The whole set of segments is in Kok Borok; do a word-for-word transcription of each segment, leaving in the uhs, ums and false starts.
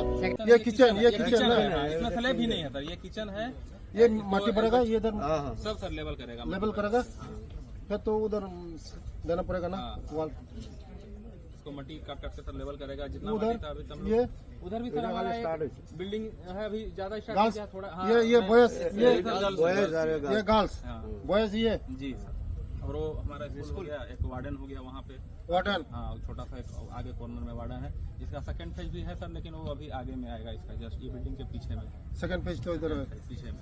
ये किचन, ये kitchen kitchen ना? है, हाँ, इसमें स्लैब ही नहीं है सर, ये किचन है। ये तो माटी भरेगा, ये इधर हाँ, हाँ। सब सर लेवल करेगा, लेवल माटी करेगा? भरेगा। फिर तो उधर देना पड़ेगा ना, हाँ। वॉल। इसको मट्टी काट काट के सर लेवल करेगा, जितना उधर माटी था अभी तब ये लोग उधर भी सर इधर हमारा वाले एक स्टार्ट है। बिल्डिंग है, अभी ज्यादा स्टार्ट गर्ल्स, किया थोड़ा, हाँ, ये, ये नहीं, बॉयज, ये ये इधर गर्ल्स, बॉयज गर्ल्स। आ रहे हैं, ये गर्ल्स। गर्ल्स, हाँ। बॉयज ये। जी सर। और वो हमारा स्कूल हो स्कूल। गया, एक वार्डन हो गया वहाँ पे। वार्डन। हाँ, छोटा सा एक आगे कॉर्नर में वार्डन है। इसका सेकंड फेज भी है सर, लेकिन वो अभी आगे में आएगा इसका, जस्ट ये बिल्डिंग के पीछे में है। सेकंड फेज तो इधर है। पीछे में।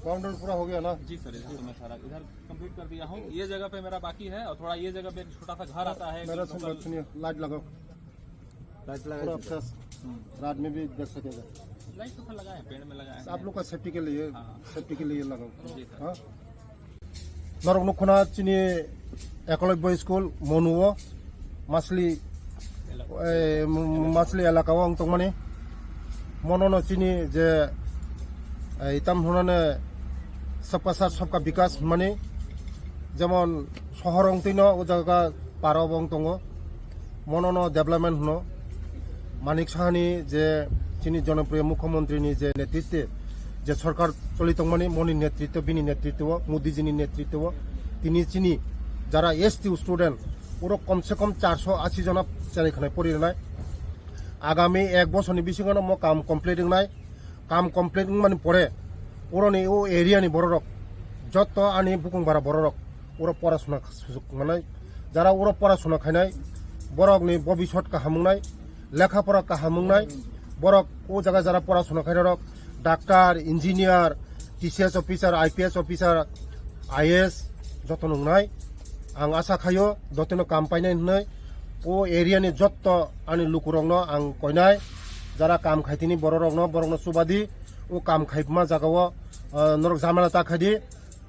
बाउंड्री पूरा हो गया ना? जी सर, इधर तो मैं सारा इधर कंप्लीट कर दिया हूँ। ये जगह पे मेरा बाकी है और थोड़ा ये जगह पे एक छोटा सा घर आता है, मेरा एक सुन लोकल बात सुनिए, लाइट लगाओ। लाइट लगा पूरा दीजिए। फ्रेश। हम्म। रात में भी देख सकेगा। लाइट तो सर लगा है, पेड़ में लगा है। आप लोग का सेफ्टी के लिए, हाँ। सेफ्टी के लिए लगाओ। जी सर। हाँ? Norok nukhuna chini Ekolobya school Monuo, Masli, eh, Masli elaka o ang tongmani. Mono no chini je, eh, itam hunane sabka saath sabka bikas mani, jemon sohor ong tino o jaga paro bo ong tongo. Mono no development hwno. Manik Sahani je chini jonopriyo mukhyamantri ni je netritwe je sorkar choli tongmani, moni netritwo, bini netritwo, Modi ji ni netritwo, tini chini jara S T student, oro kom se kom charso ashi jona cherai khwnai pori rwnai. Agami ek bosorni bisingo no mo kam complete wngnai. Kam complete wngmani pore, oroni o area ni bororok, jotto ani bukung bara bororok, oro porasona sujuk manai, jara oro porasona khainai, borokni bobisot kaham wngnai, lekha pora kaham wngnai, borok o jaga jara porasona khainai rok, doctor, engineer, T C S officer, I P S officer, I A S joto nungnai. Ang asa khaio, jotino kam painai hwnwi. O area ni jotto ani lukurokno ang koinai, jara kam khaitini bororokno, borokno chubadi, o kam khaima jagao, ah, norok jamala ta khaidi,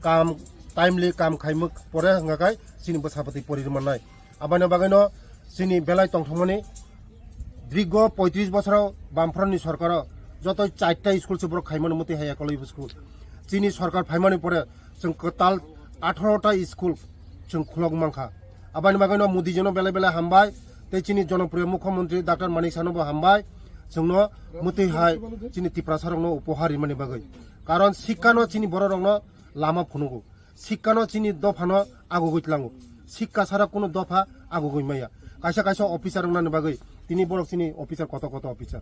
kam timely kam khaimwk pore hwnga khai chini bwsa bwtwi pori rwmannai. Aboni bagwino chini belai tongthokmani, dirgo poitris bosoro Bamfront ni sorkaro joto charta school se borok khaimani muti hai Ekolobya school. Chini sorkar phaimani pore chwng kwtal atharo ta school chwng khulok mankha. Aboni bagwino Modi jino belai belai hambai, tei chini jonopriyo mukhyamantri Doctor Manik Sahano bo hambai, chwngno muti hai chini Tiprasa rokno upohar rimani bagwi. Karon sikkano chini bororokno lama phunugo. Sikkano chini dophano agugwi tlango. Sikka sara kuno dopha agugwi maya. Kaisa kaisa officer wngnani bagwi tini borok chini officer koto koto officer.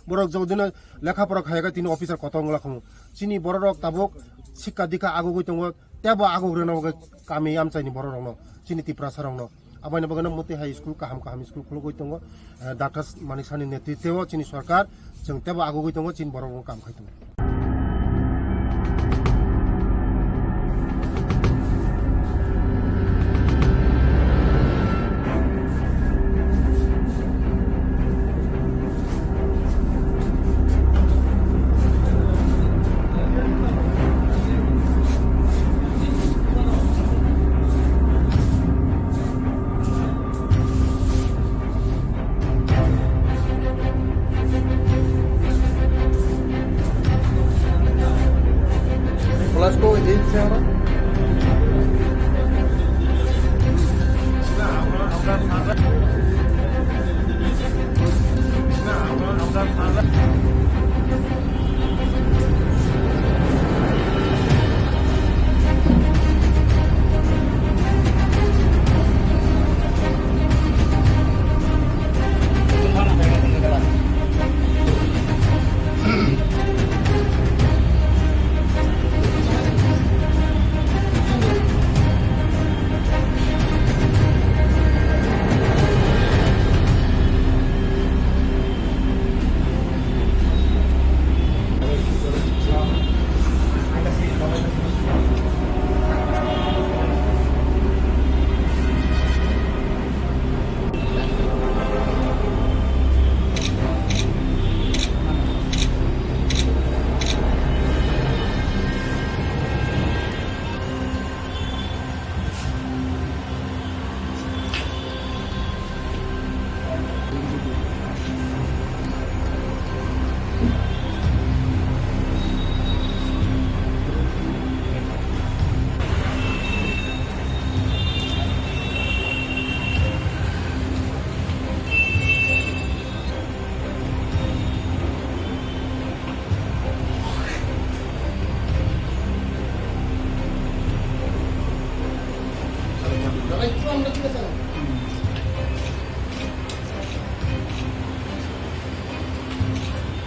Borok jodino lekha pora khayakhe tini officer koto wngla khamu. Chini bororok tabuk sikka dikha agugwi tongo, tebo agugrina bagwi kami amchaini bororokno, chini Tiprasa rokno. Aboni bagwino muti hai school kaham kaham school khulugwi tongo. Eh, Doctor Manik Sahani netritwo chini sorkar, chwng tebo agugwi tongo, chini borok rok kam khai tongo.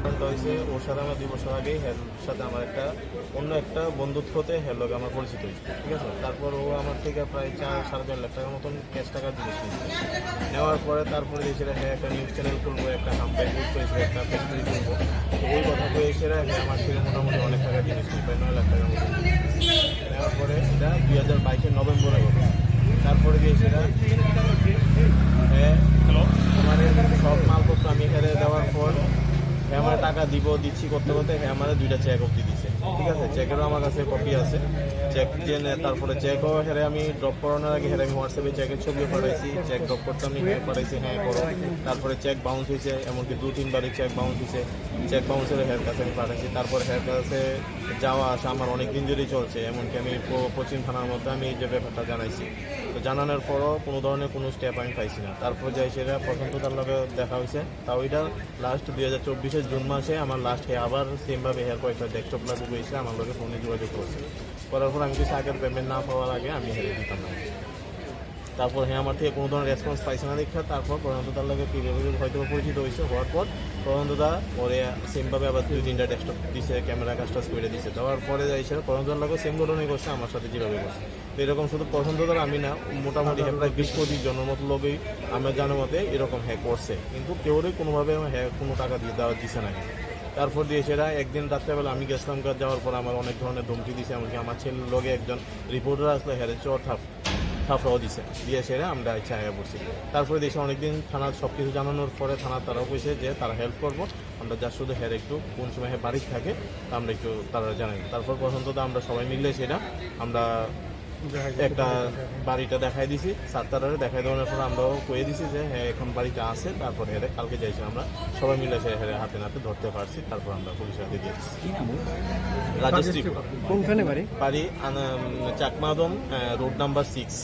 কারণটা হয়েছে, ওর সাথে আমার দুই বছর আগেই হের সাথে আমার একটা অন্য একটা বন্ধুত্ব হতে হের লগে আমার পরিচিত হয়েছে, ঠিক আছে। তারপর ও আমার থেকে প্রায় চার সাড়ে চার লাখ টাকার মতন ক্যাশ টাকার জিনিস নিয়েছে। নেওয়ার পরে তারপরে যে সেটা হ্যাঁ একটা নিউজ চ্যানেল খুলবো, একটা হাম্পেট বুক করেছিল, একটা ফ্যাক্টরি খুলবো। তো ওই কথা হয়ে সেটা হ্যাঁ আমার থেকে মোটামুটি অনেক টাকার জিনিস নিয়ে, প্রায় নয় লাখ টাকার মতো। নেওয়ার পরে এটা দুই হাজার বাইশের নভেম্বরে হবে। তারপরে যে সেটা হ্যাঁ হ্যালো, আমার এই সব মালপত্র আমি এখানে দেওয়ার পর হ্যাঁ আমার টাকা দিব দিচ্ছি করতে করতে হ্যাঁ আমার দুইটা চেক অবধি দিছে, ঠিক আছে। চেকেরও আমার কাছে কপি আছে। চেক দিয়ে নে-, তারপরে চেকও হেরে আমি ড্রপ করানোর আগে হেরে আমি হোয়াটসঅ্যাপে চেকের ছবিও পাঠাইছি, চেক ড্রপ করতে আমি হ্যাঁ পাঠাইছি, হ্যাঁ করো। তারপরে চেক বাউন্স হয়েছে, এমনকি দু তিনবারই চেক বাউন্স হয়েছে। চেক বাউন্সের হের কাছে আমি পাঠাইছি। তারপর হের কাছে যাওয়া আসা আমার অনেক দিন ধরেই চলছে, এমনকি আমি প-, পশ্চিম থানার মধ্যে আমি এই যে ব্যাপারটা জানাইছি। তো জানানোর পরও কোনো ধরনের কোনো স্টেপ আমি পাইছি না। তারপর যাই সেটা প্রশান্ত তার লগে দেখা হয়েছে, তাও এটা লাস্ট দুই হাজার চব্বিশের জুন মাসে আমার লাস্ট হে আবার সেমভাবে হের কয়েকটা ডেস্কটপ লাগু হয়েছে, আমার লগে ফোনে যোগাযোগ করছে। করার পর আমি কিছু আগের পেমেন্ট না পাওয়ার আগে আমি হেরে দিতাম না। তারপর হ্যাঁ আমার থেকে কোনো ধরনের রেসপন্স পাইছে না দেখে তারপর প্রশান্ত তার লগে কি হয়তো বা পরিচিত হয়েছে, হওয়ার পর প্রশান্ত দা ওরে সেমভাবে আবার দুই তিনটা ডেস্কটপ দিছে, ক্যামেরা কাজ টাজ করে দিছে। দেওয়ার পরে যাই সেটা প্রশান্ত তার লগে সেম ঘটনাই করছে আমার সাথে যেভাবে করছে। তো এরকম শুধু প্রশান্ত দার আমি না, মোটামুটি হ্যাঁ প্রায় বিশ পঁচিশ জনের মতো লোকই আমরা জানার মতে এরকম হ্যাঁ করছে, কিন্তু কেউরই কোনোভাবে হ্যাঁ কোনো টাকা দিয়ে দেওয়া দিছে না। তারপর দিয়ে সেটা একদিন রাত্রেবেলা আমি গেছিলাম, যাওয়ার পর আমার অনেক ধরনের ধমকি দিছে, এমনকি আমার ছেলের লগে একজন রিপোর্টার আসলে হ্যাঁ চর থাপ থাপড়াও দিছে, দিয়ে সেটা আমরা ইচ্ছা হয়ে পড়ছি। তারপরে দেশে অনেকদিন থানার সব কিছু জানানোর পরে থানা তারাও কইছে যে তারা হেল্প করবো, আমরা যা শুধু হ্যাঁ একটু কোন সময় হ্যাঁ বাড়ি থাকে তা আমরা একটু তারা জানাই। তারপর প্রশান্ত দা আমরা সবাই মিলে সেটা আমরা একটা বাড়িটা দেখাই দিছি, সাতটারে দেখাই দেওয়ার পর আমরাও কয়ে দিছি যে হ্যাঁ এখন বাড়িতে আছে। তারপর হেরে কালকে যাইছি আমরা সবাই মিলে সে হেরে হাতে নাতে ধরতে পারছি, তারপর আমরা পুলিশের হাতে দিয়েছি। কি নাম ওর? রাজেশ ত্রিপুরা। কোনখানে বাড়ি? বাড়ি আন-, উম, চাকমাদম, আহ, রোড নাম্বার সিক্স,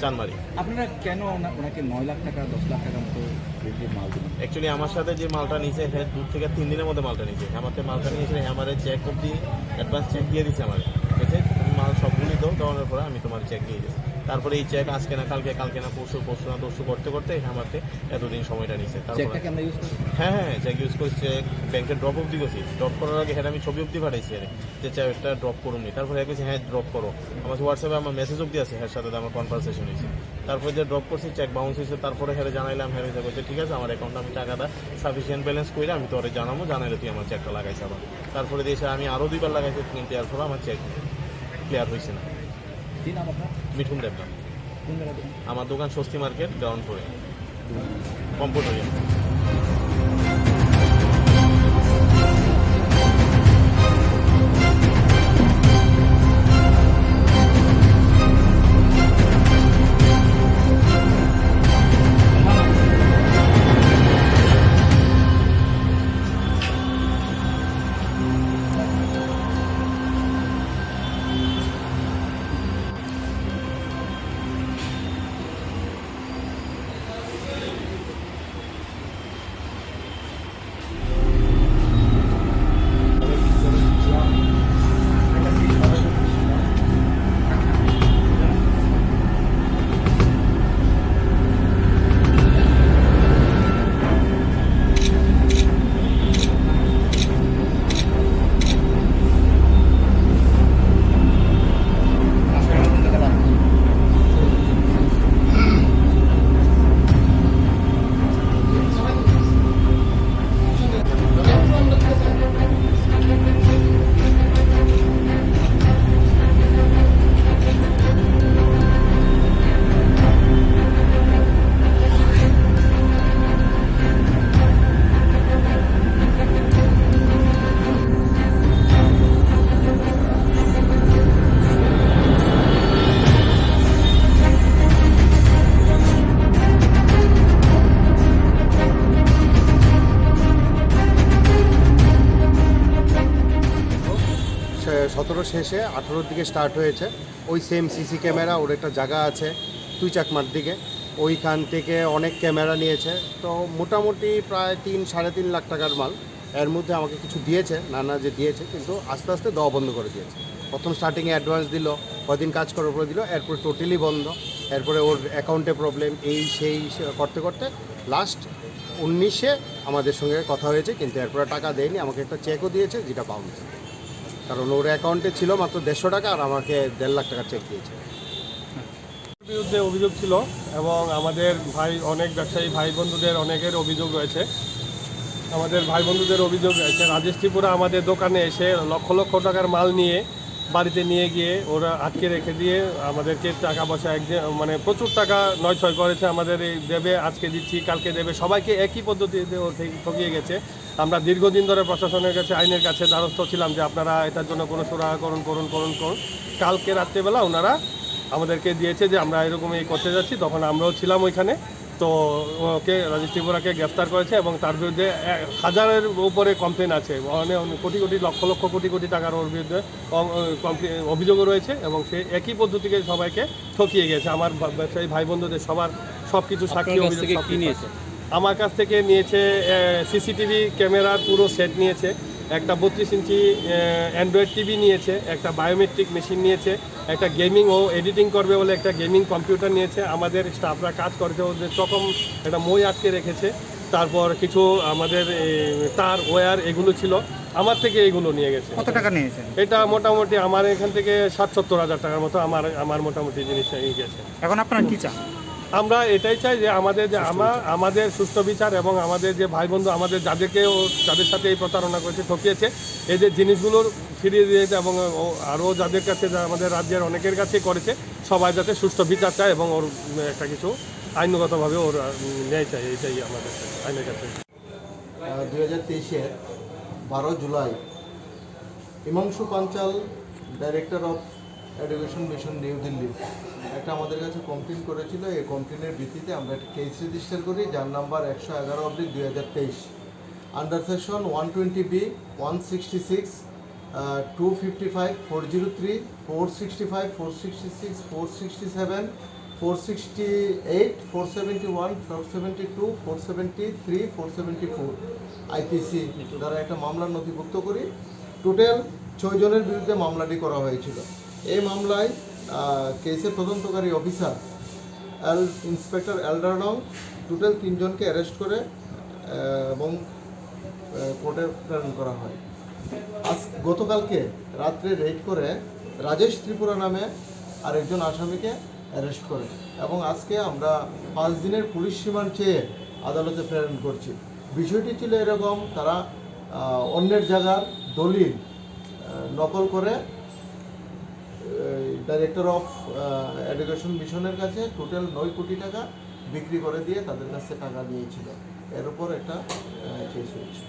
চানমারি। আপনারা কেন ওনা-, ওনাকে নয় লাখ টাকা, দশ লাখ টাকার মতো রেটে মাল দিলেন? অ্যাকচুয়ালি আমার সাথে যে মালটা নিছে, হ্যাঁ, দু থেকে তিন দিনের মধ্যে মালটা নিছে। আমাকে মালটা নিয়ে এসে আমার চেক অবধি অ্যাডভান্স চেক দিয়ে দিছে আমার। বলছে, "তুমি মাল সবগুলি দাও, দেওয়ানোর পরে আমি তোমার চেক দিয়ে দিচ্ছি।" তারপরে এই চেক আজকে না কালকে, কালকে না পরশু, পরশু না তরশু করতে করতে আমাকে এতদিন সময়টা নিছে। তারপরে চেকটা কি আমরা ইউজ করছি? হ্যাঁ, হ্যাঁ, চেক ইউজ করছি, চেক ব্যাংকে ড্রপ অবধি করছি। ড্রপ করার আগে হ্যাঁ আমি ছবি অবধি পাঠাইছি আরে। যে চেকটা ড্রপ করুন নি। তারপরে এক কইছে, "হ্যাঁ, ড্রপ করো।" আমার WhatsApp-এ আমার মেসেজ অবধি আছে, এর সাথে আমার কনভারসেশন হয়েছে। তারপরে যে ড্রপ করছি, চেক বাউন্স হয়েছে, তারপরে হ্যাঁ জানাইলাম, হ্যাঁ হয়েছে, বলছে, "ঠিক আছে, আমার অ্যাকাউন্টে আমি টাকাটা সাফিসিয়েন্ট ব্যালেন্স করে আমি তোরে জানাবো, জানাইলে তুই আমার চেকটা লাগাইস আবার।" তারপরে দিয়ে এসে আমি আরও দুইবার লাগাইছি, কিন্তু এরপরে আমার চেক ক্লিয়ার হয়েছে না। কি নাম আপনার? মিঠুন দেবনাথ। কোন জায়গায় দোকান? আমার দোকান স্বস্তি মার্কেট, গ্রাউন্ড ফ্লোরে। কম্পিউটার। সে-, সতেরো শেষে আঠারোর দিকে স্টার্ট হয়েছে। ওই সেম সিসি ক্যামেরা, ওর একটা জায়গা আছে তুই চাকমার দিকে, ওইখান থেকে অনেক ক্যামেরা নিয়েছে। তো মোটামুটি প্রায় তিন, সাড়ে তিন লাখ টাকার মাল। এর মধ্যে আমাকে কিছু দিয়েছে, নানা যে দিয়েছে, কিন্তু আস্তে আস্তে দেওয়া বন্ধ করে দিয়েছে। প্রথম স্টার্টিংয়ে অ্যাডভান্স দিল, কদিন কাজ করার পরে দিল, এরপর টোটালি বন্ধ। এরপরে ওর অ্যাকাউন্টে প্রবলেম, এই সেই সে করতে করতে লাস্ট উনিশে আমাদের সঙ্গে কথা হয়েছে, কিন্তু এরপরে টাকা দেয়নি। আমাকে একটা চেকও দিয়েছে, যেটা বাউন্স, কারণ ওর অ্যাকাউন্টে ছিল মাত্র দেড়শো টাকা, আর আমাকে দেড় লাখ টাকার চেক দিয়েছে। বিরুদ্ধে অভিযোগ ছিল এবং আমাদের ভাই, অনেক ব্যবসায়ী ভাই বন্ধুদের অনেকের অভিযোগ রয়েছে। আমাদের ভাই বন্ধুদের অভিযোগ রয়েছে, রাজেশ ত্রিপুরা আমাদের দোকানে এসে লক্ষ লক্ষ টাকার মাল নিয়ে বাড়িতে নিয়ে গিয়ে ওরা আটকে রেখে দিয়ে আমাদেরকে টাকা পয়সা একদিন, মানে, প্রচুর টাকা নয় ছয় করেছে। আমাদের এই দেবে, আজকে দিচ্ছি, কালকে দেবে, সবাইকে একই পদ্ধতিতে ও ঠেক- ঠকিয়ে গেছে। আমরা দীর্ঘদিন ধরে প্রশাসনের কাছে, আইনের কাছে দ্বারস্থ ছিলাম যে আপনারা এটার জন্য কোনো সুরাহা করুন, করুন, করুন, করুন। কালকে রাত্রেবেলা ওনারা আমাদেরকে দিয়েছে যে আমরা এরকম এই করতে যাচ্ছি, তখন আমরাও ছিলাম ওইখানে। তো ওকে, রাজেশ ত্রিপুরাকে গ্রেফতার করেছে এবং তার বিরুদ্ধে এ, হাজারের উপরে কমপ্লেন আছে, মানে, কোটি কোটি, লক্ষ লক্ষ, কোটি কোটি টাকার ওর বিরুদ্ধে অ- অ- কমপ্লে- অভিযোগও রয়েছে এবং সে একই পদ্ধতিকে সবাইকে ঠকিয়ে গেছে। আমার বা- ব্যবসায়ী ভাই বন্ধুদের সবার সব কিছু সাক্ষী, আপনার কাছ অভিযোগ থেকে সব কি কিছু নিয়েছে? আছে। আমার কাছ থেকে নিয়েছে সিসিটিভি ক্যামেরার পুরো সেট নিয়েছে, একটা বত্রিশ ইঞ্চি অ্যান্ড্রয়েড টিভি নিয়েছে, একটা বায়োমেট্রিক মেশিন নিয়েছে, একটা গেমিং, ও এডিটিং করবে বলে একটা গেমিং কম্পিউটার নিয়েছে। আমাদের স্টাফরা কাজ করছে, ওদের চকম একটা মই আটকে রেখেছে, তারপর কিছু আমাদের এই, তার ওয়্যার এগুলো ছিল, আমার থেকে এগুলো নিয়ে গেছে। কত টাকা নিয়েছেন? এটা মোটামুটি আমার এখান থেকে ষাট সত্তর হাজার টাকার মতো আমার আমার মোটামুটি জিনিস নিয়ে গেছে। এখন আপনারা কি চান? আমরা এটাই চাই যে আমাদের যে আমার আমাদের সুষ্ঠু বিচার এবং আমাদের যে ভাই বন্ধু, আমাদের যাদেরকে ও যাদের সাথে এই প্রতারণা করেছে, ঠকিয়েছে, এদের জিনিসগুলো ফিরিয়ে দিয়ে দিতে এবং ও আরও যাদের কাছে যা আমাদের রাজ্যের অনেকের কাছে করেছে, সবাই যাতে সুষ্ঠু বিচার চায় এবং ওর একটা কিছু আইনগতভাবে ওর উম, ন্যায় চাই, এটাই আমাদের কাছে, আইনের কাছে। দুই হাজার তেইশের বারো জুলাই Himanshu Panchal, director of education mission, New Delhi, একটা আমাদের কাছে কমপ্লেন করেছিল। এই কমপ্লেনের ভিত্তিতে আমরা একটা কেস রেজিস্টার করি, যার নাম্বার একশো এগারো অব্লিক দুই হাজার তেইশ, under section one twenty B, one sixty six, two fifty five, four zero three, four sixty five, four sixty six, four sixty seven, four sixty eight, four seventy one, four seventy two, four seventy three, four seventy four IPC দ্বারা একটা মামলা নথিভুক্ত করি। টোটাল ছয় জনের বিরুদ্ধে মামলাটি করা হয়েছিল। এই মামলায় আহ, কেসের তদন্তকারী অফিসার এল ইন্সপেক্টর এলডারডং টোটাল তিনজনকে অ্যারেস্ট করে আহ, এবং আহ, কোর্টে প্রেরণ করা হয়। আজ গতকালকে রাত্রে রেড করে রাজেশ ত্রিপুরা নামে আরেকজন আসামিকে অ্যারেস্ট করে এবং আজকে আমরা পাঁচ দিনের পুলিশ রিমান্ড চেয়ে আদালতে প্রেরণ করছি। বিষয়টি ছিল এরকম, তারা আহ, অন্যের জায়গার দলিল আহ, নকল করে ডাইরেক্টর অফ এডুকেশন মিশনের কাছে টোটাল নয় কোটি টাকা বিক্রি করে দিয়ে তাদের কাছে টাকা নিয়েছিল। এর উপর একটা কেস হয়েছে।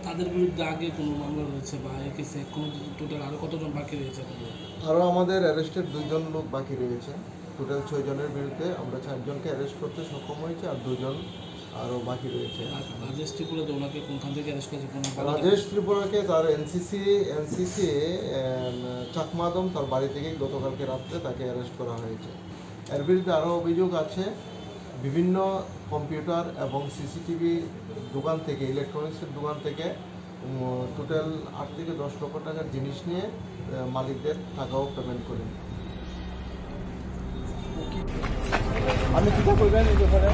তাদের বিরুদ্ধে আগে কোনো মামলা রয়েছে বা এই কেসে কোনো টোটাল আরও কতজন বাকি রয়েছে আপনাদের? আরও আমাদের অ্যারেস্টেড দুইজন লোক বাকি রয়েছে। টোটাল ছয় জনের বিরুদ্ধে আমরা চারজনকে অ্যারেস্ট করতে সক্ষম হয়েছি, আর দুজন আরও বাকি রয়েছে। আর রাজেশ ত্রিপুরা যে ওনাকে কোনখান থেকে অ্যারেস্ট করেছে কোনো বলা যায়? রাজেশ ত্রিপুরাকে তার এনসিসি এনসিসি চাকমাদম তার বাড়ি থেকেই গতকালকে রাত্রে তাকে অ্যারেস্ট করা হয়েছে। এর বিরুদ্ধে আরও অভিযোগ আছে, বিভিন্ন কম্পিউটার এবং সিসিটিভি দোকান থেকে, ইলেকট্রনিক্সের দোকান থেকে টোটাল আট থেকে দশ লক্ষ টাকার জিনিস নিয়ে আহ, মালিকদের টাকাও পেমেন্ট করেন। আমি চিন্তা করবেন এই ব্যাপারে।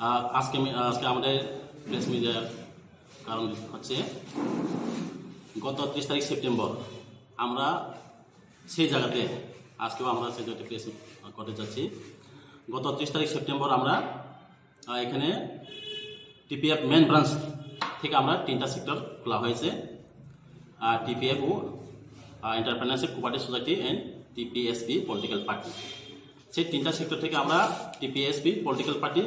আহ, আজকে আমি, আজকে আমাদের প্রেস মিট দেওয়ার কারণ হচ্ছে, গত ত্রিশ তারিখ সেপ্টেম্বর আমরা সেই জায়গাতে, আজকেও আমরা সেই জায়গাতে প্রেস মিট করতে যাচ্ছি। গত ত্রিশ তারিখ সেপ্টেম্বর আমরা, আহ, এখানে টিপিএফ মেন ব্রাঞ্চ থেকে আমরা তিনটা সেক্টর খোলা হয়েছে, টিপিএফ ও এন্টারপ্রেনারশিপ কোঅপারেটিভ সোসাইটি অ্যান্ড টিপিএসপি পলিটিক্যাল পার্টি। সেই তিনটা সেক্টর থেকে আমরা টিপিএসপি পলিটিক্যাল পার্টি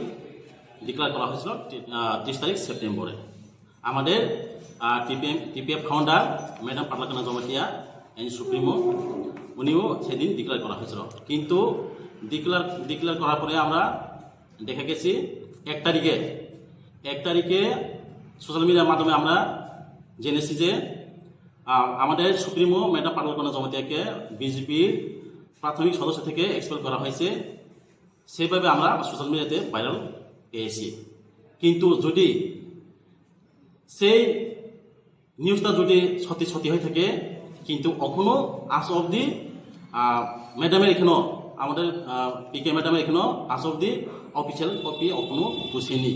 ডিক্লেয়ার করা হয়েছিল তি-, আহ, ত্রিশ তারিখ সেপ্টেম্বরে। আমাদের TPM TPF founder madam Paglakana Jamatia and supremo, উনিও সেদিন ডিক্লেয়ার করা হয়েছিল। কিন্তু ডিক্লেয়ার ডিক্লেয়ার করার পরে আমরা দেখা গেছি এক তারিখে, এক তারিখে সোশ্যাল মিডিয়ার মাধ্যমে আমরা জেনেছি যে, আহ, আমাদের সুপ্রিমো ম্যাডাম পাগলাকানা জমাতিয়াকে বিজেপির প্রাথমিক সদস্য থেকে এক্সপেল করা হয়েছে। সেইভাবে আমরা সোশ্যাল মিডিয়াতে ভাইরাল পেয়েছি। কিন্তু যদি সেই নিউজটা যদি সত্যি সত্যি হয়ে থাকে, কিন্তু এখনো আজ অবধি, আহ, ম্যাডামের এখনো, আমাদের পিকে ম্যাডামের এখনো আজ অবধি অফিসিয়াল কপি এখনো পৌঁছেনি।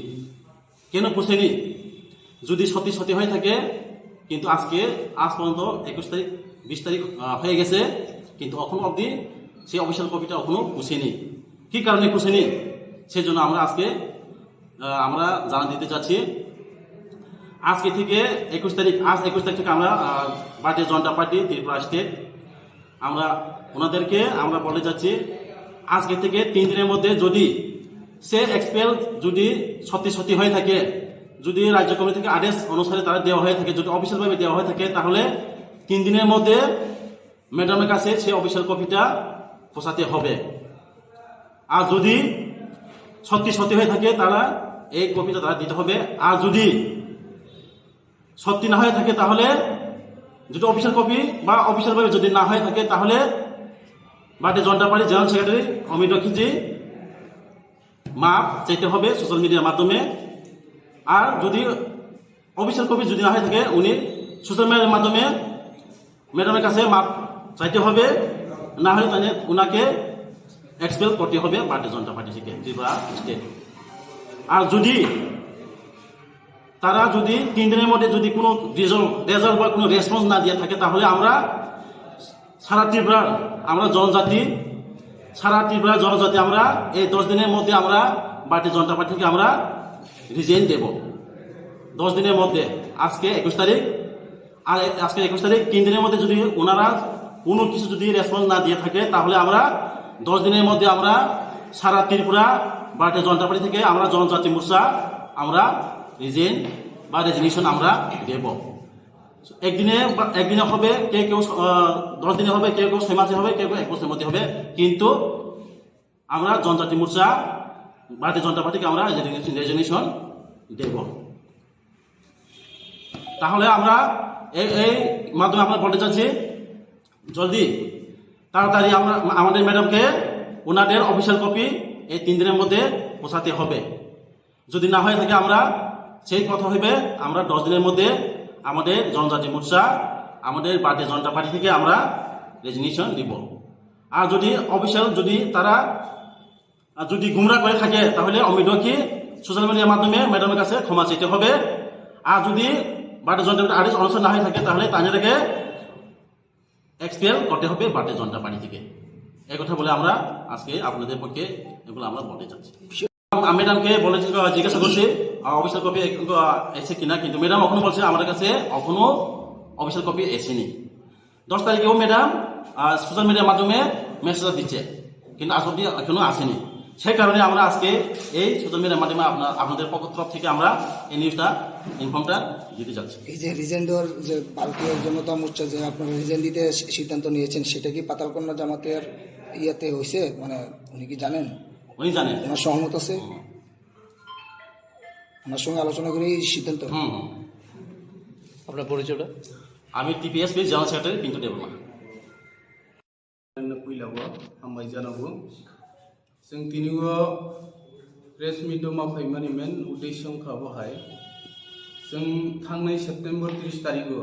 কেন পৌঁছেনি? যদি সত্যি সত্যি হয়ে থাকে, কিন্তু আজকে, আজ পর্যন্ত একুশ তারিখ, বিশ তারিখ, আহ, হয়ে গেছে, কিন্তু এখনো অবধি সেই অফিসিয়াল কপিটা এখনো পৌঁছেনি। কি কারণে পৌঁছেনি, সেই জন্য আমরা আজকে, আহ, আমরা জানান দিতে চাচ্ছি। আজকে থেকে একুশ তারিখ, আজ একুশ তারিখ থেকে আমরা, আহ, ভারতীয় জনতা পার্টি ত্রিপুরা স্টেট, আমরা ওনাদেরকে আমরা বলে যাচ্ছি, আজকে থেকে তিন দিনের মধ্যে যদি সে এক্সপেল যদি সত্যি সত্যি হয়ে থাকে, যদি রাজ্য কমিটি থেকে আদেশ অনুসারে তারা দেওয়া হয়ে থাকে, যদি অফিসিয়াল ভাবে দেওয়া হয়ে থাকে, তাহলে তিন দিনের মধ্যে ম্যাডামের কাছে সেই অফিসিয়াল কপিটা পৌঁছাতে হবে। আর যদি সত্যি সত্যি হয়ে থাকে, তারা এই কপিটা তারা দিতে হবে। আর যদি সত্যি না হয়ে থাকে, তাহলে যদি অফিসিয়াল কপি বা অফিসিয়াল ভাবে যদি না হয়ে থাকে, তাহলে ভারতীয় জনতা পার্টি জেনারেল সেক্রেটারি অমিত রক্ষিতজি মাপ চাইতে হবে সোশ্যাল মিডিয়ার মাধ্যমে। আর যদি অফিসিয়াল কপি যদি না হয়ে থাকে, উনি সোশ্যাল মিডিয়ার মাধ্যমে ম্যাডামের কাছে মাপ চাইতে হবে, না হলে তাহলে ওনাকে এক্সপেল করতে হবে ভারতীয় জনতা পার্টি থেকে ত্রিপুরা স্টেট। আর যদি তারা যদি তিন দিনের মধ্যে যদি কোনো রেজাল্ট রেজাল্ট বা কোনো রেসপন্স না দিয়ে থাকে, তাহলে আমরা সারা ত্রিপুরার, আমরা জনজাতি, সারা ত্রিপুরার জনজাতি আমরা এই দশ দিনের মধ্যে আমরা ভারতীয় জনতা পার্টি থেকে আমরা রিজাইন দেব। দশ দিনের মধ্যে, আজকে একুশ তারিখ, আর এ-, আজকে একুশ তারিখ, তিন দিনের মধ্যে যদি ওনারা কোনো কিছু যদি রেসপন্স না দিয়ে থাকে, তাহলে আমরা দশ দিনের মধ্যে আমরা সারা ত্রিপুরা ভারতীয় জনতা পার্টি থেকে আমরা জনজাতি মোর্চা আমরা রিজাইন বা রেজিগনেশন আমরা দেব। একদিনে বা, একদিনে হবে, কেউ কেউ, আহ, দশ দিনে হবে, কেউ কেউ ছয় মাসে হবে, কেউ কেউ এক বছরের মধ্যে হবে, কিন্তু আমরা জনজাতি মোর্চা ভারতীয় জনতা পার্টিকে আমরা রেজিগনেশন দেব। তাহলে আমরা এই এই মাধ্যমে আমরা বলতে চাচ্ছি, জলদি, তাড়াতাড়ি আমরা আমাদের ম্যাডামকে ওনাদের অফিসিয়াল কপি এই তিন দিনের মধ্যে পৌঁছাতে হবে। যদি না হয়ে থাকে, আমরা সেই কথা হইবে, আমরা দশ দিনের মধ্যে আমাদের জনজাতি মোর্চা, আমাদের ভারতীয় জনতা পার্টি থেকে আমরা রেজিগনেশন দিব। আর যদি অফিসিয়াল যদি তারা, আহ, যদি গুমরা করে থাকে, তাহলে অমিত রক্ষিত সোশ্যাল মিডিয়ার মাধ্যমে ম্যাডামের কাছে ক্ষমা চাইতে হবে। আর যদি ভারতীয় জনতা পার্টির আদেশ অনুসারে না হয়ে থাকে, তাহলে তাদেরকে এক্সপেল করতে হবে ভারতীয় জনতা পার্টি থেকে। এই কথা বলে আমরা আজকে আপনাদের পক্ষে এগুলো আমরা বলতে চাচ্ছি। আমি ম্যাডামকে বলেছি, আহ, জিজ্ঞাসা করছি, আহ, অফিসিয়াল কপি এখনো, আহ, এসে কিনা, কিন্তু ম্যাডাম এখনো বলছে আমাদের কাছে এখনো অফিসিয়াল কপি এসেনি। দশ তারিখেও ম্যাডাম, আহ, সোশ্যাল মিডিয়ার মাধ্যমে মেসেজ দিচ্ছে, কিন্তু আজ অব্দি এখনো আসেনি। সেই কারণে আমরা আজকে এই সোশ্যাল মিডিয়ার মাধ্যমে আপনার, আপনাদের পক্ষ তরফ থেকে আমরা এই নিউজটা, ইনফর্মটা দিতে যাচ্ছি। এই যে রিজাইন দেওয়ার যে ভারতীয় জনতা মোর্চা যে আপনারা রিজাইন দিতে সি-, সিদ্ধান্ত নিয়েছেন, সেটা কি পাতালকন্যা জামাতের ইয়েতে হয়েছে? মানে, উনি কি জানেন? উনি জানেন। ওনার সহমত আছে? হুম। ওনার সঙ্গে আলোচনা করে এই সিদ্ধান্ত? হুম, হুম। আপনার পরিচয়টা? আমি টিপিএসপি general secretary Pintu Debbarma. Puila o hambai jana bo. Chwng tini o press meet o ma phaimani main uddesho wngkha bo hai. Chwng thangnai September tris tarik o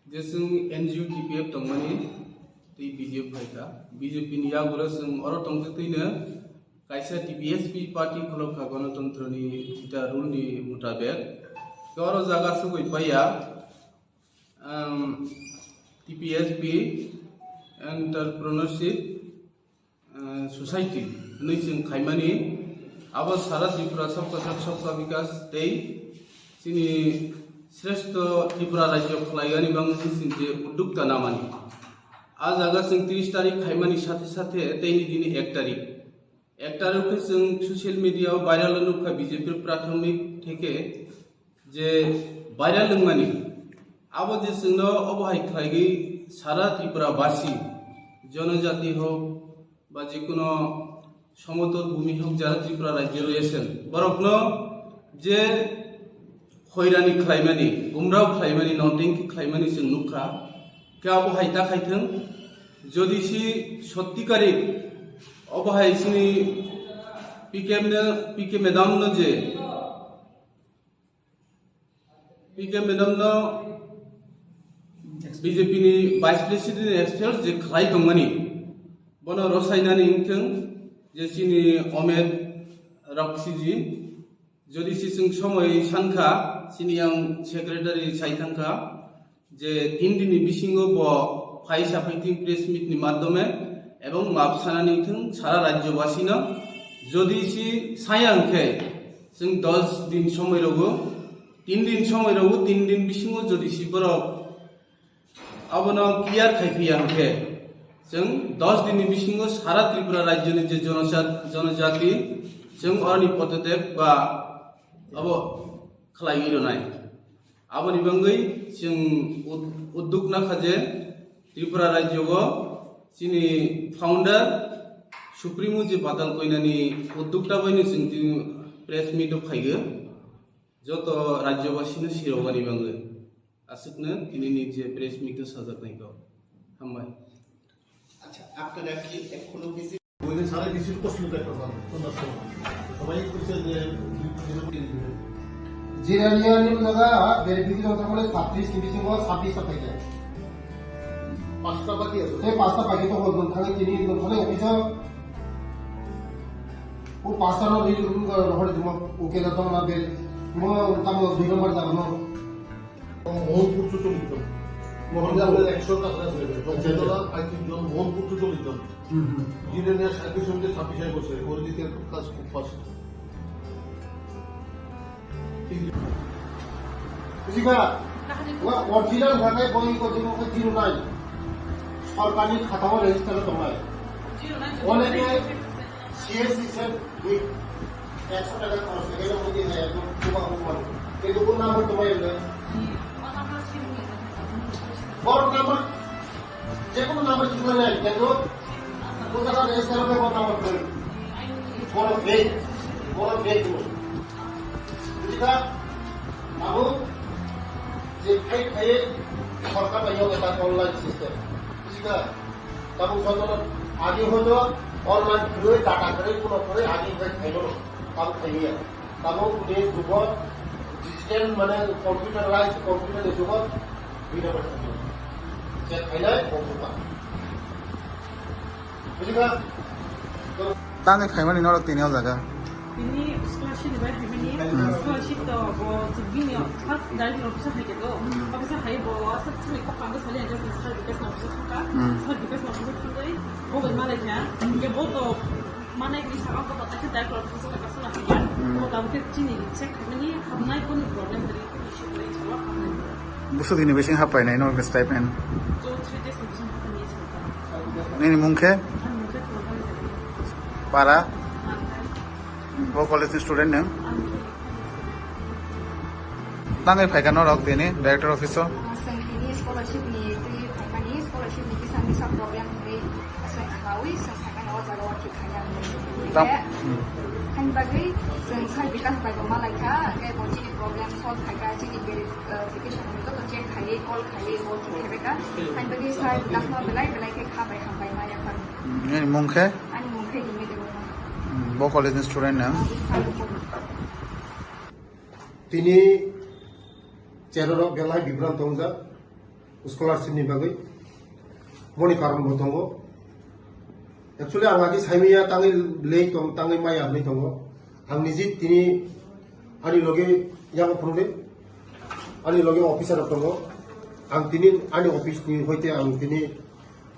je chwng N G O T P F tongmani tei B J P phaikha. B J P ni yagulo chwng oro tongtwi twino Kaisa T P S P party khulokha Ganatantrani jita rule ni mutabek. Oro jaga sugwi paiya, um, T P S P Entrepreneurship, uh, Society hwnwi chwng khaimani. Abo sara Tripura Sabka Sath Sabka Vikas tei chini Shrestho Tripura Rajyo khlaigani bagwi chwng je uddukta namani. A jaga chwng tris tarik khaimani sathe sathe teini dini ek tarik. Ek tarik khe chwng social media o viral nukha B J P prathamik theke je viral wngmani. Abo je chwngno obo hai khlaigwi sara Tripura basi, jonojati hok ba jekuno somotol bhumi hok jara Tripura rajyo royesen, borokno je hoirani khlaimani, gumrao khlaimani, notengki khlaimani chwng nukha. Khe abo hai ta khaithwng, jodi si sotti kari obo hai sini P K M ne, P K madam no je, P K madam no B J P ni Vice President expel je khlai tongmani, bono rosainani wngthwng je chini Omer Raksiji, jodi si chwng somoi sankha, chini yang secretary sai thangkha, je tin dini bisingo bo phai saphai tin press meet ni madhyome ebong map sanani thung sara rajyobasino, jodi si saya hwnkhe chwng dos din somoi rogo, tin din somoi rogo, tin din bisingo jodi si borok abono clear khai phiya hwnkhe chwng dos din ni bisingo sara Tripura rajyoni je jonojat-, jonojati chwng oroni pododep ba abo khlaiwi rwnai. Aboni bagwi chwng ud-, udduk nakha je Tripura rajyogo chini founder Supremo je badal koinani uddukta baino chwng tini press meet o phaigo. Joto rajyobasino sirogani bagwi aswkno tinini je press meet o sajaknai kok. Hambai. আচ্ছা, আপনারা কি এখনো ভিজিট ওই দিন সারা ডিসির প্রশ্ন একটা জানো, তোমরা শোনো। সবাই করছে যে জিরানিয়ানি জায়গা ভেরিফিকেশন করতে বলে ছাব্বিশ ডিভিশন ছাব্বিশ টা থেকে। পাঁচটা বাকি আছে। এই পাঁচটা বাকি তো বলবেন, তাহলে তিনি বলবেন, অফিসার, ও পাঁচটা না, ওই রকম করে রহরে দিব, ওকে না, তোমরা বের, ও, তারপর দুই নম্বর যাবো না। মোহনপুর চল্লিশ জন। মোহনপুর। মোহনপুর একশো কাছাকাছি হবে। আচ্ছা, আচ্ছা। বকুলতলা পঁয়ত্রিশ জন, মোহনপুর চল্লিশ জন। হুম, হুম। জিরানিয়া সাহিত্য সমিতি ছাব্বিশ হাজার করছে, ওর দিকে কাজ খুব ফাস্ট। বুঝিবা? ও অরিজিনাল ভাবে বই করতে জিরো নাই। সরকারি খাতাও রেজিস্টার তো নাই। অনেকে সিএসসি স্যার, ওই একশো টাকা খরচ হয়ে গেল, ওই দিন একদম তোমার উপর। কিন্তু কোন নাম্বার তোমার এলো? বড় নাম্বার, যে কোনো নাম্বার কিছু নেই, কিন্তু কোন জায়গায় রেজিস্টার হবে, বড় নাম্বার করে। বড় ফেক, বড় ফেক। বুঝিবা? বাবু, যে ফেক ফেক সরকার নাই, এটা অনলাইন সিস্টেম। বুঝিবা? Tabuk joto agi hoito online kwrwi, data kwrwi, kuno kwrwi agi bai khaimano. Tabuk khailiya. Tabuk ni jugo digital mane computerized, computer ni jugo bini bai khaimano. Je khainai bo buka. Bujikha? Tangwi khaimani norok tini o jaga. Tini scholarship ni bai phaimani, hmm, scholarship to bo chibini first direct officer hai khe do. Hmm. Officer hai bo aswk chini kok pangwi sali ang sir Bikash ni office thangkha. Hmm. Sir Bikash ni office thangwi bo bai malai kha. Hingke bo to manai ni saka ko pata khe direct officer ka sala kha. Hmm. Bo tabuk khe chini check khaimani habnai kunu problem kwrwi, kunu issue kwrwi, inshallah habnai. Busuk ni bising hapai nai no stipend. To three days ni bising hapai ni inshallah. Nini mung khe? Ani mung khe Para? Bo college ni student nang? Tangwi phaikha norok tini director office o? Chwng tini scholarship ni twi phaikani, scholarship ni kisa misa problem hwnwi chwng khlawi chwng phaikani o jaga o thik khaina hwnwi. Tam- Khe, hmm. Hani bagwi chwng sir Bikash bai bo malaikha, khe bo chini problem solve khaikha, chini veri-, uh, verification hwnwi joto check khaiwi, call khaiwi, bo thik khaibekha. Hani bagwi sir Bikash no belai belai khe kha bai hambai ma yaphar. Hmm, nini mung khe? Ani mung khe Himidi Burma. Hmm, bo college ni student nang? Tini cherorok belai bibran tongjak scholarship ni bagwi. Boni karon bo tongo. Actually, ang agi saimaya tangwi lei tong, tangwi maya hinwi tongo. Ang niji tini ani loge yago phunukdi, ani loge officer rok tongo. Ang tini ani office ni hoite ang tini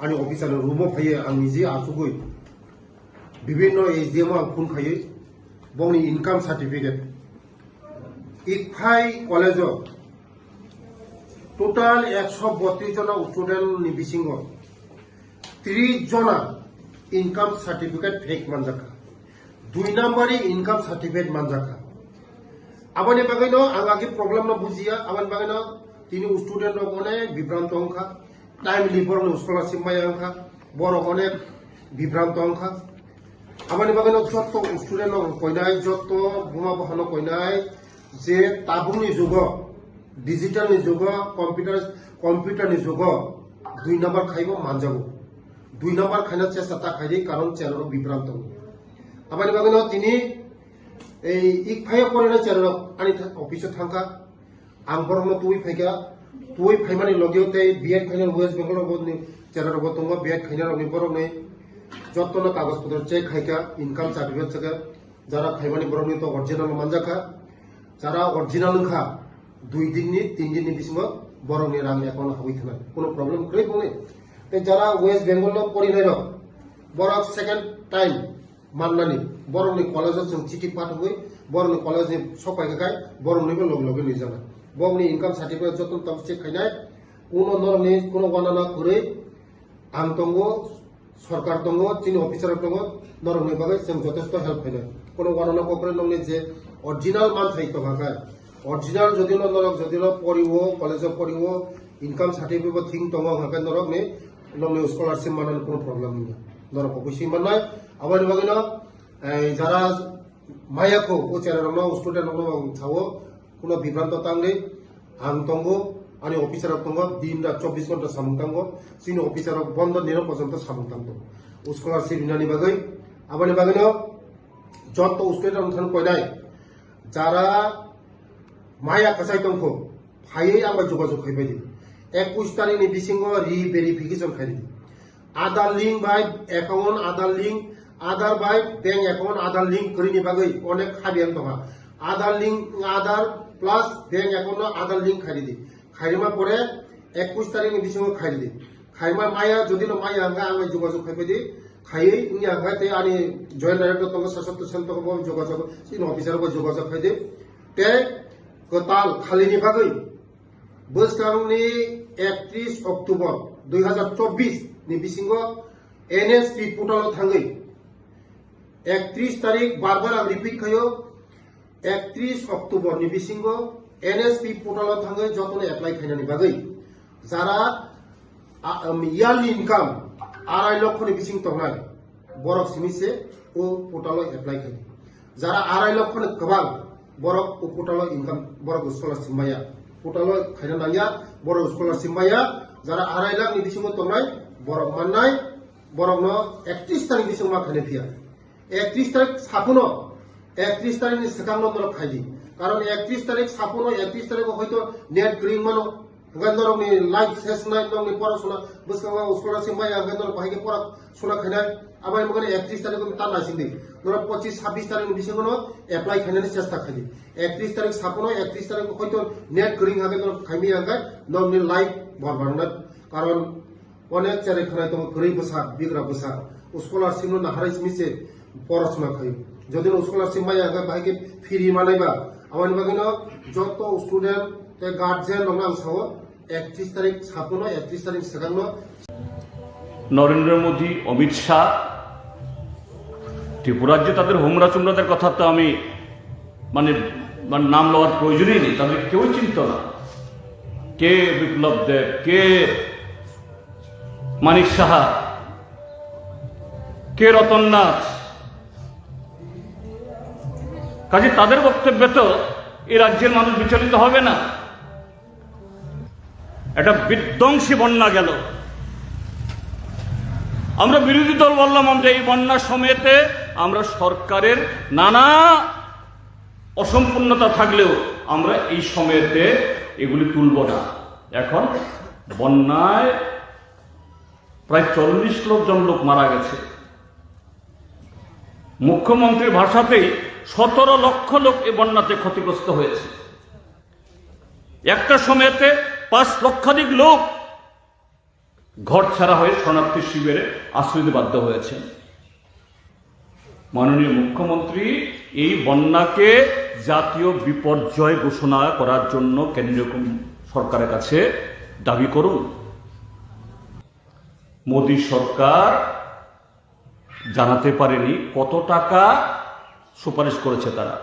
ani officer ni room o phaiye ang niji asugwi bibinno S D M o ang phone khaiwi bongni income certificate. Ikphai college o total ekso botris jona student ni bisingo tris jona income certificate fake manjakha, dui number ni income certificate manjakha. Aboni bagwino ang agi problem no bujiya, aboni bagwino tini student rok onek bibranto wngkha, timely borokni scholarship maya wngkha, borok onek bibranto wngkha. Aboni bagwino jotto student rok koinai, jotto buma buphano koinai, je tabukni jugo, digital ni jugo, computer, computer ni jugo, dui number khaibo manjago. Dui number khaina chesta ta khaidi, karon cherarok bibranto tongo. Aboni bagwino tini ei ikphai o porina cherarok ani tha-, office o thangkha. Ang borokno twi phaikha, twi phaimani logio tei B Ed khainai West Bengal rokni cherarokbo tongo, B Ed khainai rokni borokni jottono kagoj potro check khaikha, income certificate chekha, jara phaimani borokni to original manjakha, jara original wngkha, dui dinni, tin dinni bisingo borokni rang account habwi thanai, kono problem kwrwi bongni. Tei jara West Bengal o porinai rok, borok second time mannani, borokni college o chwng chiti pathogwi, borokni college ni sok paikha khai, boroknibo log logi nwijak. Borokni income certificate joto tabuk check khainai, kuno norokni kuno wanana kwrwi ang tongo, sorkar tongo, chini officer rok tongo, norokni bagwi chwng jotesto help khainai. Kuno wanana kok kwrwi nokni je original manthai tongkha khai, original jodi no norok jodi no poriwo, college o poriwo, income certificate bo thing tongo, hwnkhe norokni, norokni scholarship manani kuno problem wngya. Norok koboi swi mannai. Aboni bagwino, eh, jara maya kho, o chera rokno, student rokno ang sao, kuno bibranto tangdi, ang tongo, ani officer rok tongo, din rat chobbish ghonta samung tango, chini officer rok bondo nino porjonto samung tangto. Scholarship rinani bagwi, aboni bagwino, jotto student rok thang koinai, jara maya kwchai tongkho, phaiwi ang bai jogajog khai bai di. Ekush tarikh ni bisingo re-verification khai di. Aadhaar link bai account, Aadhaar link, Aadhaar bai bank account, Aadhaar link kwrwini bagwi onek khabiyan tongkha. Aadhaar link, Aadhaar plus bank account no Aadhaar link khai di. Khairima pore ekush tarikh ni bisingo khai di. Khaima maya, jodi no maya hwnkhe ang bai jogajog khai bai di. Khaiwi wngya hwnkhe tei ani joint director tongo, sasatto sel tongo, bo jogajog, chini officer bo jogajog khai di. Tei kwtal khalini bagwi bwskangni ektrish October dui hazar chobbish ni bisingo N S P portal o thangwi ektrish tarikh, bar bar ang repeat khaio, ektrish October ni bisingo N S P portal o thangwi jotono apply khainani bagwi jara, a, um, yearly income arai lokho ni bising tongnai borok simi se o portal o apply khai. Jara arai lokho ni kwbang borok o portal o income, borok scholarship maya. Portal o khaina nangya, borok scholarship maya. Jara arai lakh ni bisingo tongnai borok mannai, borokno ektrish tarikh bisingo ma khaina phiya. Ektrish tarikh sapuno, ektrish tarikh ni swkangno norok khai di. Karon ektrish tarikh sapuno, ektrish tarikh o hoito net kwrwi mano. Hwnkhe norokni life ses wngnai, norokni pora sona bwskango scholarship maya, hwnkhe norok bahai khe pora sona khainai. Aboni bagwi ektrish tarikh o ta naising di. Norok pochis, sabbish tarikh ni bisingo no apply khainani chesta khai di. Ektrish tarikh sapuno, ektrish tarikh o hoito net kwrwi hwnkhe norok khaimaya hwnkhe norokni life borbar wngnai. Karon onek cherai khwnai tongo, kwrwi bwsa, bigra bwsa, scholarship no naharwi simi se porosona khaio. Jodi no scholarship maya hwnkhe bahai khe phiri manai ba. Aboni bagwi no joto student tei guardian rokno ang sao, ektrish tarikh sapuno, ektrish tarikh swkangno Narendra Modi, Amit Shah, ত্রিপুরার যে তাদের হোমরা চোমরাদের কথা তো আমি মানে, মানে নাম লওয়ার প্রয়োজনই নেই, তাদের কেউই চিনত না। কে বিপ্লব দেব, কে মানিক সাহা, কে রতন নাথ। কাজে তাদের বক্তব্যে তো এই রাজ্যের মানুষ বিচলিত হবে না। একটা বিধ্বংসী বন্যা গেল। আমরা বিরোধী দল বললাম, আমরা এই বন্যার সময়তে আমরা সরকারের নানা অসম্পূর্ণতা থাকলেও আমরা এই সময়তে এগুলি তুলব না। এখন বন্যায় প্রায় চল্লিশ লক্ষ জন লোক মারা গেছে। মুখ্যমন্ত্রীর ভাষাতেই সতেরো লক্ষ লোক এই বন্যাতে ক্ষতিগ্রস্ত হয়েছে। একটা সময়তে পাঁচ লক্ষাধিক লোক ঘর ছাড়া হয়ে শরণার্থী শিবিরে আশ্রয় নিতে বাধ্য হয়েছেন। মাননীয় মুখ্যমন্ত্রী এই বন্যাকে জাতীয় বিপর্যয় ঘোষণা করার জন্য কেন্দ্রীয় কম-, সরকারের কাছে দাবি করুন। মোদী সরকার জানাতে পারেনি কত টাকা সুপারিশ করেছে তারা।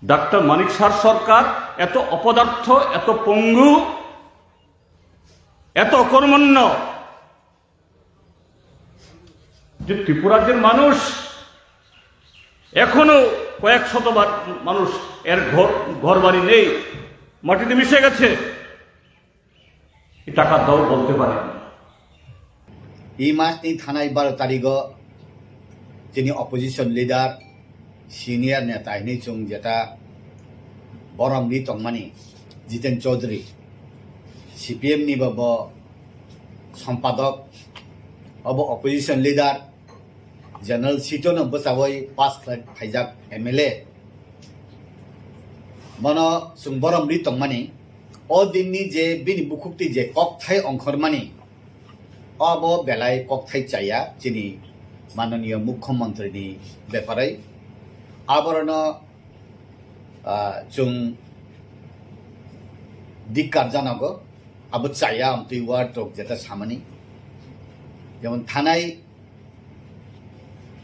ডাক্তার মানিক সাহা সরকার এত অপদার্থ, এত পঙ্গু, এত অকর্মণ্য যে ত্রিপুরাজ্যের মানুষ এখনো কয়েক শতবার মানুষ এর ঘর, ঘর বাড়ি নেই, মাটিতে মিশে গেছে। এই টাকা দাও বলতে পারে। এই Masoni thanai baro tarigo chini opposition leader, senior neta hinwi chwng jeta borom ri tongmani Jiten Chaudhary, C P M ni bo bo sompadok, obo opposition leader, General Sito no bwchawi pass khlai phaijak M L A. Bono chwng borom ri tongmani, o dinni je bini bukhukti je kokthai ongkhormani, obo belai kokthai chaya chini mananiya mukhyamantri ni beparai. Aborno, ah, chwng dikkar janago, abo chaya amtwi ward rok jeta samani. Jemon thanai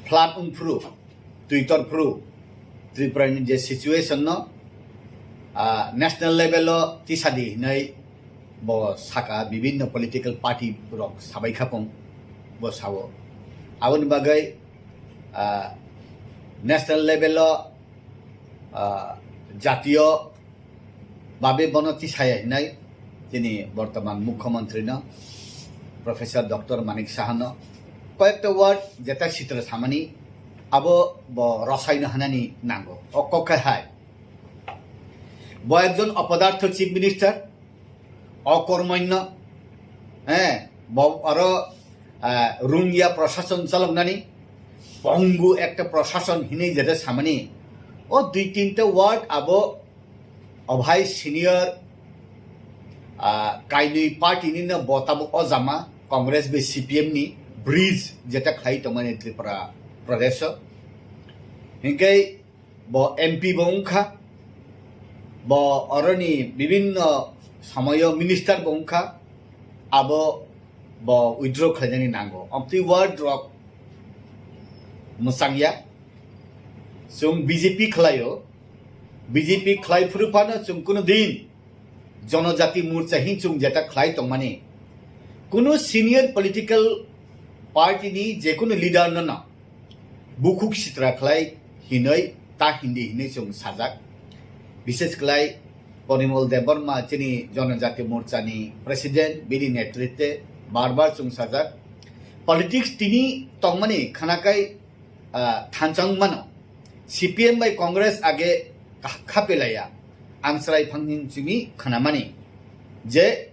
flood wngphuru, twitor phuru, Tripura ni je situation no, ah, national level o tisadi hinwi bo saka, bibinno political party rok sabai khapung bo sao. Aboni bagwi, ah, national level o, ah, jatiyo babe bono tisaya hinai chini bortoman mukhyamantri no, Professor Doctor Manik Saha no. Koyekta word jeta sitra samani abo bo rosaino hanani nango. O kok khe hai. Bo ekjon opodartho chief minister, okormoinno, eh, bo aro, ah, rungya proshason chaloknani, pongu ekta proshason hinwi jeta samani. O dui tinta word abo obhai senior, ah, kainwi party ni no bo tabuk o jama Congress bai C P M ni bridge jeta khlai tongmani Tripura Pradesh o. Hinkhe bo M P bo wngkha, bo oroni bibinno somoyo minister bo wngkha, abo bo withdraw khlainani nango. Amtwi word rok mwchangya. Chwng B J P khlaio, B J P khlai phuru phano chwng kuno din Jonojati Morcha hin chwng jeta khlai tongmani. Kuno senior political party ni jekunu leader no no bukhuk sitra khlai hinwi ta hindi hinwi chwng sajak. Bishes khlai Porimol Debbarma chini Jonojati Morcha ni president, bini netritwe bar bar chwng sajak. Politics tini tongmani khanakai, ah, thanchang mano. C P M bai Congress age ka-, khapelaya. Ang chwrai phangni chini khanamani je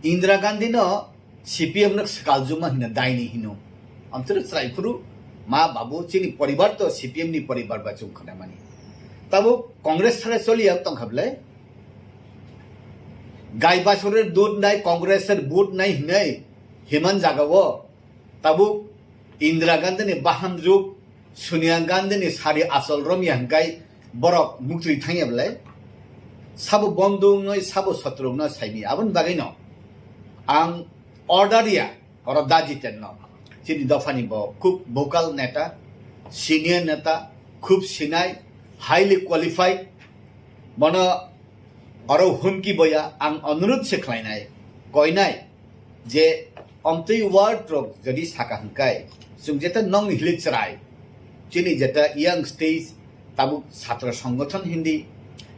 Indira Gandhi no C P M no swkal juma hino daini hino. Amtwrw chwrai phuru ma babu chini poribar to C P M ni poribar ba chwng khanamani. Tabuk Congress sara choliya tongkha bwle. Gai basorer dud nai Congress er vote nai hinai himan jaga o. Tabuk Indira Gandhi ni baham juk, Sonia Gandhi ni sari achol romya hwnkhe borok muktwi thangya belai. Sabo bondhu wngnoi, sabo sotro wngnoi saimanya. Aboni bagwi no ang order ya, oro da Jiten no. Chini dopha ni bo khub vocal neta, senior neta, khub sinai, highly qualified. Bono oro humki boya ang onurudh se khlainai, koinai je omtwi word rok jodi saka hwnkhe, chwng jeta nongni hili chwrai, chini jeta young stage tabuk chhatra songgothon hindi,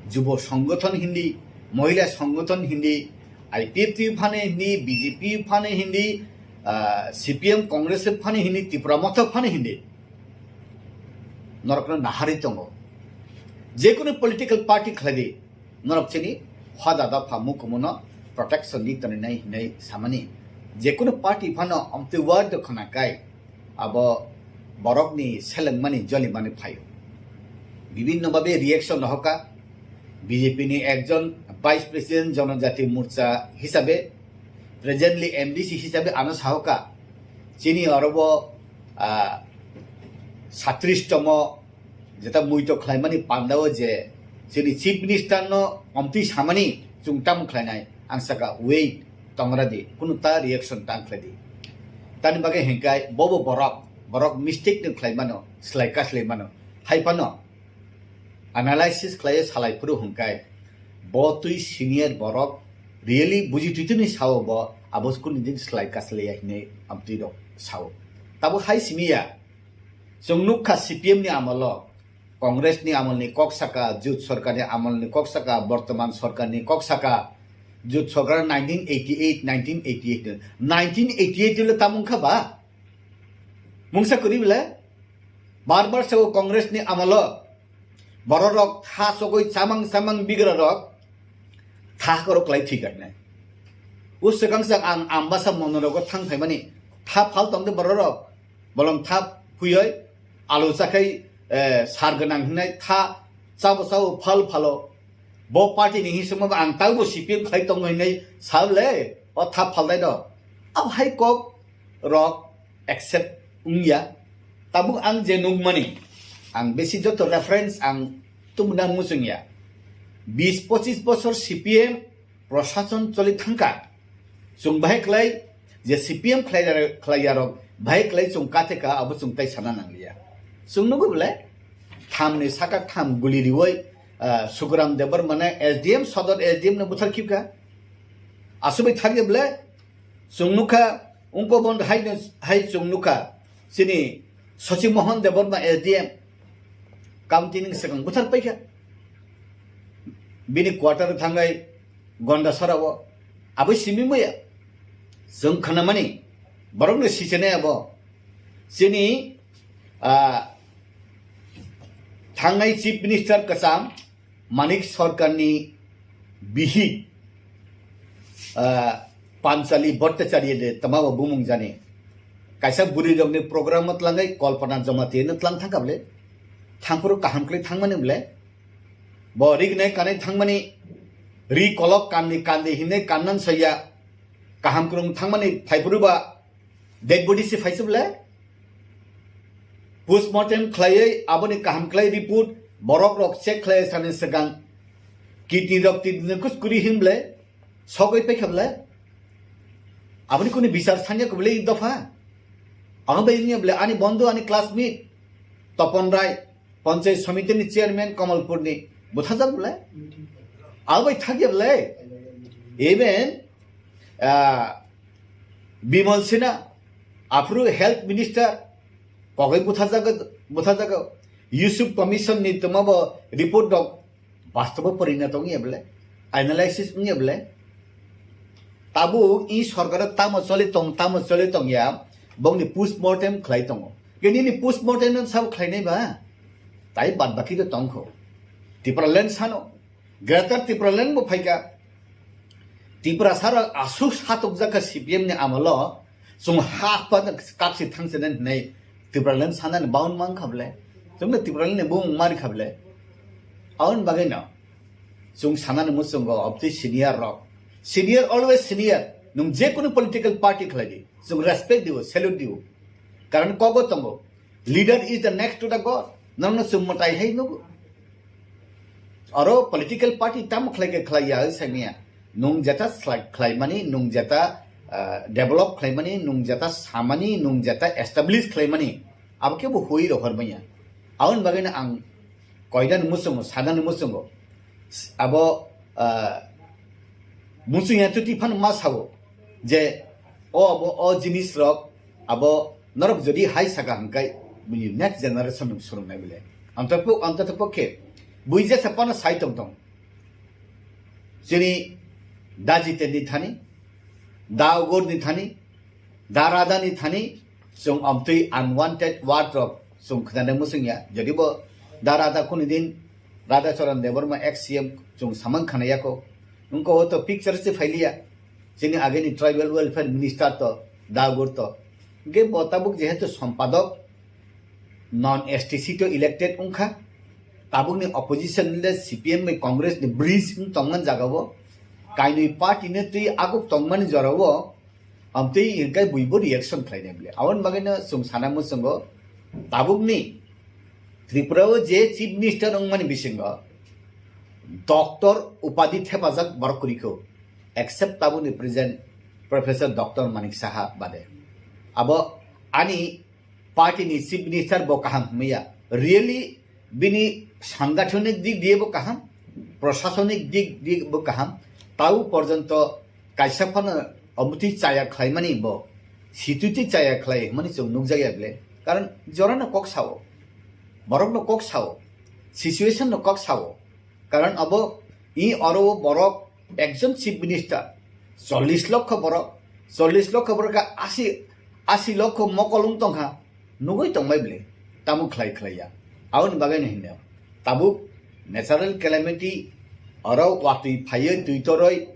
jubo songgothon hindi, mohila songgothon hindi, I P F T phano hindi, B J P phano hindi, ah, C P M Congress phano hindi, Tipra Motha phano hindi. Norokno naharwi tongo. Jekunu political party khlai di, norok chini hoda dopha mukumu no protection di tonwi nai hinwi samani. Jekunu party phano omtwi word khwna kai, abo borokni selengmani jolimani phaio. Bibinno babe reaction rohoka. B J P ni ekjon Vice President Jonojati Morcha hisabe, presently M D C hisabe ano sahoka, chini orobo, ah, satris tomo jeta muito khlaimani pandao je chini Chief Minister no omtwi samani chwng tamo khlainai, ang saka wait tongra di, kunu ta reaction tang khlai di. Tani bagwi hingkai bobo borok, borok mistake no khlai mano, slai kaslai mano. Hai phano analysis khlai salai phuru hingkai bo twi senior borok really buji twi twi ni sao bo abo kunu din slai kaslai ya hinwi amtwi rok sao. Tabo hai simi ya. Chwng nukha C P M ni amolo, Congress ni amolni kok saka, Jut Sarkar ni amolni kok saka, bortoman Sarkar ni kok saka, Jut Sarkar nineteen eighty eight, nineteen eighty eight, nineteen eighty eight le tamung kha ba? Mungsa kuri bile? Bar bar sego Congress ni amolo, bororok tha sogoi chamang chamang bigra rok tha korok lai thik nai. O swkang swkang ang Ambasa mono rogo thang phaimani tha phal tongde bororok. Bolong thap huyoi alu chakhai, eh, sar gwnang hinai tha chabo chabo phal phalo. Bo party ni hisimo ang taubo C P M khlai tongo hinai sable o thap phal dai do. Ab hai kok rok accept wngya. Tabuk ang je nukmani, ang besi joto reference ang tumna muchungya. Bis pochis bosor C P M proshason choli thangkha. Chwng bahai khlai je C P M khlai, khlaiyarok bahai khlai chwng katheka abo chwng tai sana nangliya. Chwng nugo bole thamni saka tham guli riwoi, ah, Sukuram Debbarma ne S D M, Sodor S D M no buthar khibkha. Aswbai thangya bole chwng nukha, ungko bon hai no, hai chwng nukha. Chini Sachi Mohan Debbarma S D M county ni swkang buthar paikha. Bini quarter thangai Gondasara o. Abo simi maya. Chwng khanamani borok no sichene abo. Chini, ah, thangnai Chief Minister kwcham Manik Sarkar ni bihik, ah, Panchali Bhattacharya de tama bo bumung jani. Kaisa bwrwi rok ni program o tlangai Kalpana Jamatia no tlang thangkha bole. Thangphuru kaham khlai thangmani bole. Bo rignai kanai thangmani ri kolok kandi kandi hinai kannan saya kaham krung thangmani phaiphuru ba dead body se phaisuk le. Postmortem khlaiwi aboni kaham khlai report borok rok check khlai sani swkang kidney rok twi kuskuri him le sogwi paikha le. Aboni kuni bichar sanya ko le dopha. Ang bai ni bole ani bondhu ani classmate Topon Rai, Panchayat Samiti ni chairman Kamalpur ni buthajak bole. Ang bai thagya bole. Even, ah, Bimal Sinha, aphuru health minister, kogwi buthajago, buthajago. Yusuf Commission ni tuma bo report dok bastobo porina tong ya bole, analysis wng ya bole. Tabuk i sorkar tamo choli tong, tamo choli tong ya, bongni postmortem khlai tongo. Ke nini postmortem no sabo khlai nai ba? Tai bad baki to tong kho. Tipraland sano, Greater Tipraland bo phaikha. Tiprasa rok aswk satukjak kha C P M ni amolo, chwng ha pa kaksi thangsinani hinwi Tipraland sanani bound mang kha bole. Chwngno Tipraland ni bumung mari kha bole. Aboni bagwi no chwng sanani muchungo obtwi senior rok. Senior always senior. Nwng je kunu political party khlai di, chwng respect dibo, salute dibo. Karon kogo tongo. Leader is the next to the God. Nono chwng mwtai hai nugo. Oro political party tamo khlai khe khlai ya, sai manya. Nwng jeta slai-, khlai mani, nwng jeta, ah, develop khlai mani, nwng jeta samani, nwng jeta establish khlai mani. Abo khe bo hui rohor manya. Aboni bagwi no ang koidani muchungo, sadani muchungo. Abo, ah, muchung ya tuti phano ma sabo je o abo o jinis rok abo norok jodi hai saka hwnkhe bini next generation rok swrwngnai bile. Anto po-, anto pokhe bui jesa phano sai tong tong. Chini da Jiten ni thani, da Ogor ni thani, da Radha ni thani, chwng amtwi unwanted word rok chwng khwnanai muchung ya. Jodi bo da Radha kuni din Radha Charan Debbarma ex C M chwng samang khana yako. Wngkha o to picture se phailiya. Chini ageni tribal welfare minister to, da Ogor to. Hwnkhe bo tabuk jehetu sompadok, non S T seat o elected wngkha. Tabukni opposition le C P M bai Congress ni bridge wng tongmani jagao, kainwi party ni twi aguk tongmani jorao, amtwi hwnkhe buibo reaction khlainai bwle. Aboni bagwino chwng sana muchungo, tabukni Tripura o je chief minister wngmani bisingo doctor upadhi thepajak borok kwrwi kho, except tabukni present Professor Doctor Manik Saha bade. Abo ani party ni chief minister bo kaham hwnmaya. Really bini sangathonik dik diye bo kaham, prosasonik dik diye bo kaham. Tau porjonto kaisa phano omuti chaya khlaimani bo, situti chaya khlai hwnmani chwng nukjakya bwle. Karon jorano kok sao, borokno kok sao, situation no kok sao. Karon abo i oro o borok ekjon chief minister, chollish lokho borok, chollish lokho borok khe asi, asi lokho mokol wng tongkha, nugui tongbai bwle, tamo khlai khlaiya. Aboni bagwino hinwi tabuk natural calamity, oro watwi phaiwi twi toroi,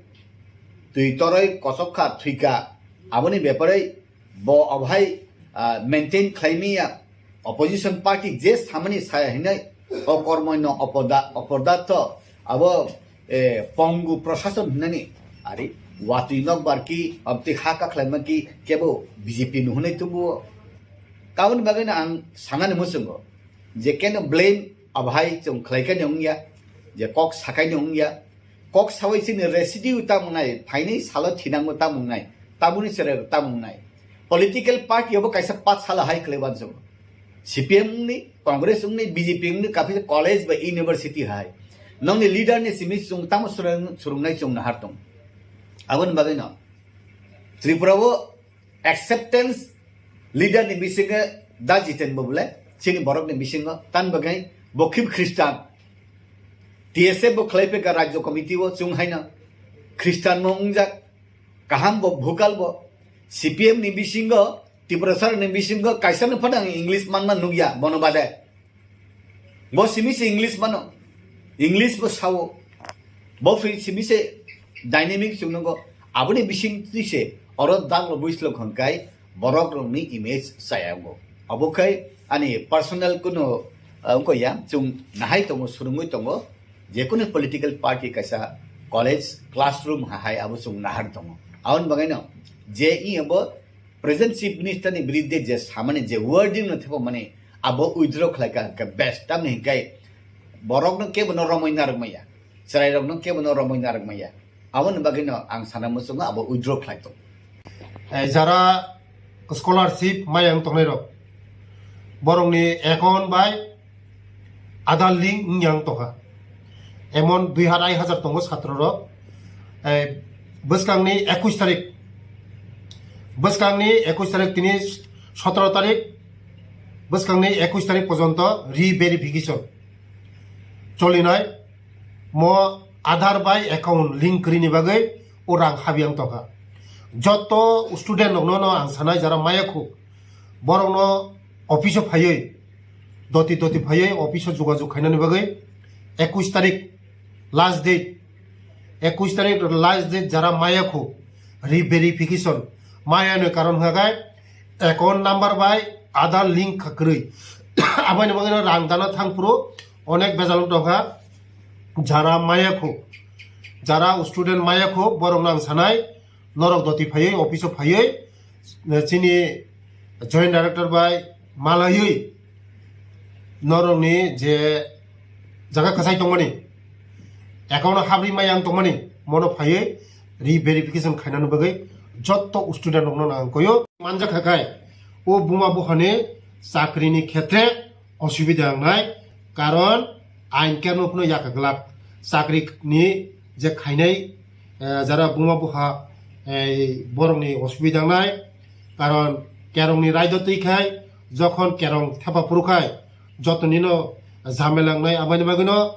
twi toroi kochok kha, thwikha, aboni bepare bo obo hai, ah, maintain khlaimaya, opposition party je samani saya hinwi okormoino opoda-, opodato abo, eh, pongu prosason hinani ari watwi nokbar ki abti ha kakhlaima ki kebo B J P no hinwi tubuo. Taboni bagwino ang sanani muchungo je keno blame abo hai chwng khlaikani wngya, je kok sakaini wngya, kok sawi chini residue tamo wngnai, phainai salo thinango tamo wngnai, taboni chwrai tamo wngnai. Political party abo kaisa pat salo hai khlai uansukgo. C P M wngni, Congress wngni, B J P wngni, kaphisa college ba university hai. Nongni leader ni simi chwng tamo surung-, surungnai chwng nahar tong. Aboni bagwino Tripura o acceptance leader ni bisingo da Jiten bo bole, chini borok ni bisingo, tan bagwi bo khib Christian. T S F bo khlai peka Rajya Committee o chwng haino Christian mo wngjak, kaham bo bhukal bo. C P M ni bisingo, Tiprasa ni bisingo kaisa no phano ang English manma nukya bono bade. Bo simi se English mano, English bo sao, bo phi simi se dynamic chwng nungo, aboni bising twi se oro daglo buislo hwnkai borok rokni image chaya wngo. Abo khai ani personal kuno, ah, wngko ya, chwng nahai tongo, surungwi tongo, jekunu political party kaisa college classroom ha hai abo chwng nahar tongo. Aboni bagwino je i abo present chief minister ni biridde je samani je wording no thepa mani abo withdraw khlai ka hwnkhe best, tamni hwnkhe borok no kebo no romwi narwk maya, chwrai rok no kebo no romwi narwk maya, aboni bagwi no ang sana muchungo abo withdraw khlai tong. Eh, jara scholarship maya wng tongnai rok, borok ni account bai Aadhaar link wng yang tongkha. Emon dui hajar, hai hajar tongo satro rok. Eh, bwskangni ekush tarik, bwskangni ekush tarik tini sotro tarik, bwskangni ekush tarik porjonto re-verification cholinai. Mo Aadhaar bai account link kwrwini bagwi o rang habiyang tongkha. Jotto student rokno no ang sanai jara maya khu, borokno office o phaiwi, doti doti phaiwi office o jogajog khainani bagwi ekush tarik last date, ekush tarik last date jara maya khu re-verification maya ni karon hwnkha khe account number bai Aadhaar link kha kwrwi. Aboni bagwi no rang dana thang phuru onek bejal wng tongkha. Jara maya khu, jara student maya khu, borok no ang sanai, norok doti phaiwi, office o phaiwi, eh, chini joint director bai malaiwi norokni je jaga kwchai tongmani, account o habri maya wng tongmani, mono phaiwi re-verification khainani bagwi jotto student rokno ang koyo manjakha khai o buma buphani chakrini khetre osubida wngnai, karon ain keno phano yakha glak chakri ni je khainai, eh, jara buma buha, eh, borokni osubida wngnai, karon kerongni raida twi khai jokhon kerong thepa phuru khai jotonino jhamela wngnai, aboni bagwino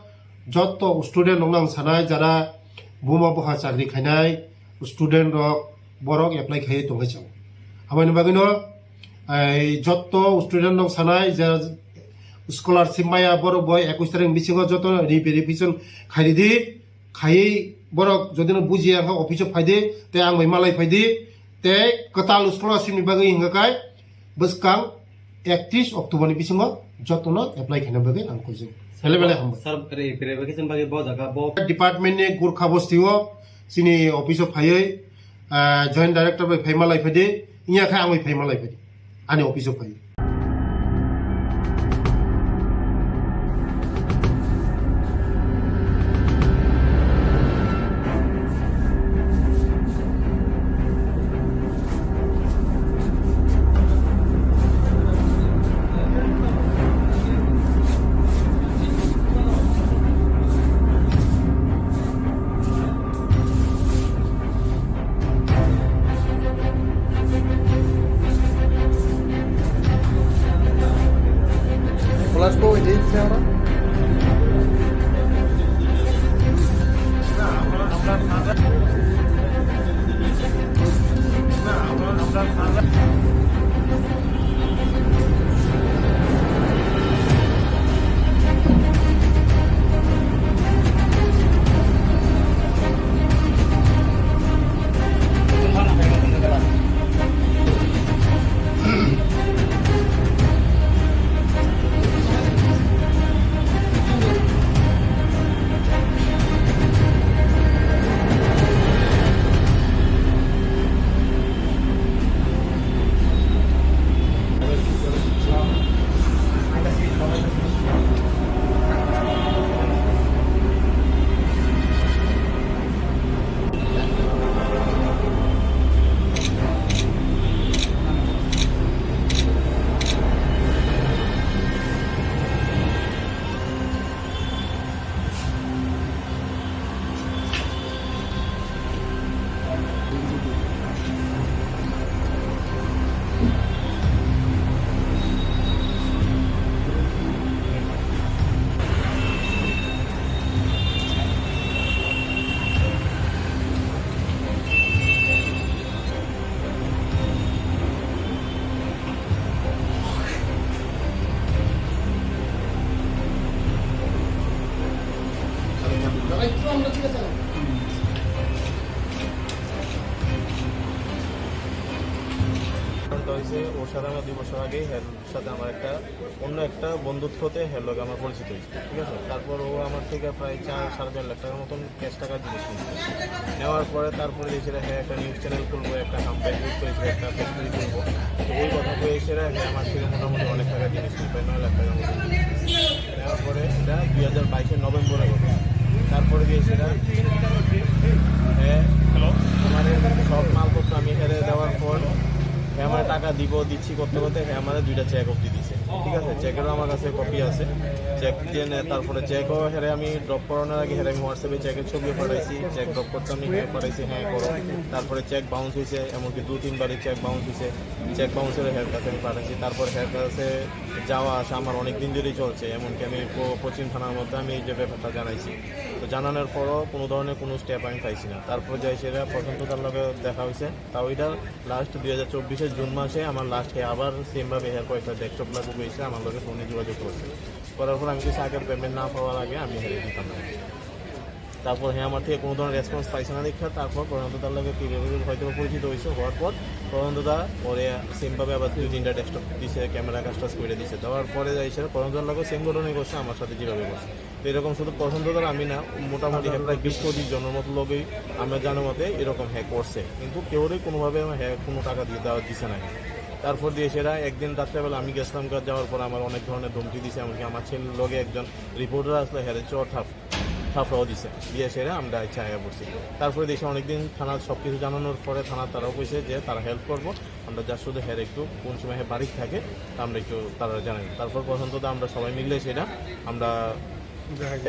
jotto student rokno ang sanai jara buma buha chakri khainai student rok borok apply khaiwi tongwi chwng. Aboni bagwino, ai, jotto student rok sanai je scholarship maya borok bo ekush tarik bisingo joto re-verification khairi di, khaiwi borok jodi no bujiya kha office o phai di, tei ang bai malai phai di, tei kwtal scholarship ni bagwi hwnkha khe bwskang ekatris October ni bisingo Jotono apply khaina bagwi ang kuijak. Belai belai hambai. Sir, re-, verification bagwi bo jaga bo. Department ni Gurkha bosti o chini office o phaiwi, ah, joint director bai phaima lai phadi, iya khe ang bai phaima lai phadi. Ani office o phaiwi. Flash ko ini siapa? কারণটা হয়েছে, ওর সাথে আমার দুই বছর আগে হের সাথে আমার একটা অন্য একটা বন্ধুত্বতে হের লগে আমার পরিচিত হয়েছে, ঠিক আছে? তারপর ও আমার থেকে প্রায় চার সাড়ে চার লাখ টাকার মতন ক্যাশ টাকা জিনিস নিয়েছে। নেওয়ার পরে তারপরে যে সেটা হ্যাঁ একটা নিউজ চ্যানেল খুলবো, একটা হাম্পেট ইউজ করেছিল, একটা ফ্যাক্টরি খুলবো। তো ওই কথা কয়ে সেটা হ্যাঁ আমার থেকে মোটামুটি অনেক টাকা জিনিস নিয়ে প্রায় নয় লাখ টাকার মতো। নেওয়ার পরে সেটা দুই হাজার বাইশের নভেম্বরে ঘটে। তারপরে গিয়ে সেটা হ্যাঁ হ্যালো আমার এই সব মালপত্র আমি হেরে দেওয়ার পর হ্যাঁ আমার টাকা দিব দিচ্ছি করতে করতে হ্যাঁ আমার দুইটা চেক অবধি দিছে। ঠিক আছে, চেকেরও আমার কাছে কপি আছে। চেক দিয়ে নে-, তারপরে চেকও হেরে আমি ড্রপ করানোর আগে হেরে আমি হোয়াটসঅ্যাপে চেকের ছবিও পাঠাইছি, চেক ড্রপ করতে আমি হ্যাঁ পাঠাইছি, হ্যাঁ করো। তারপরে চেক বাউন্স হয়েছে, এমনকি দু তিনবারই চেক বাউন্স হয়েছে। চেক বাউন্সের হের কাছে আমি পাঠাইছি। তারপর হের কাছে যাওয়া আসা আমার অনেক দিন ধরেই চলছে, এমনকি আমি প-, পশ্চিম থানার মধ্যে আমি এই যে ব্যাপারটা জানাইছি। তো জানানোর পরও কোনো ধরনের কোনো স্টেপ আমি পাইছি না। তারপর যাই সেটা প্রশান্ত দার লগে দেখা হয়েছে, তাও এটা লাস্ট দুই হাজার চব্বিশের জুন মাসে আমার লাস্টে আবার সেমভাবে হের কয়েকটা ডেস্কটপ লাগু হয়েছে, আমার লগে ফোনে যোগাযোগ করছে। করার পর আমি কিছু আগের পেমেন্ট না পাওয়ার আগে আমি হেরে দিতাম না। তারপর হ্যাঁ আমার থেকে কোনো ধরনের রেসপন্স পাইছে না দেখা, তারপর প্রশান্ত তার লগে ক্লিয়ারলি হয়তো পরিচিত হয়েছে, হওয়ার পর প্রশান্ত দা ওরে সেমভাবে আবার দুই তিনটা ডেস্কটপ দিছে, ক্যামেরা কাজ টাজ করে দিছে। দেওয়ার পরে যাই সেটা প্রশান্ত দার লগে সেম ঘটনাই করছে আমার সাথে যেভাবে করছে। তো এরকম শুধু প্রশান্ত দার আমি না, মোটামুটি হ্যাঁ প্রায় বিশ পঁচিশ জনের মতো লোকেই আমরা জানার মতে এরকম হ্যাক করছে, কিন্তু কেউরই কোনোভাবে হ্যাঁ কোনো টাকা দিয়ে দেওয়া দিছে না। তারপর দিয়ে সেটা একদিন রাত্রেবেলা আমি গেছিলাম, যাওয়ার পর আমার অনেক ধরনের ধমকি দিছে, এমনকি আমার ছেলের লগে একজন রিপোর্টার আসলে হেরে চর থাপ থাপড়াও দিছে, দিয়ে সেটা আমরা ইচ্ছা আয়া পড়ছি। তারপরে দেশে অনেকদিন থানা সব কিছু জানানোর পরে থানা তারাও কইছে যে তারা হেল্প করবো, আমরা যা শুধু হের একটু কোন সময় হে বাড়ি থাকে তা আমরা একটু তারা জানাই। তারপর পর্যন্ত তো আমরা সবাই মিললে সেটা আমরা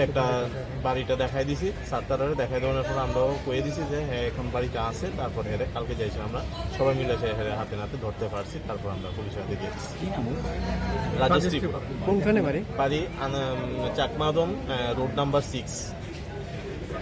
একটা বাড়িটা দেখাই দিছি স্যার তারারে, দেখাই দেওয়ার পর আমরাও কয়ে দিছি যে হ্যাঁ এখন বাড়িতে আছে। তারপর হেরে কালকে যাইছে আমরা সবাই মিলে সে হেরে হাতে নাতে ধরতে পারছি, তারপর আমরা পুলিশের হাতে দিয়ে দিছি। কি নাম ওর? রাজেশ ত্রিপুরা। কোনখানে বাড়ি? বাড়ি আন-, উম, চাকমাদম, আহ, রোড নাম্বার সিক্স,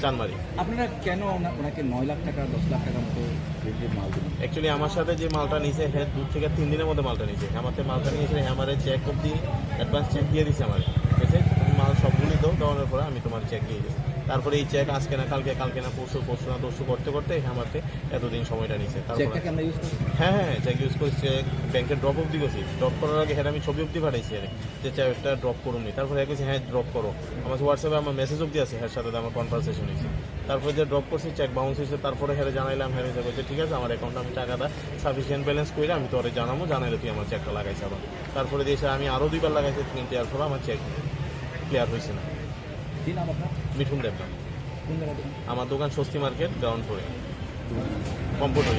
চানমারি। আপনারা কেন ওনা-, ওনাকে নয় লাখ টাকা, দশ লাখ টাকার মতো রেডি মাল দিলেন? অ্যাকচুয়ালি আমার সাথে যে মালটা নিছে, হ্যাঁ, দু থেকে তিন দিনের মধ্যে মালটা নিছে। আমাকে মালটা নিয়েছে, হ্যাঁ, আমার চেক অবধি অ্যাডভান্স চেক দিয়ে দিছে আমার। ঠিক আছে? তুমি মাল সবগুলি দাও, দেওয়ানোর পরে আমি তোমার চেক দিয়ে দিচ্ছি। তারপরে এই চেক আজকে না কালকে, কালকে না পরশু, পরশু না তরশু করতে করতে আমাকে এতদিন সময়টা নিছে। তারপরে চেকটা কি আমরা ইউজ করছি? হ্যাঁ, হ্যাঁ, চেক ইউজ করছি, চেক ব্যাংকে ড্রপ অবধি করছি। ড্রপ করার আগে হেরা আমি ছবি অবধি পাঠাইছি আরে, যে চেকটা ড্রপ করুন নি। তারপরে এক কইছে, "হ্যাঁ, ড্রপ করো।" আমার WhatsApp-এ আমার মেসেজ অবধি আছে, হের সাথে আমার কনভারসেশন হয়েছে। তারপরে যে ড্রপ করছি, চেক বাউন্স হয়েছে, তারপরে হেরে জানাইলাম, হেরে বলছে, "ঠিক আছে, আমার অ্যাকাউন্টে আমি টাকাটা সাফিসিয়েন্ট ব্যালেন্স করে আমি তোরে জানাবো, জানাইলে তুই আমার চেকটা লাগাইস আবার।" তারপরে দিয়ে এসে আমি আরও দুইবার লাগাইছি, কিন্তু এরপরে আমার চেক ক্লিয়ার হয়েছে না। কি নাম আপনার? মিঠুন দেবনাথ। কোন জায়গায় দোকান? আমার দোকান স্বস্তি মার্কেট, গ্রাউন্ড ফ্লোরে, কম্পিউটার।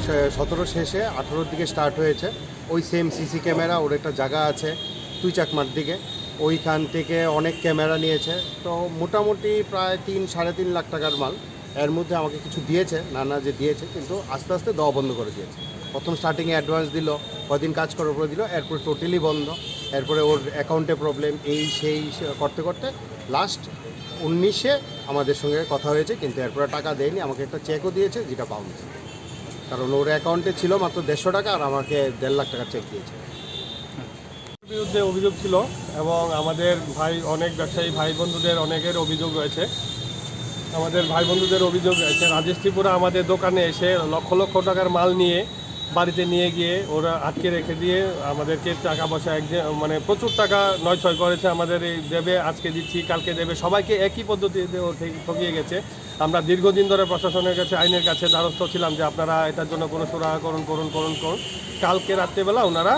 সে-, সতেরো শেষে আঠারোর দিকে স্টার্ট হয়েছে। ওই সেম সিসি ক্যামেরা, ওর একটা জায়গা আছে তুই চাকমার দিকে, ওইখান থেকে অনেক ক্যামেরা নিয়েছে। তো মোটামুটি প্রায় তিন, সাড়ে তিন লাখ টাকার মাল। এর মধ্যে আমাকে কিছু দিয়েছে, নানা যে দিয়েছে, কিন্তু আস্তে আস্তে দেওয়া বন্ধ করে দিয়েছে। প্রথম স্টার্টিংয়ে অ্যাডভান্স দিল, কদিন কাজ করার পরে দিল, এরপরে টোটালি বন্ধ। এরপরে ওর অ্যাকাউন্টে প্রবলেম, এই সেই সে করতে করতে লাস্ট উনিশে আমাদের সঙ্গে কথা হয়েছে, কিন্তু এরপরে টাকা দেয়নি। আমাকে একটা চেকও দিয়েছে, যেটা বাউন্স, কারণ ওর অ্যাকাউন্টে ছিল মাত্র দেড়শো টাকা, আর আমাকে দেড় লাখ টাকার চেক দিয়েছে। বিরুদ্ধে অভিযোগ ছিল এবং আমাদের ভাই, অনেক ব্যবসায়ী ভাই বন্ধুদের অনেকের অভিযোগ রয়েছে। আমাদের ভাই বন্ধুদের অভিযোগ রয়েছে, রাজেশ ত্রিপুরা আমাদের দোকানে এসে লক্ষ লক্ষ টাকার মাল নিয়ে বাড়িতে নিয়ে গিয়ে ওরা আটকে রেখে দিয়ে আমাদেরকে টাকা পয়সা এক, মানে প্রচুর টাকা নয় ছয় করেছে। আমাদের এই দেবে, আজকে দিচ্ছি, কালকে দেবে, সবাইকে একই পদ্ধতিতে ও ঠে-, ঠকিয়ে গেছে। আমরা দীর্ঘদিন ধরে প্রশাসনের কাছে, আইনের কাছে দ্বারস্থ ছিলাম যে আপনারা এটার জন্য কোনো সুরাহা করুন, করুন, করুন, করুন। কালকে রাত্রেবেলা ওনারা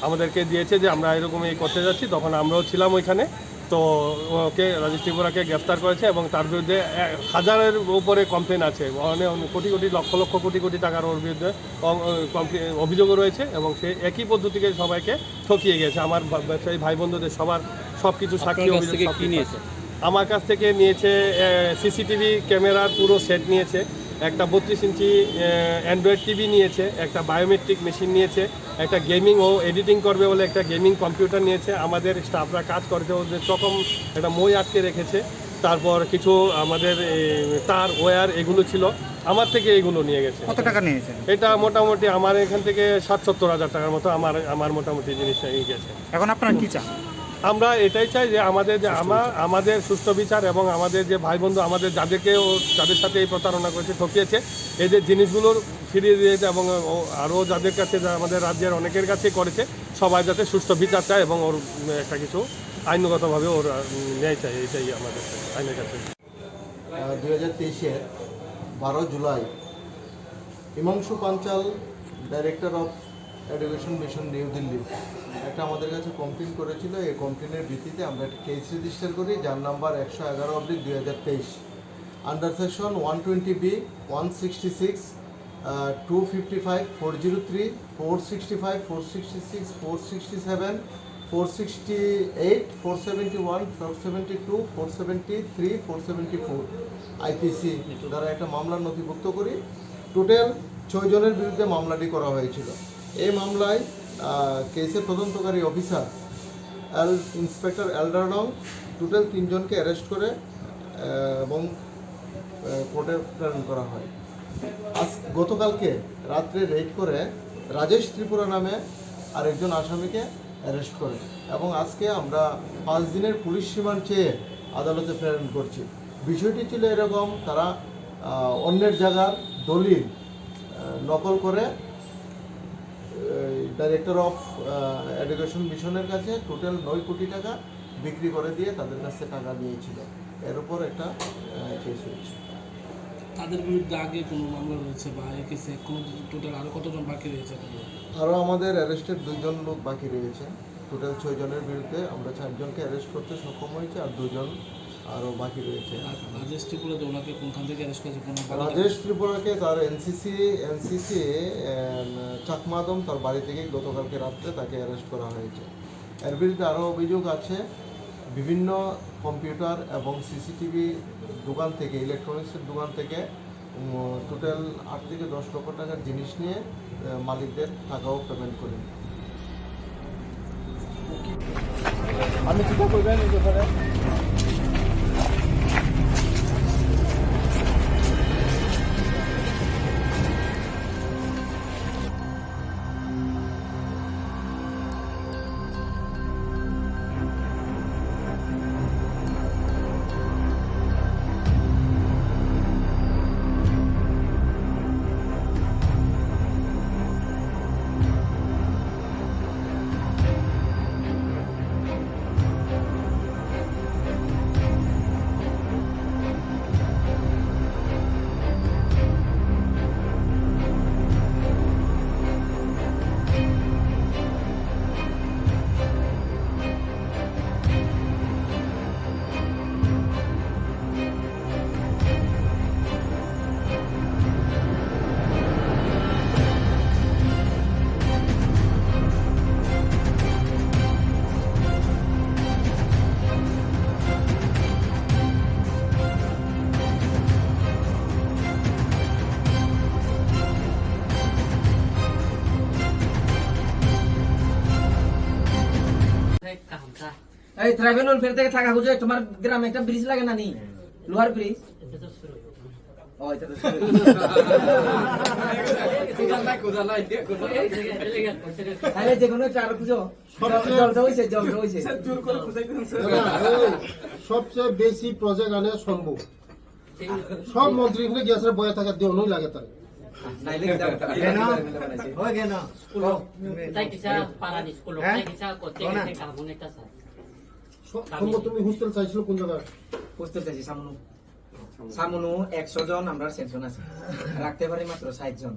আমাদেরকে দিয়েছে যে আমরা এরকম এই করতে যাচ্ছি, তখন আমরাও ছিলাম ওইখানে। তো ওকে, রাজেশ ত্রিপুরাকে গ্রেফতার করেছে এবং তার বিরুদ্ধে এ, হাজারের উপরে কমপ্লেন আছে, মানে কোটি কোটি, লক্ষ লক্ষ, কোটি কোটি টাকার ওর বিরুদ্ধে অ-, অ-, কমপ্লে-, অভিযোগও রয়েছে এবং সে একই পদ্ধতিকে সবাইকে ঠকিয়ে গেছে। আমার বা-, ব্যবসায়ী ভাই বন্ধুদের সবার সব কিছু সাক্ষী, আপনার কাছ অভিযোগ থেকে সব কি কিছু নিয়েছে? আছে। আমার কাছ থেকে নিয়েছে, এ, সিসিটিভি ক্যামেরার পুরো সেট নিয়েছে, একটা বত্রিশ ইঞ্চি, এ, অ্যান্ড্রয়েড টিভি নিয়েছে, একটা বায়োমেট্রিক মেশিন নিয়েছে, একটা গেমিং, ও এডিটিং করবে বলে একটা গেমিং কম্পিউটার নিয়েছে। আমাদের স্টাফরা কাজ করতে ওদের চকম একটা মই আটকে রেখেছে। তারপর কিছু আমাদের এই তার ওয়্যার এগুলো ছিল, আমার থেকে এগুলো নিয়ে গেছে। কত টাকা নিয়েছেন? এটা মোটামুটি আমার এখান থেকে ষাট সত্তর হাজার টাকার মতো আমার, আমার মোটামুটি জিনিস নিয়ে গেছে। এখন আপনারা কি চান? আমরা এটাই চাই যে আমাদের যে আমার, আমাদের সুষ্ঠু বিচার এবং আমাদের যে ভাই বন্ধু, আমাদের যাদেরকে ও, যাদের সাথে এই প্রতারণা করেছে, ঠকিয়েছে, এদের জিনিসগুলোর ফিরিয়ে দিয়ে দিতে এবং ও, আরও যাদের কাছে, যা আমাদের রাজ্যের অনেকের কাছেই করেছে, সবাই যাতে সুষ্ঠু বিচার চায় এবং ওর, উম, একটা কিছু আইনগতভাবে ওর, উম, ন্যায় চায়, এটাই আমাদের আইনের কাছে। আহ, দুই হাজার তেইশের বারো জুলাই Himanshu Panchal, director of education mission New Delhi, একটা আমাদের কাছে কমপ্লেন করেছিল। এই কমপ্লেনের ভিত্তিতে আমরা একটা কেস রেজিস্টার করি, যার নাম্বার একশো এগারো অব্লিক দুই হাজার তেইশ, under section one twenty B, one sixty six, two fifty five, four zero three, four sixty five, four sixty six, four sixty seven, four sixty eight, four seventy one, four seventy two, four seventy three, four seventy four IPC দ্বারা একটা মামলা নথিভুক্ত করি। টোটাল ছয় জনের বিরুদ্ধে মামলাটি করা হয়েছিল। এই মামলায় আহ, কেসের তদন্তকারী অফিসার এল ইন্সপেক্টর এলডারডং টোটাল তিনজনকে অ্যারেস্ট করে, আহ, এবং, আহ, কোর্টে প্রেরণ করা হয়। আজ, গতকালকে রাত্রে রেড করে রাজেশ ত্রিপুরা নামে আরেকজন আসামিকে অ্যারেস্ট করে এবং আজকে আমরা পাঁচ দিনের পুলিশ রিমান্ড চেয়ে আদালতে প্রেরণ করছি। বিষয়টি ছিল এরকম, তারা, আহ, অন্যের জায়গার দলিল, আহ, নকল করে ডাইরেক্টর অফ এডুকেশন মিশনের কাছে টোটাল নয় কোটি টাকা বিক্রি করে দিয়ে তাদের কাছ থেকে টাকা নিয়েছিল। এর উপর একটা, আহ, কেস হয়েছে। তাদের বিরুদ্ধে আগে কোনো মামলা রয়েছে বা এই কেসে কোনো টোটাল আরো কতজন বাকি রয়েছে আপনাদের? আরও আমাদের অ্যারেস্টেড দুইজন লোক বাকি রয়েছে। টোটাল ছয় জনের বিরুদ্ধে আমরা চারজনকে অ্যারেস্ট করতে সক্ষম হয়েছে, আর দুজন আরও বাকি রয়েছে। আর রাজেশ ত্রিপুরা যে ওনাকে কোনখান থেকে অ্যারেস্ট করেছে, কোনো বাধা? রাজেশ ত্রিপুরাকে তার এনসিসি, এনসিসি, এম, চাকমা আদম তার বাড়ি থেকে গতকালকে রাত্রে তাকে অ্যারেস্ট করা হয়েছে। এর বিরুদ্ধে আরও অভিযোগ আছে, বিভিন্ন কম্পিউটার এবং সিসিটিভি দোকান থেকে, ইলেকট্রনিক্সের দোকান থেকে, উম, টোটাল আট থেকে দশ লক্ষ টাকার জিনিস নিয়ে, আহ, মালিকদের টাকাও পেমেন্ট করেনি। আমি চিন্তা করবেন এই ব্যাপারে। এই ট্রাইবেল ওয়েলফেয়ার থেকে টাকা খুঁজে তোমার গ্রামে একটা ব্রিজ লাগে না নি? লোহার ব্রিজ। ও, এটা তো শুরু। আরে, যে কোনো একটা আরো খুঁজো। সবচেয়ে জলটা হইছে, জলটা হইছে। দাদা, এই সবচেয়ে বেশি প্রজেক্ট আনে শম্ভু। সব মন্ত্রী এখানে গিয়ে আসলে বয়ে থাকে, দেওয়ানোই লাগে তার। নাইলে কি যাবে? কেন? ওই কেন? স্কুল। তাই কিসা পারানি স্কুল, হ্যাঁ? তাই কিসা করতে গেছে কামুন একটা স্যার। স-, শম্ভু, তুমি হোস্টেল চাইছিল কোন জায়গায়? হোস্টেল চাইছি সামনে। সামনো একশো জন আমরা সেকশন আছে, রাখতে পারি মাত্র ষাট জন,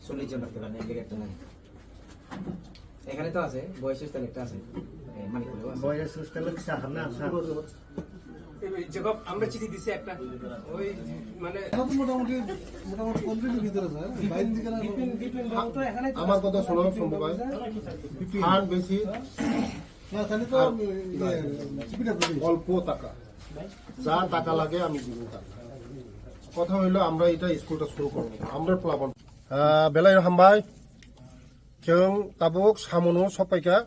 চল্লিশ জন রাখতে পারি না, এদিকে একটা নাই। এখানে তো আছে, বয়েজ হোস্টেল একটা আছে, এ, মানিকপুরেও আছে। বয়েজ হোস্টেল কিসা হামনা আছে? এই যে আমরা চিঠি দিছি একটা, ওই মানে এখন তো মোটামুটি, মোটামুটি কমপ্লিটের ভিতরে, স্যার। বাইরে দিকে না। বিপিন, বিপিন বাবু তো এখানে তো আমার কথা শোনো, শম্ভু ভাই। বিপিন। ফান্ড বেশি। না, তাহলে তো আর আমি, ইয়ে, চিঠিটা বুঝি। অল্প টাকা। যা টাকা লাগে আমি দিব টাকা। কথা হইলো আমরা এটা স্কুলটা শুরু করবো। আমরা প্লাবন। আহ, belai hambai, chwng tabuk samono sokpaikha.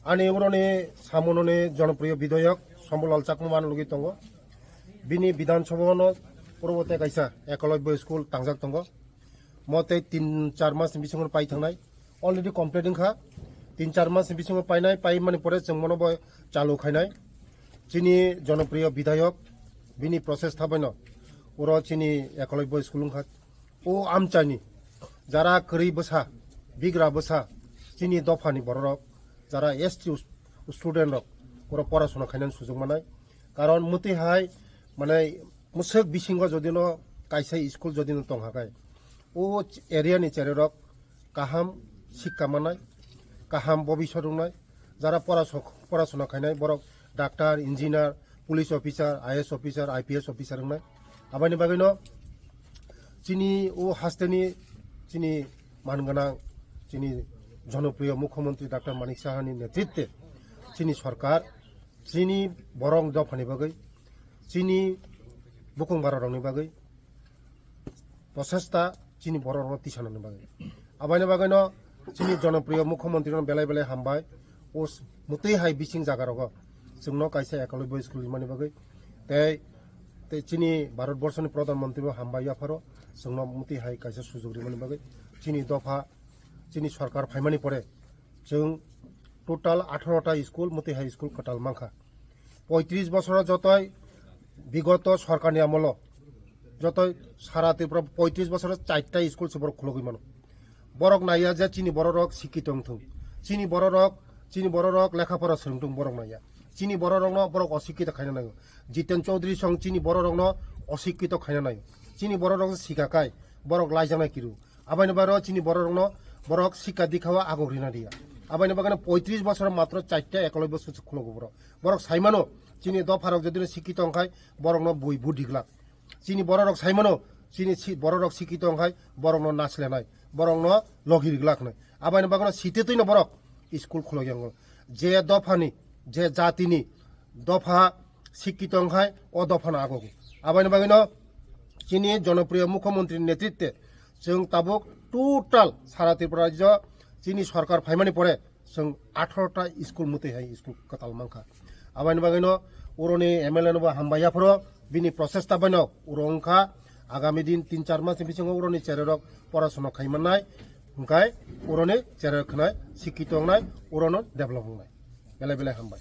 Ani uroni samononi jonopriyo bidhayak Sambulal Chakma man lugui tongo. Bini Bidhan Sabha no purbo tei kaisa Ekalobya school tangjak tongo. Mo tei tin char mas ni bisingo pai thangnai. Already complete wngkha. Tin char mas ni bisingo painai, pai mani pore chwng mono bo chalu khainai. Chini jonopriyo bidhayok, bini process thabaino oro chini Ekalobya school wngkha. O amchaini jara kwrwi bwsa, bigra bwsa, chini dophani bororok, jara S T student rok oro porasona khainani sujok manai. Karon mwtwi hai, mane, mwswk bisingo jodi no kaisa school jodi no tong hakai, o area ni chererok kaham sikka manai, kaham bobiswt wngnai, jara porasok-, porasona khainai borok doctor, engineer, police officer, I A S officer, I P S officer wngnai. Aboni bagwino chini o hasteni chini man gwnang, chini jonopriyo Mukhyamantri Doctor Manik Sahani netritwe chini sorkar chini borok dophani bagwi, chini bukung bararokni bagwi prochesta chini bororokno tisanani bagwi. Aboni bagwino Chini jonopriyo mukhyamantri no belai belai hambai. O s-, mwtwi hai bising jaga rogo chwngno kaisa ekolobya school rimani bagwi. Tei, tei chini Bharat Borshoni Pradhan Mantri bo hambai yapharo chwngno mwtwi hai kaisa sujog rimani bagwi. Chini dopha, chini sorkar phaimani pore chwng total atharo ta school, mwtwi hai school kwtal mankha. Poitris bosoro jotoi bigoto sorkarni amolo jotoi sara Tripura poitris bosoro charta school se borok khulogwi mano. Borok naiya je chini bororok sikito wngthung, chini bororok, chini bororok lekha pora swrwngthung, borok naiya. Chini bororokno borok osikito khaina naio. Jiten Chaudhary song chini bororokno osikito khaina naio. Chini bororok sikakai borok laijaknai kiru. Abaini bagwi chini bororokno borok sikka dikhao agok rina diya. Abaini bagwi poitris bosor matro charta ekolobya school se khulukgo borok. Borok saimano chini dopharok jodi sikito wngkhai borokno bui budi glak. Chini bororok saimano chini si-, bororok sikito wngkhai borokno naslenai, borokno logi riglak hnai. Abaini bagwi site twino borok school khulogyango. Je dophani, je jatini dopha sikito wngkhai o dophano agogo. Abaini bagwino chini jonopriyo mukhyamantri netritwe chwng tabuk total sara Tripura rajyo chini sorkar phaimani pore chwng atharo ta school mwtwi hai school kwtal mankha. Abaini bagwino uroni M L A no bo hambai yapharo bini prochesta baino uro wngkha agami din tin char mas ni bisingo uroni chererok porasona khaimannai hwnkhe uroni cherer khwnai sikito wngnai urono develop wngnai. Belai belai hambai.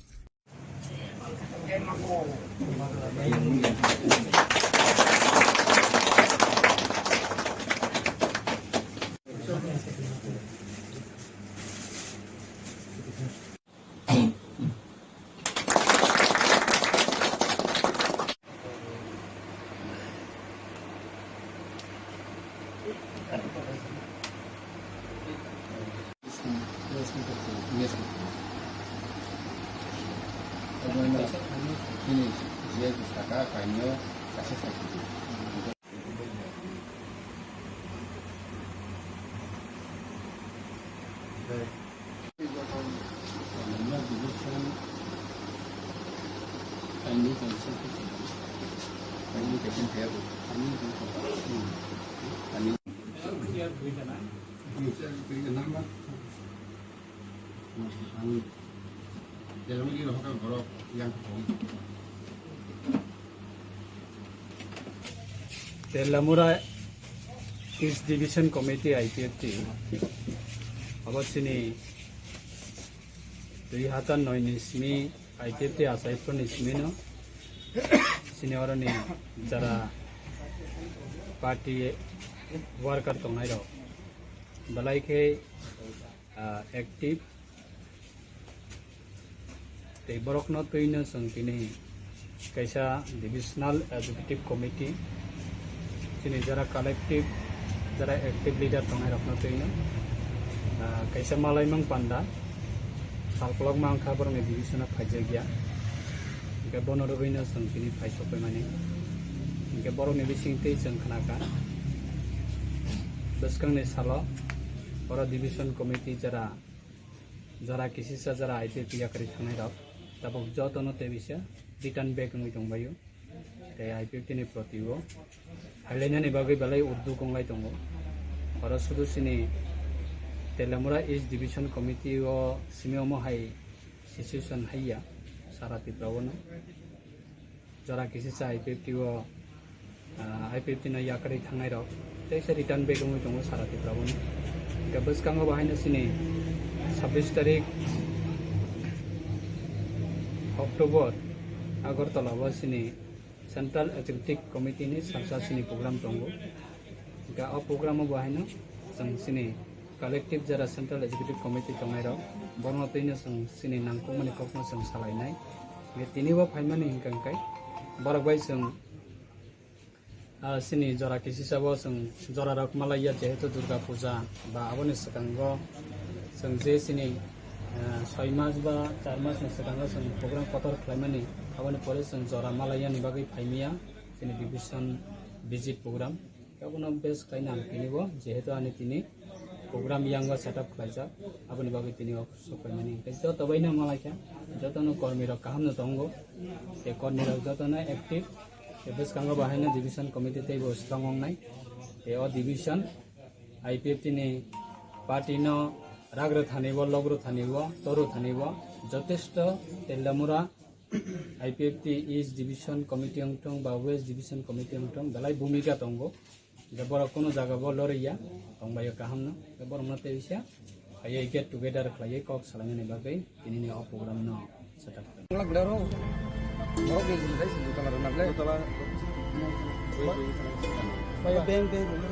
Telamura East Division Committee I P F T abo chini dui hazar noi ni simi I P F T achai phuruni simi no chini oroni jara party worker tongnai rok belai khe, ah, active. Tei borokno twino chwng tini kaisa divisional executive committee chini jara collective, jara active leader tongnai rokno twino, ah, kaisa malaimang panda salkolokma wngkha borokni division o phaijakya. Hingke bono rwgwino chwng tini phai sokphaimani. Hingke borokni bisingtwi chwng khnakha bwskangni salo oro division committee jara jora kisisa jora I P F T yakarwi thangnai rok tabuk jotono tei bisa return back wngwi tongbaio. Tei I P F T ni proti o hailainani bagwi belai udduk wnglai tongo. Oro sudu chini Telamura East Division Committee o simi omo hai situation haiya sara Tripura o no. Jora kisisa I P F T o, ah, I P F T no yakarwi thangnai rok teisa return back wngwi tongo sara Tripura o. Hingke bwskango bo haino chini sabbish tarik October Agartala o chini Central Executive Committee ni salsa chini program tongo. Hingke o program o bo haino chwng chini collective jara Central Executive Committee tongnai rok, borokno twino chwng chini nangkukmani kokno chwng salainai. Hingke tini bo phaimani hingka hingkai borok bai chwng, ah, chini jora kisisa bo chwng jora rok malaiya, jehetu Durga Puja ba aboni swkango chwng je chini, ah, soi mas ba char mas ni swkango chwng program kotor khlaimani, aboni pore chwng jora malaiyani bagwi phaimiya chini division visit program. Abono bes khlaina ang tini bo, jehetu ani tini program yango setup khlaijak, aboni bagwi tini o sokphaimani. Hingke joto baino malaikha, jotono kormi rok kaham no tongo, tei kormi rok jotono active, tei bwskango bo haino division committee tei bo strong wngnai, tei o division I P F T ni party no Ragra thani o, Logra thani o, Toru thani o, jotesto Telamura I P F T East Division Committee wngthung ba West Division Committee wngthung, belai bhumika tongo. Je borok kunu jaga bo loriya tongbaio kaham no, je borok no tei bisa phaiwi get together khlaiwi kok salaimani bagwi tinini o program no setup khlai. Beng, beng, beng, beng.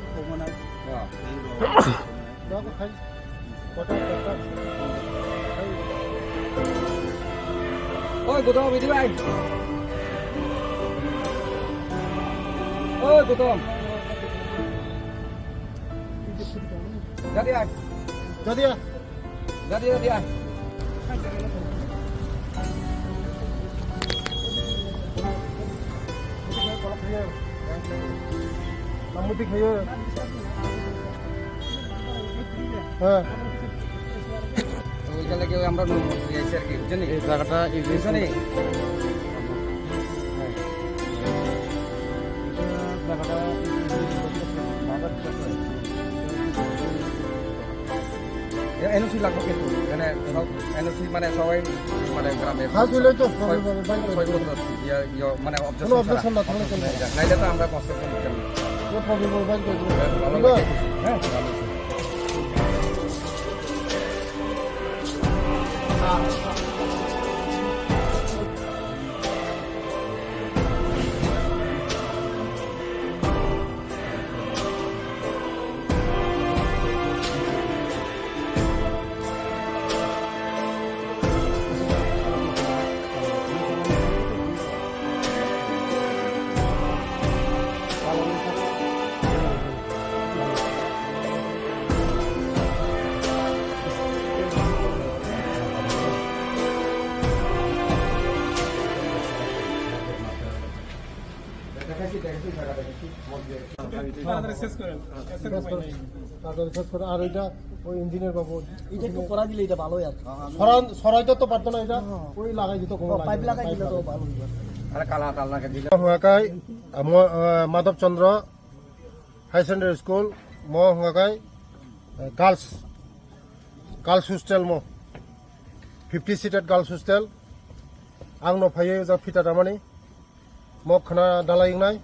Oi, Gautam, ini bai. Oi, Gautam. Jadi, ah. Jadi, ah. Jadi, jadi, ah. Namuti khayo. Hah. ওইখানে কেউ আমরা নুন মন্ত্রী আছি আর কি, বুঝছেন? এই জায়গাটা এই যে বুঝছেন? জায়গাটা এনওসি লাগবে কিন্তু, মানে সব এনওসি মানে সবাই মানে গ্রামে হ্যাঁ, চলে তো, ছয়, ছয় বছর আর কি, ইয়া, ইয়া, মানে কোনো অবজেকশন ছাড়া। অবজেকশন না থাকলে চলবে। নাইলে তো আমরা কনস্ট্রাকশন করতাম না। কোনো প্রবলেম হবে, বাইরে করে দেবো। হ্যাঁ, ভালো ঠিক আছে? লাগে। হ্যাঁ, ভালো আছে। তাড়াতাড়ি শেষ করেন। তাড়াতাড়ি শেষ করে, আর ওইটা ওই ইঞ্জিনিয়ার বাবু। এটা একটু করা দিলে এটা ভালো হয় আর কি। সরান-, সরাইতে তো পারতো না এটা, ওই লাগাই দিত, কোনো ও, পাইপ লাগাই দিলে তো ভালো হইতো। Hwnkha khe, amo, ah, Madhab Chandra Higher Secondary School, mo hwnkha khe, eh, girls, girls hostel mo, fifty seated girls hostel. Ang no phaiwi o jaga phita ramani. Mo khwna dalai wngnai,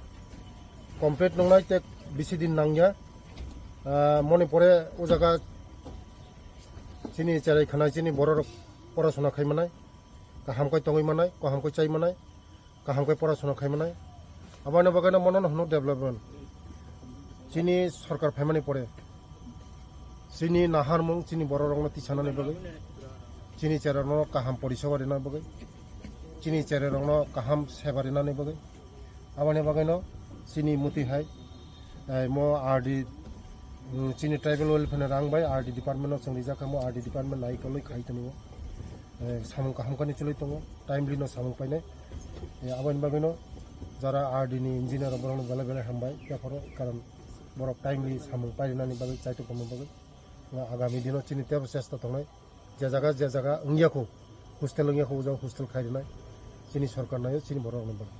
complete nungnai, tei bisi din nangya. Ah, moni pore o jaga chini cherai khwnai, chini bororok porasona khai manai, kaham khe tongwi manai, kaham khe chai manai, kaham khe porasona khai manai. Aboni bagwino mono hwnwi development. Chini sorkar phaimani pore, chini naharmung, chini bororokno tisanani bagwi, chini cherarokno kaham poriseba rina bagwi, chini cherarokno kaham seba rinani bagwi, aboni bagwino chini muti hai, eh, mo R D, mm, chini tribal welfare ni rang bai R D department no chwng rijak kha, mo R D department nai kolwi khai tongo. Eh, samung kaham khe chwlwi tongo, timely no samung painai. Eh, aboni bagwino jara R D ni engineer rok borokno belai belai hambai, yapharo karon borok timely samung painani bagwi, chaitok tongmani bagwi. Agami dino chini teibo chesta tongnai, je jaga, je jaga wngya kho, hostel wngya kho, o jaga hostel khai rwnai, chini sorkar naio, chini borok rokno bagwi.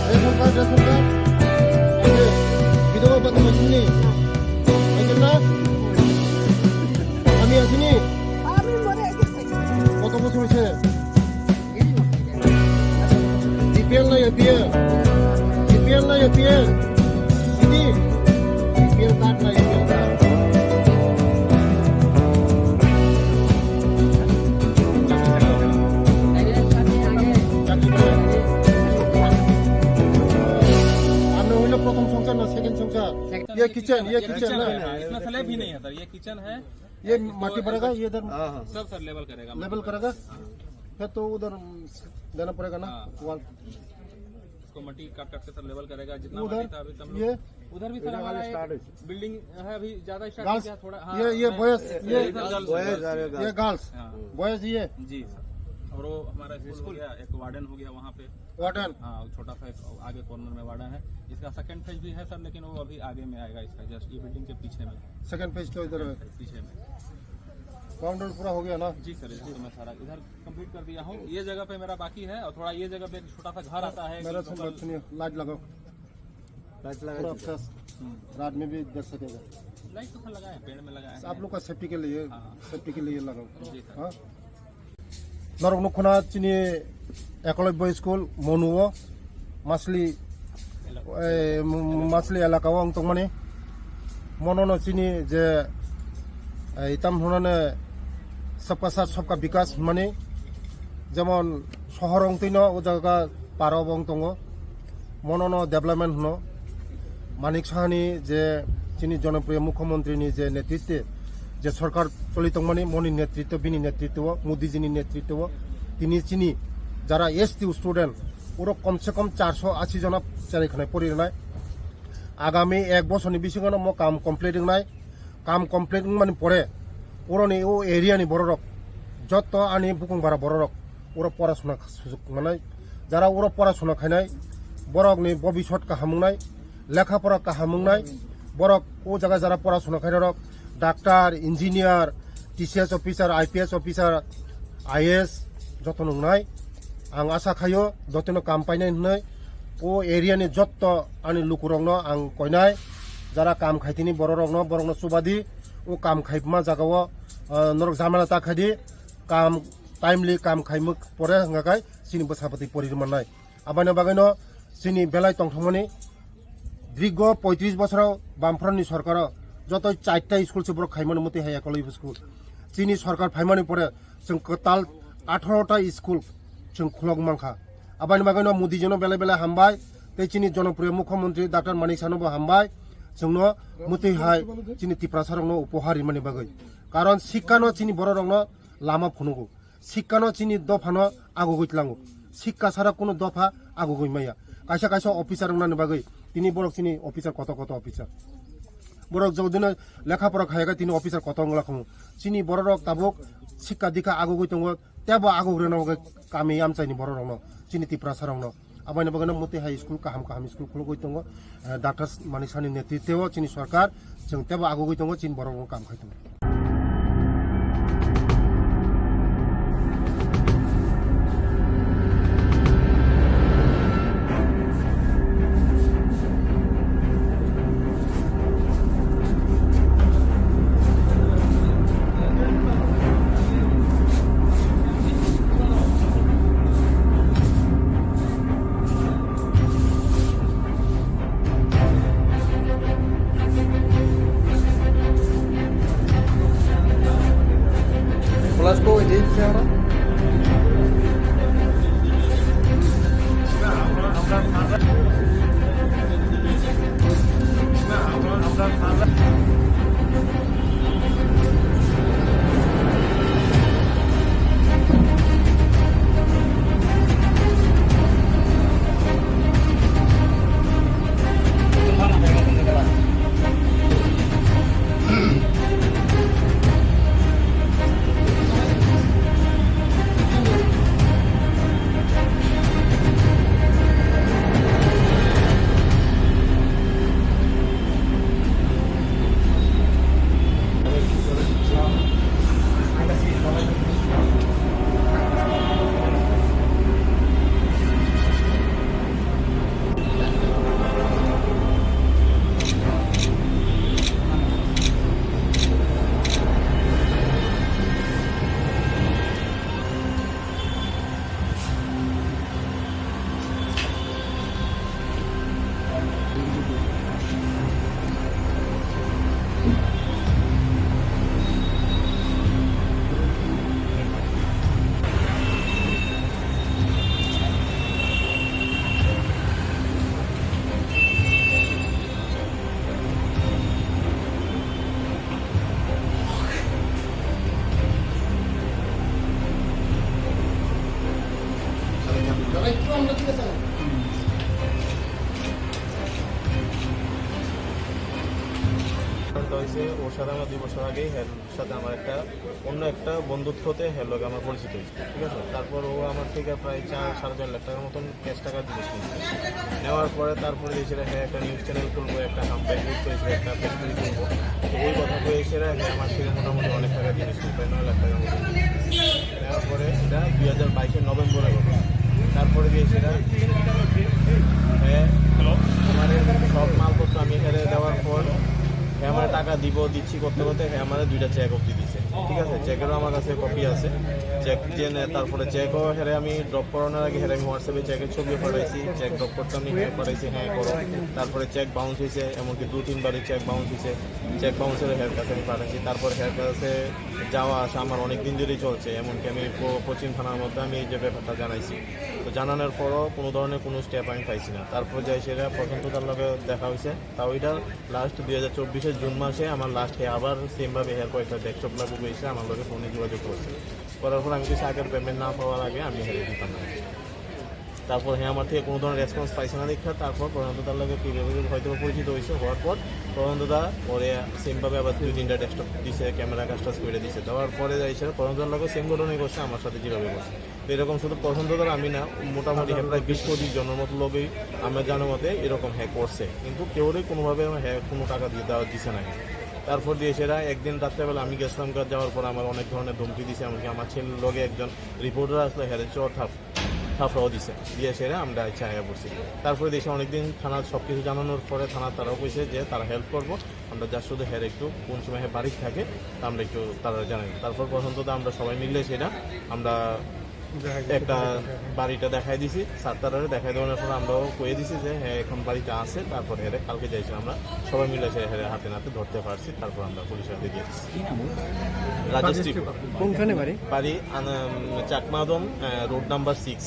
Ration card, ration card. এই যে বিধবা ভাতা পাইছেন নি? পাইছেন না? আমি আছি নি? কত বছর হয়েছে? বিপিএল না এপিএল? বিপিএল না এপিএল? দিদি, বিপিএল কার্ড না এপিএল কার্ড? চাকরি থাকলে হবে না। চাকরি ये किचन, ये किचन है। इसमें स्लैब भी नहीं है सर, ये किचन है। ये माटी भरेगा, ये इधर हाँ, हाँ। सब सर लेवल करेगा। लेवल करेगा, फिर तो उधर देना पड़ेगा ना हाँ। वॉल। इसको मट्टी काट काट के सर लेवल करेगा, जितना उधर मट्टी था अभी कम ये लोग। उधर भी सर हमारा एक बिल्डिंग है, अभी ज्यादा स्टार्ट गर्ल्स, किया थोड़ा, हाँ, ये, ये मैं बॉयज, ये ये गर्ल्स, बॉयज आ रहे, ये गर्ल्स। हाँ। बॉयज ये। जी सर। और वो हमारा स्कूल हो गया, एक वार्डन हो गया वहाँ पे। वार्डन। हाँ, छोटा सा एक आगे कॉर्नर में वार्डन है। इसका सेकंड फेज भी है सर, लेकिन वो अभी आगे में आएगा इसका, जस्ट ये बिल्डिंग के पीछे में। सेकंड फेज तो इधर है। पीछे में। ग्राउंड पूरा हो गया ना? जी सर, इधर तो मैं सारा इधर कंप्लीट कर दिया हूँ। ये जगह पे मेरा बाकी है और थोड़ा ये जगह पे एक छोटा सा घर आता है। मेरा लोकल सुन बात सुनिए, लाइट लगाओ। लाइट लगा पूरा दीजिए। फ्रेश। हम्म। रात में भी देख सकेगा। लाइट तो लगा है, पेड़ में लगा है। आप लोग का सेफ्टी के लिए, हाँ। सेफ्टी के लिए लगाओ। जी सर। हाँ? Norok nukhuna chini Ekolobya school Monu o Masli, eh, m-, Masli elaka o ang tongmani. Mono no chini je, eh, itam hunane sabka sath sabka bikas hwnmani, jemon sohor ong twi no o jaga para o bo wng tongo. Mono no development hwno. Manik Sahani je chini jonopriyo mukhyamantri ni je netritwe je sorkar choli tongmani, moni netritwo, bini netritwo, Modi ji ni netritwo, tini chini jara S T student, oro kom se kom charso ashi jona cherai khanai pori rwnai. Agami ek bosor ni bisingo no mo kam complete wngnai. Kam complete wngmani pore, oroni o area ni bororok, jotto ani bukung bara bororok, oro porasuna sujok manai, jara oro porasuna khainai, borokni bobisot kaham wngnai, lekha pora kaham wngnai, borok o jaga jara porasuna khainai rok, doctor, engineer, T C S officer, I P S officer, I A S joto nungnai. Ang asa khaio, jotino kam painai hwnwi. O area ni jotto ani lukurokno ang koinai. Jara kam khaitini bororokno, borokno chubadi. O kam khaima jagao, ah, norok jamela ta khaidi. Kam timely kam khaimuk pore hwnga kai chini bwsa bwtwi pori rwmannai. Aboni bagwino chini belai tongthokmani dirgo poitris bosoro Bamfront ni sorkaro joto chaita school se borok khaimani muti hai Ekolobya school. Chini sorkar phaimani pore chwng kwtal atharo ta school chwng khulok mankha. Aboni bagwino Modi jino belai belai hambai tei chini jonopriyo mukhyamantri Doctor Manik Sahano bo hambai chwngno muti hai chini Tiprasa rokno upohar rimani bagwi. Karon sikkano chini bororokno lama phunugo. Sikkano chini dophano agugwi tlango. Sikka sara kuno dopha agugwi maya. Kaisa kaisa officer wngnani bagwi tini borok chini officer koto koto officer. Borok jodino lekha pora khayakha tini officer koto wngla khumu. Chini bororok tabuk sikka dikha agugwi tongo. Tebo agug rwna bagwi kami amchaini bororokno chini Tiprasa rokno. Aboni bagwino muti hai school kaham kaham school khulugwi tongo. Eh, Doctor Manik Sahani netritwo chini sorkar chwng tebo agugwi tongo, chini borok rok kam khai tongo. হয়েছে, ওর সাথে আমার দুই বছর আগেই হের সাথে আমার একটা অন্য একটা বন্ধুত্বতে হের লগে আমার পরিচিত হয়েছে, ঠিক আছে? তারপর ও আমার থেকে প্রায় চার সাড়ে চার লাখ টাকার মতন ক্যাশ টাকা জিনিস নিয়েছে। নেওয়ার পরে তারপরে যে সেটা হ্যাঁ একটা নিউজ চ্যানেল খুলবো, একটা হাম্পেট গ্রুপ করেছিল, একটা ফ্যাক্টরি খুলবো, তো ওই কথা কয়ে সেটা হ্যাঁ আমার থেকে মোটামুটি অনেক টাকা জিনিস নিয়ে প্রায় নয় লাখ টাকার মতন। নেওয়ার পরে সেটা দুই হাজার বাইশের নভেম্বরে ঘটে। তারপরে দিয়ে সেটা হ্যাঁ হ্যালো আমার সব মালপত্র আমি হেরে দেওয়ার পর হ্যাঁ আমার টাকা দিব দিচ্ছি করতে করতে হ্যাঁ আমার দুইটা চেক অব্দি দিছে, ঠিক আছে? চেকেরও আমার কাছে কপি আছে। চেক যে নেয়, তারপরে চেকও হেরে আমি ড্রপ করানোর আগে হেরে আমি হোয়াটসঅ্যাপে চেকের ছবিও পাঠাইছি, চেক ড্রপ করতে আমি হ্যাঁ পাঠাইছি, হ্যাঁ করো। তারপরে চেক বাউন্স হয়েছে, এমনকি দু তিনবারই চেক বাউন্স হয়েছে। চেক বাউন্সের হের কাছে আমি পাঠাইছি। তারপর হের কাছে যাওয়া আসা আমার অনেক দিন ধরেই চলছে, এমনকি আমি প- পশ্চিম থানার মধ্যে আমি এই যে ব্যাপারটা জানাইছি। তো জানানোর পরও কোনো ধরনের কোনো স্টেপ আমি পাইছি না। তারপর যাই সেটা প্রশান্ত দার লগে দেখা হয়েছে, তাও এটা লাস্ট দুই হাজার চব্বিশের জুন মাসে আমার লাস্ট আবার সেমভাবে হের কয়েকটা ডেস্কটপ লাগু হয়েছে, আমার লগে ফোনে যোগাযোগ করছে। করার পর আমি কিছু আগের পেমেন্ট না পাওয়ার আগে আমি হেরে দিতাম না। তারপর হ্যাঁ আমার থেকে কোনো ধরনের রেসপন্স পাইছে না দেখা, তারপর প্রশান্ত দার লগে কীভাবে হয়তো বা পরিচিত হয়েছে, হওয়ার পর প্রশান্ত দা ওরে সেমভাবে আবার দুই তিনটা ডেস্কটপ দিছে, ক্যামেরা কাজ টাজ করে দিছে। দেওয়ার পরে যাই সেটা প্রশান্ত দার লগে সেম ঘটনাই করছে আমার সাথে যেভাবে করছে। তো এরকম শুধু প্রশান্ত দার আমি না, মোটামুটি হ্যাঁ প্রায় বিশ পঁচিশ জনের মতো লোকেই আমরা জানার মতে এরকম হ্যাক করছে, কিন্তু কেউরই কোনোভাবে হ্যাঁ কোনো টাকা দিয়ে দেওয়া দিছে না। তারপর দিয়ে সেটা একদিন রাত্রেবেলা আমি গেছিলাম, যাওয়ার পর আমার অনেক ধরনের ধমকি দিছে, এমনকি আমার ছেলের লগে একজন রিপোর্টার আসলে হেরে চর থাপ থাপড়াও দিছে, দিয়ে সেটা আমরা ইচ্ছা আয়া পড়ছি। তারপরে দেশে অনেকদিন থানা সব কিছু জানানোর পরে থানা তারাও কইছে যে তারা হেল্প করবো, আমরা যা শুধু হের একটু কোন সময় হে বাড়ি থাকে তা আমরা একটু তারা জানাই। তারপর প্রশান্ত দা আমরা সবাই মিলে সেটা আমরা একটা বাড়িটা দেখাই দিছি, সাতটারে দেখাই দেওয়ার পর আমরাও কয়ে দিছি যে হ্যাঁ এখন বাড়িতে আছে। তারপর হেরে কালকে যাইছি আমরা সবাই মিলে সে হেরে হাতে নাতে ধরতে পারছি, তারপর আমরা পুলিশের হাতে দিয়ে দিচ্ছি। কি নাম ওর? রাজেশ ত্রিপুরা। কোনখানে বাড়ি? বাড়ি আন- চাকমাদম, আহ, রোড নাম্বার সিক্স,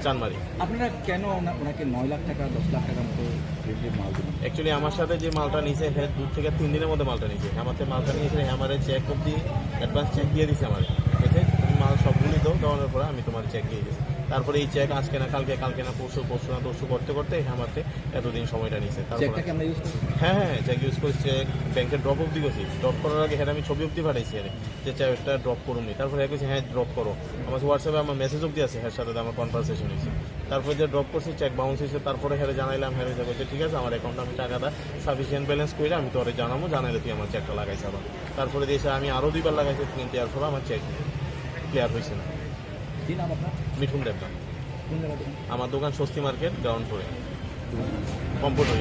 চানমারি। আপনারা কেন ওনা- ওনাকে নয় লাখ টাকা, দশ লাখ টাকার মতো রিলেটিভ মাল দিলেন? অ্যাকচুয়ালি আমার সাথে যে মালটা নিছে, হ্যাঁ দু থেকে তিন দিনের মধ্যে মালটা নিছে। আমার থেকে মালটা নিয়েছে, হ্যাঁ আমার চেক অবধি অ্যাডভান্স চেক দিয়ে দিছে আমার। বলছে তুমি মাল সবগুলি দাও, দেওয়ানোর পরে আমি তোমার চেক দিয়ে দিচ্ছি। তারপরে এই চেক আজকে না কালকে, কালকে না পরশু, পরশু না তরশু করতে করতে হ্যাঁ আমার থেকে এতদিন সময়টা নিছে। তারপরে চেকটা কি আমরা ইউজ করছি? হ্যাঁ, হ্যাঁ, চেক ইউজ করছি, চেক ব্যাংকে ড্রপ অবধি করছি। ড্রপ করার আগে হ্যাঁ আমি ছবি অবধি পাঠাইছি আরে, যে চেকটা ড্রপ করুন নি। তারপরে হ্যাঁ কইছে, "হ্যাঁ, ড্রপ করো।" আমার হোয়াটসঅ্যাপে আমার মেসেজ অবধি আছে, হ্যাঁ সাথে আমার কনভারসেশন হয়েছে। তারপরে যে ড্রপ করছি, চেক বাউন্স হয়েছে, তারপরে হ্যাঁ জানাইলাম, হ্যাঁ হয়েছে, বলছে, "ঠিক আছে, আমার অ্যাকাউন্টে আমি টাকাটা সাফিসিয়েন্ট ব্যালেন্স করে আমি তোরে জানাবো, জানাইলে তুই আমার চেকটা লাগাইস আবার।" তারপরে দিয়ে আমি আরও দুইবার লাগাইছি, কিন্তু এর ফলে আমার চেক ক্লিয়ার হয়েছে না। কি নাম আপনার? মিঠুন দেবনাথ। কোন জায়গা থেকে? আমার দোকান স্বস্তি মার্কেট, গ্রাউন্ড ফ্লোরে, কম্পিউটার।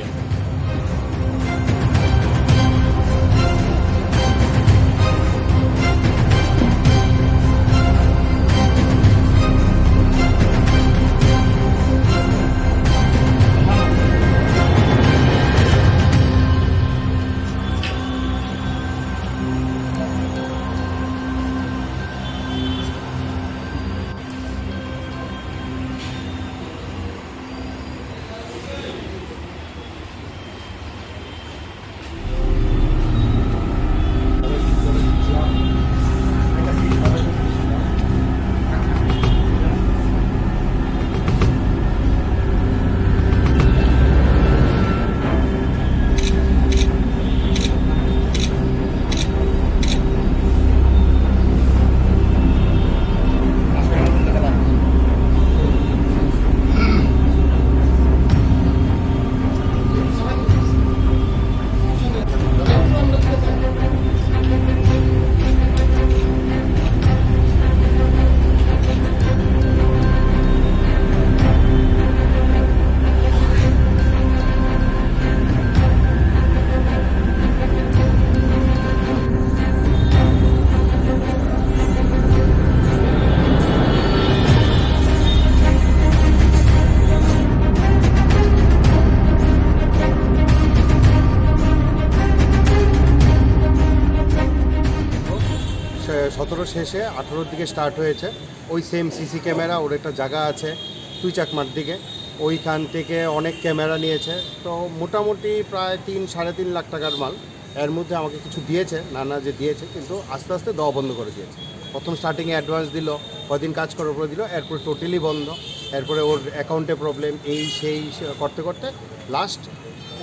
সে-, সতেরো শেষে আঠারোর দিকে স্টার্ট হয়েছে। ওই সেম সিসি ক্যামেরা, ওর একটা জায়গা আছে তুই চাকমার দিকে, ওইখান থেকে অনেক ক্যামেরা নিয়েছে। তো মোটামুটি প্রায় তিন, সাড়ে তিন লাখ টাকার মাল। এর মধ্যে আমাকে কিছু দিয়েছে, নানা যে দিয়েছে, কিন্তু আস্তে আস্তে দেওয়া বন্ধ করে দিয়েছে। প্রথম স্টার্টিংয়ে অ্যাডভান্স দিল, কদিন কাজ করার পরে দিল, এরপরে টোটালি বন্ধ। এরপরে ওর অ্যাকাউন্টে প্রবলেম, এই সেই সে করতে করতে লাস্ট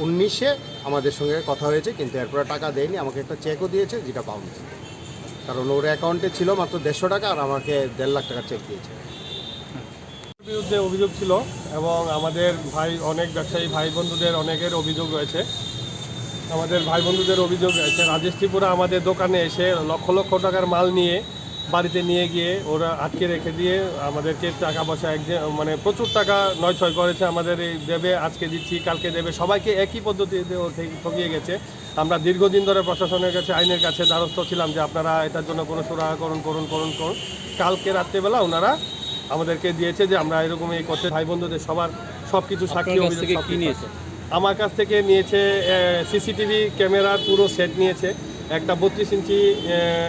উনিশে আমাদের সঙ্গে কথা হয়েছে, কিন্তু এরপরে টাকা দেয়নি। আমাকে একটা চেকও দিয়েছে, যেটা বাউন্স, কারণ ওর অ্যাকাউন্টে ছিল মাত্র দেড়শো টাকা আর আমাকে দেড় লাখ টাকার চেক দিয়েছে। বিরুদ্ধে অভিযোগ ছিল এবং আমাদের ভাই, অনেক ব্যবসায়ী ভাই বন্ধুদের অনেকের অভিযোগ রয়েছে। আমাদের ভাই বন্ধুদের অভিযোগ রয়েছে, রাজেশ ত্রিপুরা আমাদের দোকানে এসে লক্ষ লক্ষ টাকার মাল নিয়ে বাড়িতে নিয়ে গিয়ে ওরা আটকে রেখে দিয়ে আমাদেরকে টাকা পয়সা এক, মানে প্রচুর টাকা নয় ছয় করেছে। আমাদের এই দেবে, আজকে দিচ্ছি, কালকে দেবে, সবাইকে একই পদ্ধতিতে ও ঠেক- ঠকিয়ে গেছে। আমরা দীর্ঘদিন ধরে প্রশাসনের কাছে, আইনের কাছে দ্বারস্থ ছিলাম যে আপনারা এটার জন্য কোনো সুরাহা করুন, করুন, করুন, করুন। কালকে রাত্রেবেলা ওনারা আমাদেরকে দিয়েছে যে আমরা এরকম এই করতে, ভাই বন্ধুদের সবার সব কিছু সাক্ষী, আপনার কাছ অভিযোগ থেকে সব কি কিছু। নিয়েছে? আমার কাছ থেকে নিয়েছে সিসিটিভি ক্যামেরার পুরো সেট নিয়েছে, একটা বত্রিশ ইঞ্চি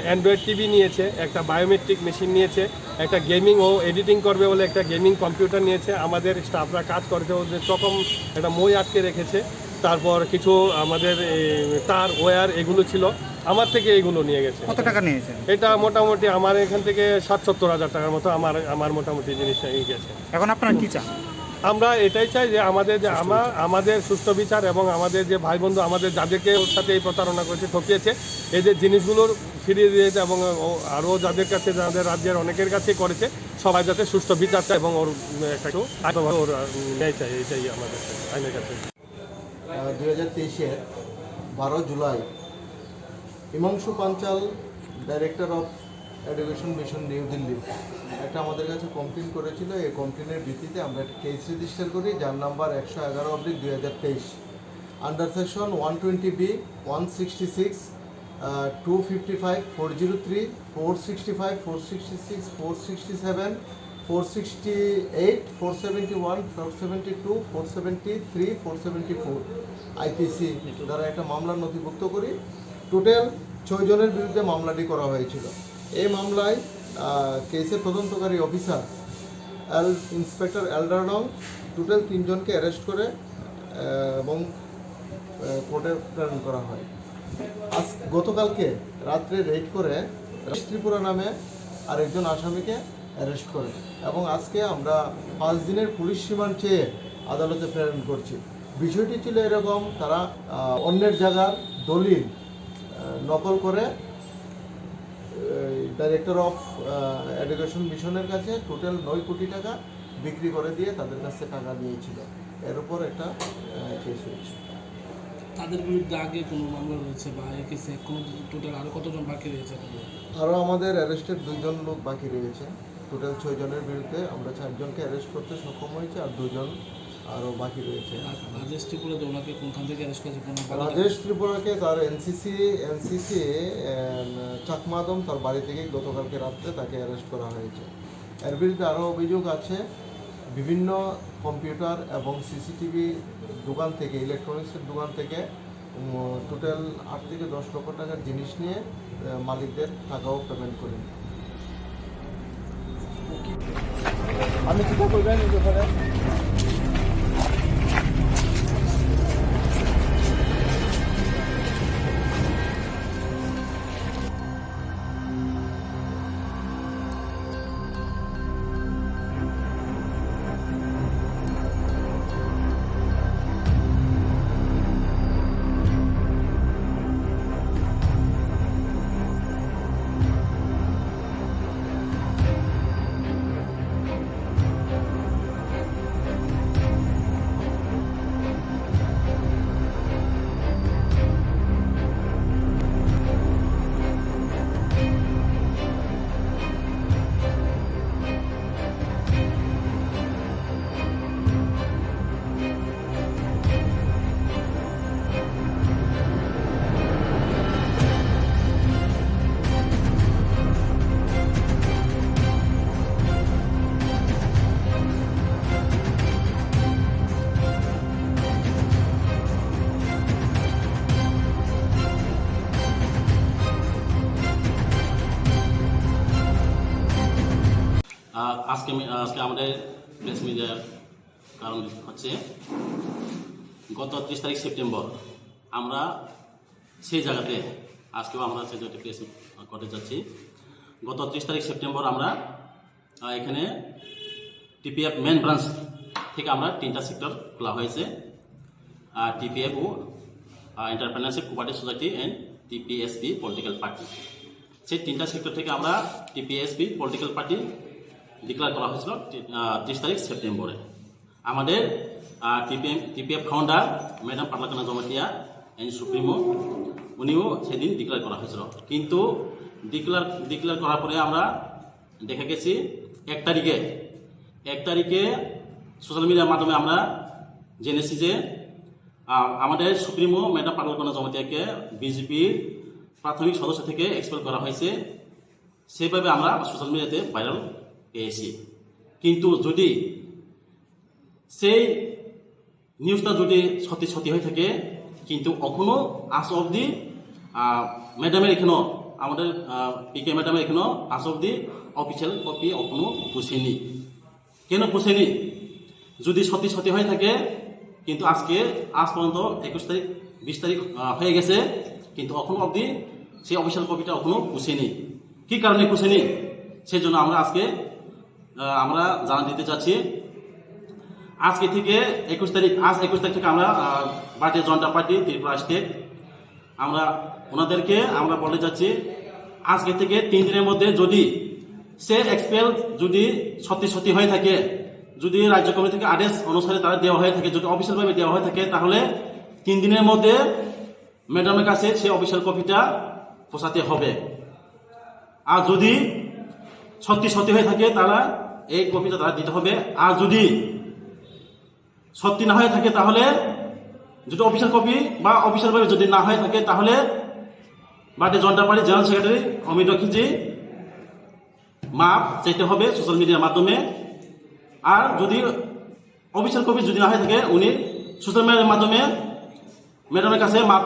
অ্যান্ড্রয়েড টিভি নিয়েছে, একটা বায়োমেট্রিক মেশিন নিয়েছে, একটা গেমিং, ও এডিটিং করবে বলে একটা গেমিং কম্পিউটার নিয়েছে। আমাদের স্টাফরা কাজ করছে, ওদের চকম একটা মই আটকে রেখেছে। তারপর কিছু আমাদের এই তার ওয়্যার এগুলো ছিল, আমার থেকে এগুলো নিয়ে গেছে। কত টাকা নিয়েছেন? এটা মোটামুটি আমার এখান থেকে ষাট সত্তর হাজার টাকার মতো আমার আমার মোটামুটি জিনিস নিয়ে গেছে। এখন আপনারা কি চান? আমরা এটাই চাই যে আমাদের যে আমার আমাদের সুষ্ঠু বিচার এবং আমাদের যে ভাই বন্ধু, আমাদের যাদেরকে ওর সাথে এই প্রতারণা করেছে, ঠকিয়েছে, এই যে জিনিসগুলোর ফিরিয়ে দিয়েছে এবং ও আরও যাদের কাছে, যাদের রাজ্যের অনেকের কাছে করেছে, সবাই যাতে সুষ্ঠু বিচার চায় এবং ওর একটা কিছু আইনগত ওর ন্যায় চাই, এটাই আমাদের আইনের কাছে। দুই হাজার তেইশের বারো জুলাই Himanshu Panchal, director of education mission, New Delhi, একটা আমাদের কাছে কমপ্লেন করেছিল। এই কমপ্লেনের ভিত্তিতে আমরা একটা কেস রেজিস্টার করি, যার নাম্বার একশো এগারো অব্লিক দুই হাজার তেইশ, under section one twenty B, one sixty six, two fifty five, four zero three, four sixty five, four sixty six, four sixty seven, four sixty eight, four seventy one, four seventy two, four seventy three, four seventy four IPC দ্বারা একটা মামলা নথিভুক্ত করি। টোটাল ছয় জনের বিরুদ্ধে মামলাটি করা হয়েছিল। এই মামলায় আহ, কেসের তদন্তকারী অফিসার এল ইন্সপেক্টর এলডারডং টোটাল তিনজনকে অ্যারেস্ট করে আহ, এবং আহ, কোর্টে প্রেরণ করা হয়। আজ গতকালকে রাত্রে রেড করে রাজ ত্রিপুরা নামে আরেকজন আসামিকে অ্যারেস্ট করে এবং আজকে আমরা পাঁচ দিনের পুলিশ রিমান্ড চেয়ে আদালতে প্রেরণ করছি। বিষয়টি ছিল এরকম, তারা আহ, অন্যের জায়গার দলিল আহ, নকল করে ডাইরেক্টর অফ এডুকেশন মিশনের কাছে টোটাল নয় কোটি টাকা বিক্রি করে দিয়ে তাদের কাছ থেকে টাকা নিয়েছিল। এর উপর একটা কেস হয়েছে। তাদের বিরুদ্ধে আগে কোনো মামলা রয়েছে বা এই কেসে কোনো টোটাল আরো কতজন বাকি রয়েছে আপনাদের? আরও আমাদের অ্যারেস্টেড দুইজন লোক বাকি রয়েছে। টোটাল ছয় জনের বিরুদ্ধে আমরা চারজনকে অ্যারেস্ট করতে সক্ষম হয়েছি, আর দুজন আরও বাকি রয়েছে। রাজেশ ত্রিপুরা যে ওনাকে কোনখান থেকে অ্যারেস্ট করেছে কোনো? রাজেশ ত্রিপুরাকে তার এনসিসি এনসিসি চাকমাদম তার বাড়ি থেকে গতকালকে রাত্রে তাকে অ্যারেস্ট করা হয়েছে। এর বিরুদ্ধে আরও অভিযোগ আছে, বিভিন্ন কম্পিউটার এবং সিসিটিভি দোকান থেকে, ইলেকট্রনিক্সের দোকান থেকে টোটাল আট থেকে দশ লক্ষ টাকার জিনিস নিয়ে আহ, মালিকদের টাকাও পেমেন্ট করেনি। আমি চিন্তা করবেন এই ব্যাপারে। আহ, আজকে আমি আজকে আমাদের প্রেস মিট দেওয়ার কারণ হচ্ছে, গত ত্রিশ তারিখ সেপ্টেম্বর আমরা সেই জায়গাতে, আজকেও আমরা সেই জায়গাতে প্রেস করতে যাচ্ছি। গত ত্রিশ তারিখ সেপ্টেম্বর আমরা আহ, এখানে টিপিএফ মেন ব্রাঞ্চ থেকে আমরা তিনটা সেক্টর খোলা হয়েছে। টিপিএফ ও এন্টারপ্রেনারশিপ কোঅপারেটিভ সোসাইটি অ্যান্ড টিপিএসপি পলিটিক্যাল পার্টি। সেই তিনটা সেক্টর থেকে আমরা টিপিএসপি পলিটিক্যাল পার্টি ডিক্লেয়ার করা হয়েছিল তি- আহ, তিরিশ তারিখ সেপ্টেম্বরে। আমাদের TPM TPF founder madam Paglakana Jamatia and supremo, উনিও সেদিন ডিক্লেয়ার করা হয়েছিল। কিন্তু ডিক্লেয়ার ডিক্লেয়ার করার পরে আমরা দেখা গেছি এক তারিখে এক তারিখে সোশ্যাল মিডিয়ার মাধ্যমে আমরা জেনেছি যে আহ, আমাদের সুপ্রিমো ম্যাডাম পাগলাকানা জমাতিয়াকে বিজেপির প্রাথমিক সদস্য থেকে এক্সপেল করা হয়েছে। সেইভাবে আমরা সোশ্যাল মিডিয়াতে ভাইরাল পেয়েছি। কিন্তু যদি সেই নিউজটা যদি সত্যি সত্যি হয়ে থাকে, কিন্তু এখনো আজ অবধি ম্যাডামের এখনো আমাদের পিকে ম্যাডামের এখনো আজ অবধি অফিসিয়াল কপি এখনো পৌঁছেনি। কেন পৌঁছেনি? যদি সত্যি সত্যি হয়ে থাকে, কিন্তু আজকে আজ পর্যন্ত একুশ তারিখ, বিশ তারিখ আহ, হয়ে গেছে, কিন্তু এখনো অবধি সেই অফিসিয়াল কপিটা এখনো পৌঁছেনি। কি কারণে পৌঁছেনি, সেই জন্য আমরা আজকে আহ, আমরা জানা দিতে চাচ্ছি। আজকে থেকে একুশ তারিখ, আজ একুশ তারিখ থেকে আমরা আহ, ভারতীয় জনতা পার্টি ত্রিপুরা স্টেট, আমরা ওনাদেরকে আমরা বলতে চাচ্ছি, আজকে থেকে তিন দিনের মধ্যে যদি সে এক্সপেল যদি সত্যি সত্যি হয়ে থাকে, যদি রাজ্য কমিটি থেকে আদেশ অনুসারে তারা দেওয়া হয়ে থাকে, যদি অফিসিয়াল ভাবে দেওয়া হয়ে থাকে, তাহলে তিন দিনের মধ্যে ম্যাডামের কাছে সেই অফিসিয়াল কপিটা পৌঁছাতে হবে। আর যদি সত্যি সত্যি হয়ে থাকে, তারা এই কপিটা তারা দিতে হবে। আর যদি সত্যি না হয়ে থাকে, তাহলে যদি অফিসিয়াল কপি বা অফিসিয়াল ভাবে যদি না হয়ে থাকে, তাহলে ভারতীয় জনতা পার্টি জেনারেল সেক্রেটারি অমিত রক্ষিজি মাপ চাইতে হবে সোশ্যাল মিডিয়ার মাধ্যমে। আর যদি অফিসিয়াল কপি যদি না হয়ে থাকে, উনি সোশ্যাল মিডিয়ার মাধ্যমে ম্যাডামের কাছে মাপ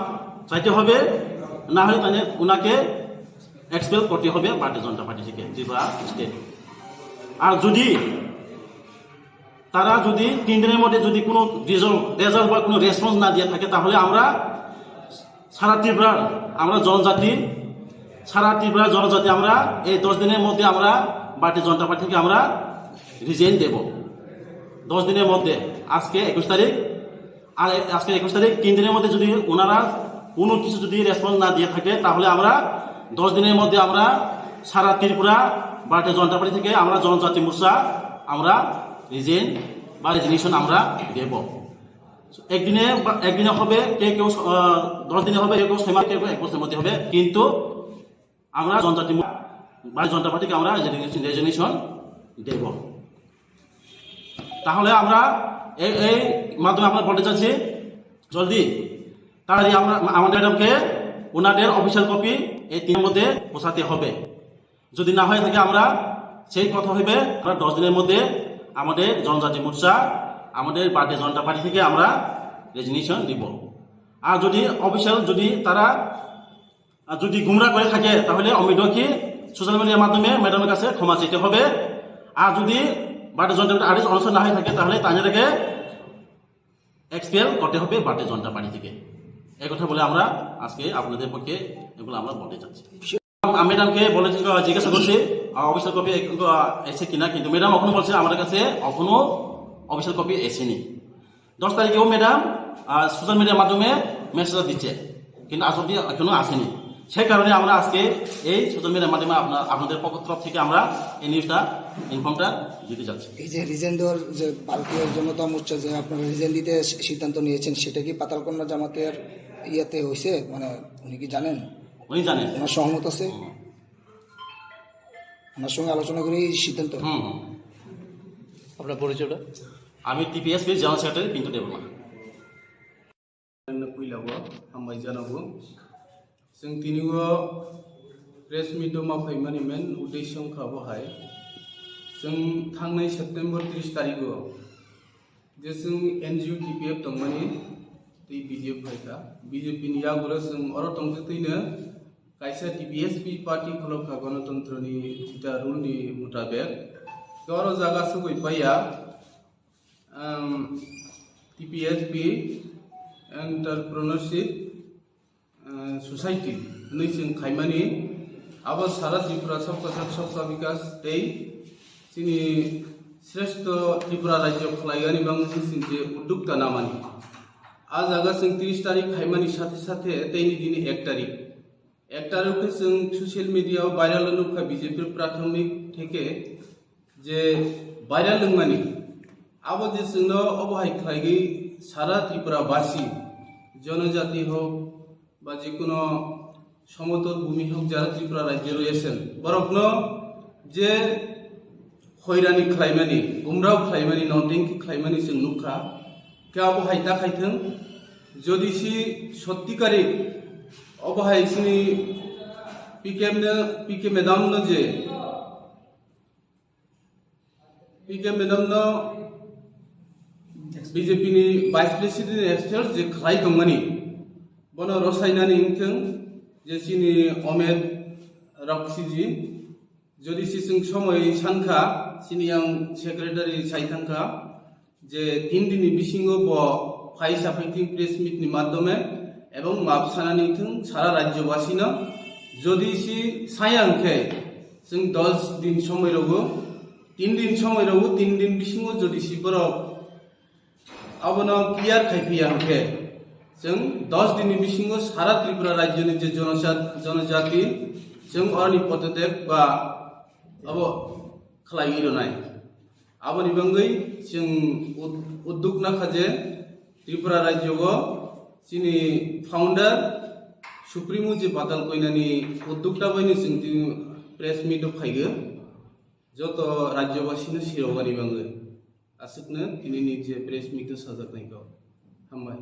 চাইতে হবে, না হলে তাহলে ওনাকে এক্সপেল করতে হবে ভারতীয় জনতা পার্টি থেকে ত্রিপুরা স্টেট। আর যদি তারা যদি তিন দিনের মধ্যে যদি কোনো রেজাল্ট রেজাল্ট বা কোনো রেসপন্স না দিয়ে থাকে, তাহলে আমরা সারা ত্রিপুরার আমরা জনজাতি, সারা ত্রিপুরার জনজাতি আমরা এই দশ দিনের মধ্যে আমরা ভারতীয় জনতা পার্টি থেকে আমরা রিজাইন দেব। দশ দিনের মধ্যে, আজকে একুশ তারিখ, আর আজকে একুশ তারিখ, তিন দিনের মধ্যে যদি ওনারা কোনো কিছু যদি রেসপন্স না দিয়ে থাকে, তাহলে আমরা দশ দিনের মধ্যে আমরা সারা ত্রিপুরা ভারতীয় জনতা পার্টি থেকে আমরা জনজাতি মোর্চা আমরা রিজাইন বা রেজিগনেশন আমরা দেব। একদিনে বা একদিনে হবে, কেউ কেউ আহ, দশ দিনে হবে, কেউ কেউ ছয় মাস, কেউ কেউ এক বছরের মধ্যে হবে, কিন্তু আমরা জনজাতি মো- ভারতীয় জনতা পার্টিকে আমরা রেজিগনেশন দেব। তাহলে আমরা এই এই মাধ্যমে আমরা বলতে চাচ্ছি, জলদি তাড়াতাড়ি আমরা আমাদের ম্যাডামকে ওনাদের অফিসিয়াল কপি এই তিনের মধ্যে পৌঁছাতে হবে। যদি না হয়ে থাকে, আমরা সেই কথা হবে, আমরা দশ দিনের মধ্যে আমাদের জনজাতি মোর্চা, আমাদের ভারতীয় জনতা পার্টি থেকে আমরা রেজিগনেশন দিব। আর যদি অফিসিয়াল যদি তারা আর যদি গুমরা করে থাকে, তাহলে অমিত রক্ষি সোশ্যাল মিডিয়ার মাধ্যমে ম্যাডামের কাছে ক্ষমা চাইতে হবে। আর যদি ভারতীয় জনতা পার্টির আদেশ অনুসারে না হয়ে থাকে, তাহলে তাদেরকে এক্সপেল করতে হবে ভারতীয় জনতা পার্টি থেকে। এই কথা বলে আমরা আজকে আপনাদের পক্ষে এগুলো আমরা বলতে চাচ্ছি। আমি ম্যাডামকে বলে, আহ, জিজ্ঞাসা করছি, আহ, অফিসিয়াল কপি এখনো, আহ, এসে কিনা, কিন্তু ম্যাডাম এখনো বলছে আমার কাছে এখনো অফিসিয়াল কপি এসেনি। দশ তারিখেও ম্যাডাম সোশ্যাল মিডিয়ার মাধ্যমে মেসেজ দিচ্ছে, কিন্তু আজ অব্দি এখনো আসেনি। সেই কারণে আমরা আজকে এই সোশ্যাল মিডিয়ার মাধ্যমে আপনার আপনাদের পক্ষ তরফ থেকে আমরা এই নিউজটা, ইনফর্মটা দিতে যাচ্ছি। এই যে রিজাইন দেওয়ার যে ভারতীয় জনতা মোর্চা যে আপনারা রিজাইন দিতে সি- সিদ্ধান্ত নিয়েছেন, সেটা কি পাতালকন্যা জামাতের ইয়েতে হয়েছে? মানে, উনি কি জানেন? উনি জানেন। ওনার সহমত আছে? হুম। ওনার সঙ্গে আলোচনা করে এই সিদ্ধান্ত? হুম, হুম। আপনার পরিচয়টা? আমি টিপিএসপি general secretary Pintu Debbarma. Puilao hambai janogo. Chwng tini o press meet o ma phaimani main uddesho wngkha bo hai. Chwng thangnai September tris tarikh o je chwng N G O T P F tongmani tei B J P phaikha. B J P ni yagulo chwng oro tongtwtwino kaisa T P S P party khulokha, Ganatantrani jita rule ni mutabek. Tei oro jaga sugwi paiya, um, T P S P Entrepreneurship, uh, Society hwnwi chwng khaimani. Abo sara Tripura Sabka Sath Sabka Vikas tei chini Shrestho Tripura Rajyo khlaiyani bagwi chwng je uddokta namani. A jaga chwng tris tarik khaimani sathe sathe teini dini ek tarik. Ek tarik khe chwng social media o viral nukha B J P prathomik theke je viral wngmani. Abo je chwngno obo hai khlaigwi sara Tripura basi, jonojati hok ba jekuno somotol bhumi hok jara Tripura rajyo royesen, borokno je hoirani khlaimani, gumrao khlaimani, notengki khlaimani chwng nukha. Khe abo hai ta khaithwng, jodi si sotti kari obo hai chini P K M no, P K madam no je P K madam no B J P ni Vice President expert je khlai tongmani, bono rosainani wngthwng je chini Omed Raksiji, jodi si chwng somoi sankha, chini yang secretary sai thangkha, je tin dini bisingo bo phai saphai thwng press meet ni madhyome ebong map sanani thwng sara rajyobasino, jodi si saya hwnkhe chwng dos din somoi rogo, tin din somoi rogo, tin din bisingo jodi si borok abono clear khai phiya hwnkhe chwng dos din ni bisingo sara Tripura rajyoni je jonosa-, jonojati chwng oroni pododep ba abo khlaiwi rwnai. Aboni bagwi chwng ud-, udduk nakha je Tripura rajyogo chini founder Supremo je batal koinani udduk tabaino chwng tini press meet o phaigo. Joto rajyobasino sirogani bagwi aswkno tinini je press meet o sajaknai kok. Hambai.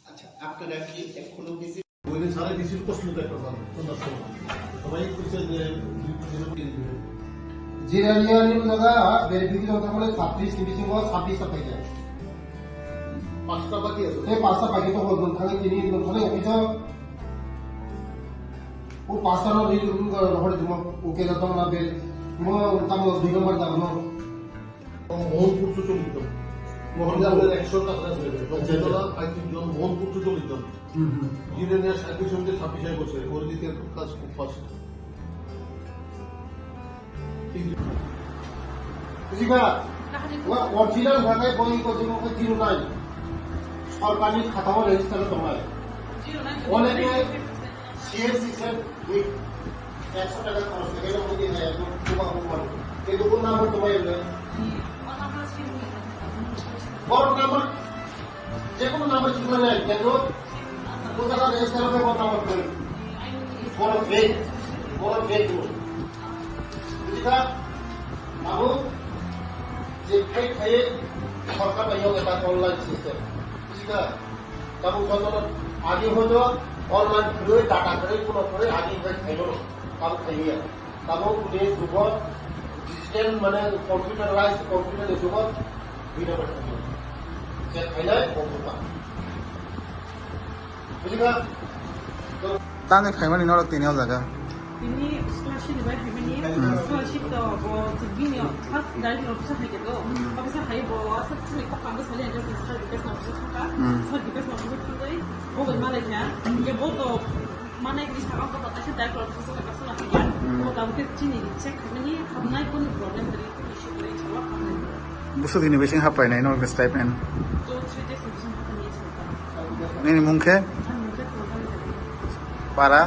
আচ্ছা, আপনারা কি এখনো ভিজিট বলে সারা ডিসির প্রশ্ন তো একটা জানো, তোমরা শোনো। সবাই কইছে যে জিরানিয়ানি জায়গা ভেরিফিকেশন করতে বলে ছাব্বিশ ডিসেম্বর ছাব্বিশ তারিখে। পাঁচটা বাকি আছে। এই পাঁচটা বাকি তো বলবেন, তাহলে তিনি বলবেন, তাহলে অফিসার ও পাঁচটা না রিল রুল করে রহরে দিমা, ওকে না তোমরা বে, মো তামো দুই নম্বর দাম নো। মোহনপুর তো চলিত। মোহনপুর। মোহনপুরের একশো কাছাকাছি হয়ে গেছে। আচ্ছা, আচ্ছা। পঞ্চাশ জন, পঁয়ত্রিশ জন, মোহনপুর তো চলিত। হুম, হুম। জিরানিয়া সার্ভিস হইতে ছাব্বিশ বছর, ওর দিকে কাজ খুব ফাস্ট। বুঝিবা? ওয়া অরিজিনাল ভাষায় বই করতে মুখে জিরো নাই। সরকারি খাতাও রেজিস্টার তো নাই। অনেকে সিএসসি স্যার, ওই একশো টাকা খরচ করে গেলে ওই দিন একদম তোমার উপর। কিন্তু কোন নাম্বার তোমার এলো? বড় নাম্বার, যে কোনো নাম্বার ঠিক হয়ে যায়, কিন্তু কোথাকার রেজিস্টার হবে বড় নাম্বার করে। বড় ফেক, বড় ফেক। বুঝিবা? Abo je khai khai sorkar bai yoga ta online system. Bujiga? Tabuk joto agi hoito online khwrwi, data khwrwi, kuno khwrwi agi khai khaino. Tabuk khaiya. Tabuk ni jugo digital mane computerized computer ni jugo bina bai khaino. Je khainai computer. Bujiga? Tangwi phaimani norok tini o jaga. Tini scholarship ni bai phaimani, hmm, scholarship to bo chwng bini first direct officer hai khe do. Hmm. Officer hai bo aswk chini kok ang sali ang sir Bikash na officer thangka. Hmm. Sir Bikash na officer thangwi bo bai malai kha. Hingke bo to manai ni sakang ko pata se direct officer ka sala kha. Hmm. Bo tabuk khe chini check khaimani habnai kunu problem kwrwi kunu issue kwrwi sawa khamnai. Busu dini bising hapai nai no stipend. To three days ni bising hapai nai sawa. Nini mung khe? Ang mung khe Para?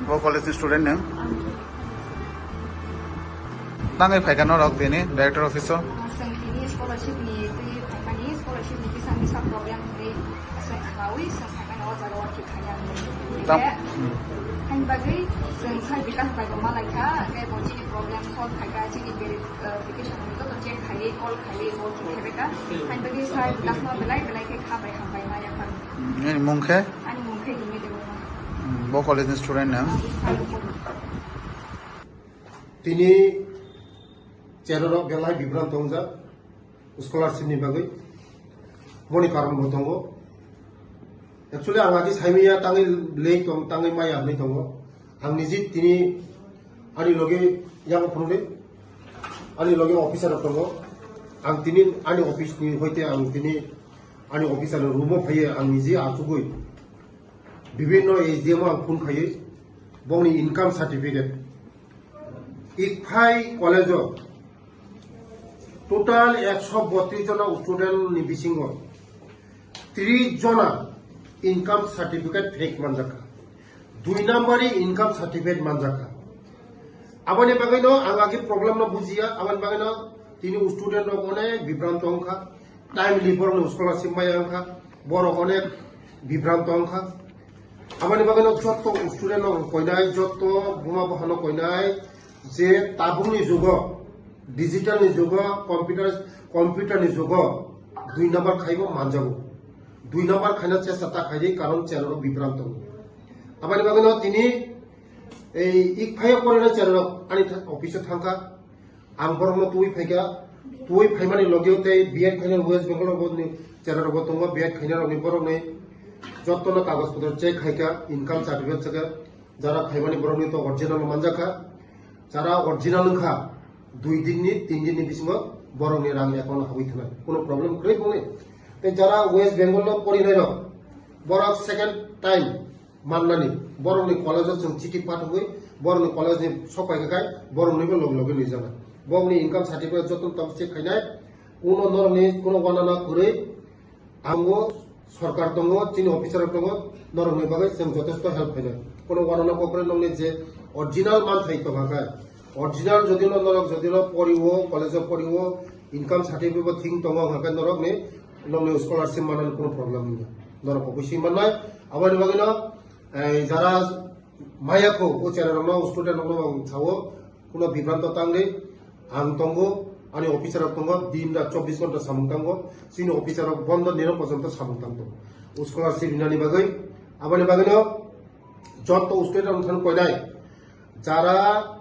Bo college ni student nang? Ang Tangwi phaikha norok bini director office o? Chwng tini scholarship ni twi phaimani, scholarship ni kisa misa problem hwnwi chwng khnaui chwng phaimani o jaga o thik khaiya. Tam- Hingkhe, hmm. Hain bagwi chwng sir Bikash bai bo malaikha, hingkhe bo chini problem solve khaikha, chini veri-, uh, verification ni joto check khaiwi, call khaiwi, bo thik khaibaikha. Hain bagwi sir Bikash no belai belai khe kha bai hambai ma yaphar. Hmm, nini mung khe? Ani mung khe Himi Debbarma. Hmm, bo college ni student nang? Ani sir bo. Tini cherorok belai bibranto wngjak scholarship ni bagwi. Boni karon bo tongo. Actually, ang agi saimanya tangwi late tong, tangwi maya hwnwi tongo. Ang niji tini ani loge yago phunukdi, ani loge officer rok tongo. Ang tini ani office ni hoite ang tini ani officer ni room o phaiwi ang niji achugwi bibinno S D M o ang phone khaiwi bongni income certificate. Iphai college o total ekso botris jona student ni bisingo Tris jona income certificate fake manjakha, dui number income certificate manjakha. Aboni bagwino ang agi problem no bujiya, aboni bagwino tini student rok onek bibranto wngkha, timely borokni scholarship maya wngkha, borok onek bibranto wngkha. Aboni bagwino jotto student rok koinai, jotto buma buphano koinai, je tabukni jugo, digital ni jugo, computer, computer ni jugo dui number khaibo manjago. Dui number khaina chesta ta khaidi, karon cherarok bibranto tongo. Aboni bagwino tini ei ikphaio porina cherarok ani tha-, office o thangkha. Ang borokno twi phaikha, twi phaimani logeo tei B Ed khainai West Bengal rokni cherarokbo tongo, B Ed khainai rokni borokni jottono kagoj potro check khaikha, income certificate check, jara phaimani borokni to original manjakha, jara original wngkha, dui dinni, tin dinni bisingo borokni rang account habwi thanai, kuno problem kwrwi bongni. Tei jara West Bengal no porinai rok, borok second time mannani, borokni college o chwng chiti pathogwi, borokni college ni sok paikha khai, boroknibo loge loge nwijaknai. Borokni income certificate joto tamo check khainai, kuno norokni kuno wanana kwrwi, amo sorkar tongo, chini officer rok tongo, norokni bagwi chwng jotesto help khainai. Kuno wanana kok kwrwi nokni je original manthai tongkha khai, original jodi no norok jodi no poriwo, college o poriwo, income certificate bo thing tongo, hwnkhe norokni, nokni scholarship manani kuno problem wngya. Norok koboi swi mannai, aboni bagwino, ei, jara maya kho, o cherarokno, student rokno ang sao, kuno bibranto tangdi, ang tongo, ani officer rok tongo, din rat chobbish ghonta samung tango, chini officer rok bondo nino porjonto samung tangto. Scholarship rinani bagwi, aboni bagwino jotto student rok thani koinai, jara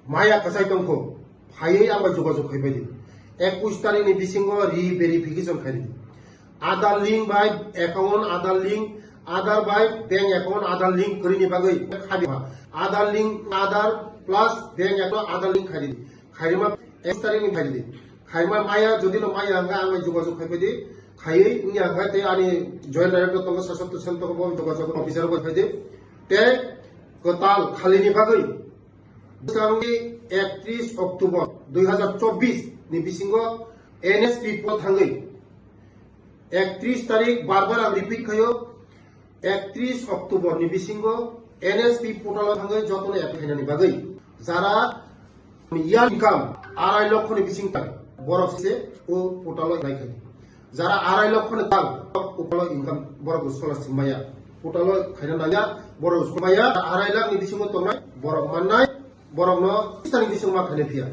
maya kwchai tongkho, phaiwi ang bai jogajog khai pai di. Ekush tarikh ni bisingo re-verification khai di. Aadhaar link bai account, Aadhaar link, Aadhaar bai bank account, Aadhaar link kwrwini bagwi khabi ha. Aadhaar link, Aadhaar plus bank account, Aadhaar link khai di. Khairima ekush tarikh ni khai di. Khaima maya, jodi no maya hwnkhe ang bai jogajog khai pai di. Khaiwi wngya hwnkhe tei ani joint director tongo, sasatto sen tongo, bo jogajog officer bai khai di. Tei kwtal khalini bagwi bwskangni ektrish October dui hazar chobbish ni bisingo N S P portal thangwi ektrish tarikh, bar bar ang repeat khaio, ektrish October ni bisingo N S P portal o thangwi jotono apply khainani bagwi jara year income arai lokho ni bising tang borok se o portal o apply khai. Jara arai lokho ni tang, upalo income, borok scholarship maya. Portal o khaina nangya, borok school maya, arai lakh ni bisingo tongnai, borok mannai, borokno tris tarikh ni bisingo ma khaina phiya.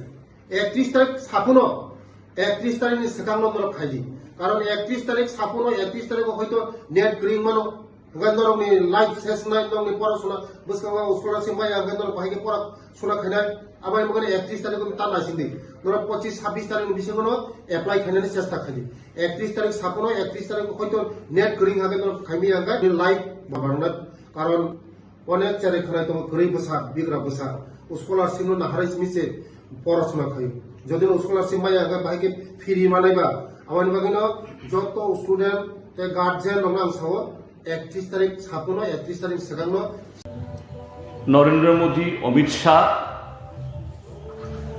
Ektrish tarikh sapuno, ektrish tarikh ni swkangno borok khaidi. Karon ektrish tarikh sapuno, ektrish tarikh o hoito net kwrwi mano, hwnkhe norokni life ses wngnai, norokni porasona bwskango scholarship maya, hwnkhe norok bahai khe pora suna khainai, abo hai mokhe ektrish tarikh o ta naisingdi. Norok pochis sabbish tarikh ni bisingo no apply khainani chesta khaidi. Ektrish tarikh sapono, ektrish tarikh hoito net kwrwi hwnkhe norok khaimaya hwnkhe nini life babangnai. Karon onek cherai khwnai tongo kwrwi bwsa, bigra bwsa. Scholarship no naharwi simi se porasona khaio. Jodi no scholarship maya hwnkhe bahai khe free manaiba. Aboni bagwi no joto student tei guardian rokno ang sao, একত্রিশ তারিখ ছাপনো, একত্রিশ তারিখ সেখানো। নরেন্দ্র মোদী, অমিত শাহ,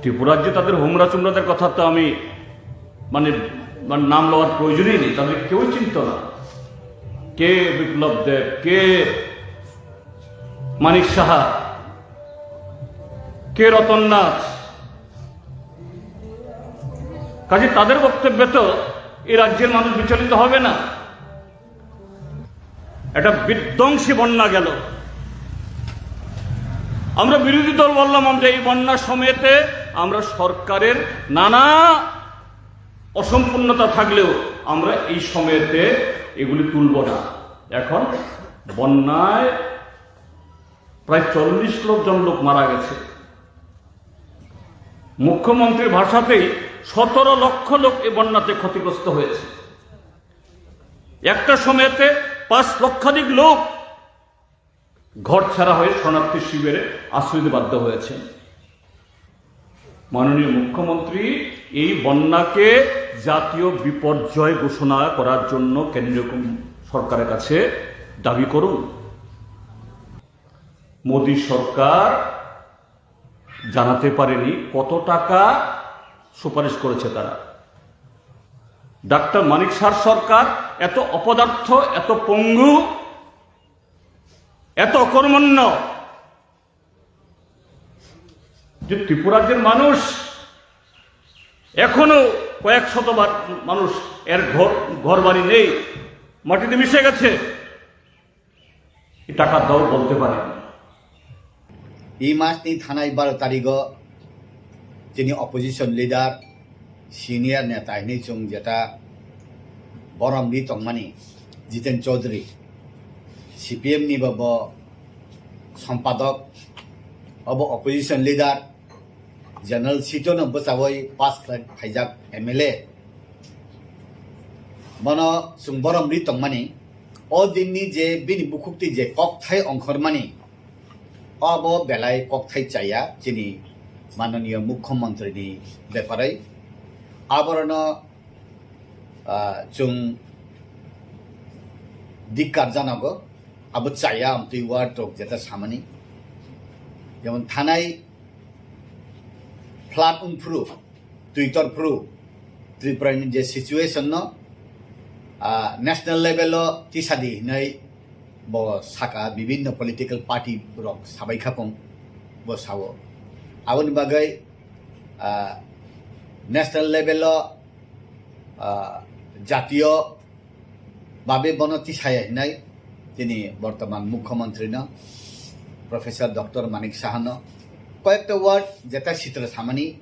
ত্রিপুরার যে তাদের হোমরা চোমরাদের কথা তো আমি মানে, মানে নাম লওয়ার প্রয়োজনই নেই, তাদের কেউই চিনত না। কে বিপ্লব দেব, কে মানিক সাহা, কে রতন নাথ। কাজে তাদের বক্তব্যে তো এই রাজ্যের মানুষ বিচলিত হবে না। একটা বিধ্বংসী বন্যা গেল। আমরা বিরোধী দল বললাম, আমরা এই বন্যার সময়তে আমরা সরকারের নানা অসম্পূর্ণতা থাকলেও আমরা এই সময়তে এগুলি তুলব না। এখন বন্যায় প্রায় চল্লিশ লক্ষ জন লোক মারা গেছে। মুখ্যমন্ত্রীর ভাষাতেই সতেরো লক্ষ লোক এই বন্যাতে ক্ষতিগ্রস্ত হয়েছে। একটা সময়তে পাঁচ লক্ষাধিক লোক ঘর ছাড়া হয়ে শরণার্থী শিবিরে আশ্রয় নিতে বাধ্য হয়েছেন। মাননীয় মুখ্যমন্ত্রী এই বন্যাকে জাতীয় বিপর্যয় ঘোষণা করার জন্য কেন্দ্রীয় কম-, সরকারের কাছে দাবি করুন। মোদী সরকার জানাতে পারেনি কত টাকা সুপারিশ করেছে তারা। ডাক্তার মানিক সাহা সরকার এত অপদার্থ, এত পঙ্গু, এত অকর্মণ্য যে ত্রিপুরার যে মানুষ, এখনো কয়েক শতবার মানুষ এর ঘর, ঘর বাড়ি নেই, মাটিতে মিশে গেছে। এই টাকা দাও বলতে পারে। Ei mas ni thanai baro tarigo chini opposition leader, senior neta hinwi chwng jeta borom ri tongmani Jiten Chaudhary, C P M ni bo, bo sompadok, obo opposition leader, General Sito no bwchawi pass khlai phaijak M L A. Bono chwng borom ri tongmani, o dinni je bini bukhukti je kokthai ongkhormani, obo belai kokthai chaya chini mananiya mukhyamantri ni beparai. Aborno, ah, chwng dikkar janago, abo chaya amtwi word rok jeta samani. Jemon thanai flood wngphuru, twi torphuru, Tripura ni je situation no, ah, national level o tisadi hinwi bo saka, bibinno political party rok sabai khapung bo sao. Aboni bagwi, ah, national level o, ah, jatiyo babe bono tisaya hinai tini bortoman mukhyamantri no, Professor Doctor Manik Saha no koyekta word jeta sitra samani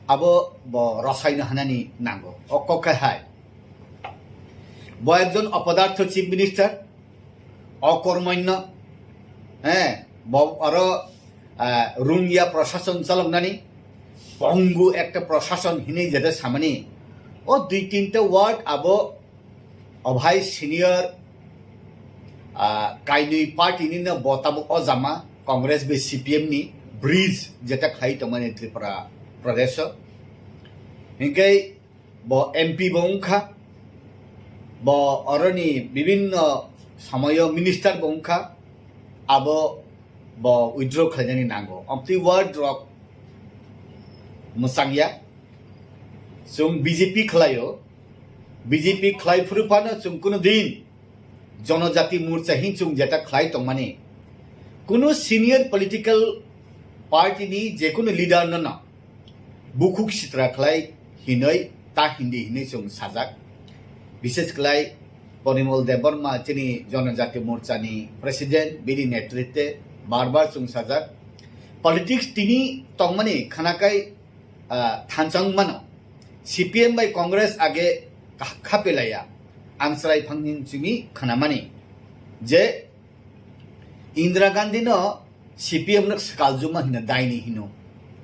abo bo rosai no hanani nango. O kok khe hai. Bo ekjon opodartho chief minister, okormanya, eh, bo aro, ah, rungya prashason chaloknani, pongu ekta prashason hinwi jeta samani. O dui tinta word abo o bhai senior, ah, kainwi party ni no bo tabuk o jama Congress bai C P M ni bridge jeta khlai tongmani Tripura Pradesh o. Hinkhe bo M P bo wngkha, bo oroni bibinno somoyo minister bo wngkha, abo bo withdraw khlainani nango. Amtwi word rok mwchangya. Chwng B J P khlaio, B J P khlai phuru phano chwng kuno din Jonojati Morcha hin chwng jeta khlai tongmani. Kuno senior political party ni jekunu leader no no bukhuk sitra khlai hinwi ta hindi hinwi chwng sajak. Bishes khlai Porimol Debbarma chini Jonojati Morcha ni president, bini netritwe bar bar chwng sajak. Politics tini tongmani khanakai, ah, thanchang mano. C P M bai Congress age kha-, khapelaya. Ang chwrai phangni chini khanamani je Indira Gandhi no C P M no swkaljuma hino, daini hino.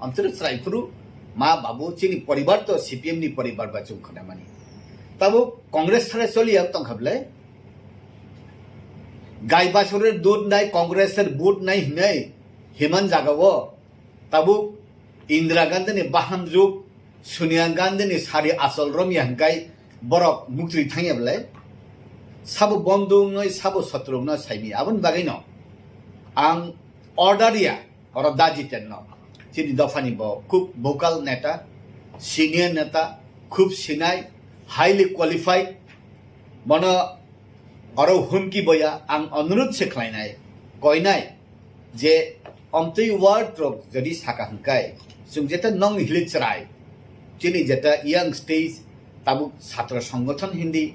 Amtwrwk chwrai phuru ma babu chini poribar to C P M ni poribar ba chwng khanamani. Tabuk Congress sare choliya tongkha bwle? Gai basure dud nai, Congress er vote nai hinai himan jaga o. Tabuk Indira Gandhi ni bahamjuk, Sonia Gandhi ni sari asol romya hingkai borok muktwi thangya belai. Sabo bondhu wngnoi, sabo sotru wngnoi saimi. Aboni bagwi no ang order ya, oro da Jiten no. Chini dopha ni bo khub vocal neta, senior neta, khub sinai, highly qualified. Bono oro humki boya ang onurudh se khlainai, koinai je omtwi word rok jodi saka hwnkhe chwng jeta nongni hili chwrai, chini jeta young stage tabuk chhatra songgothon hindi,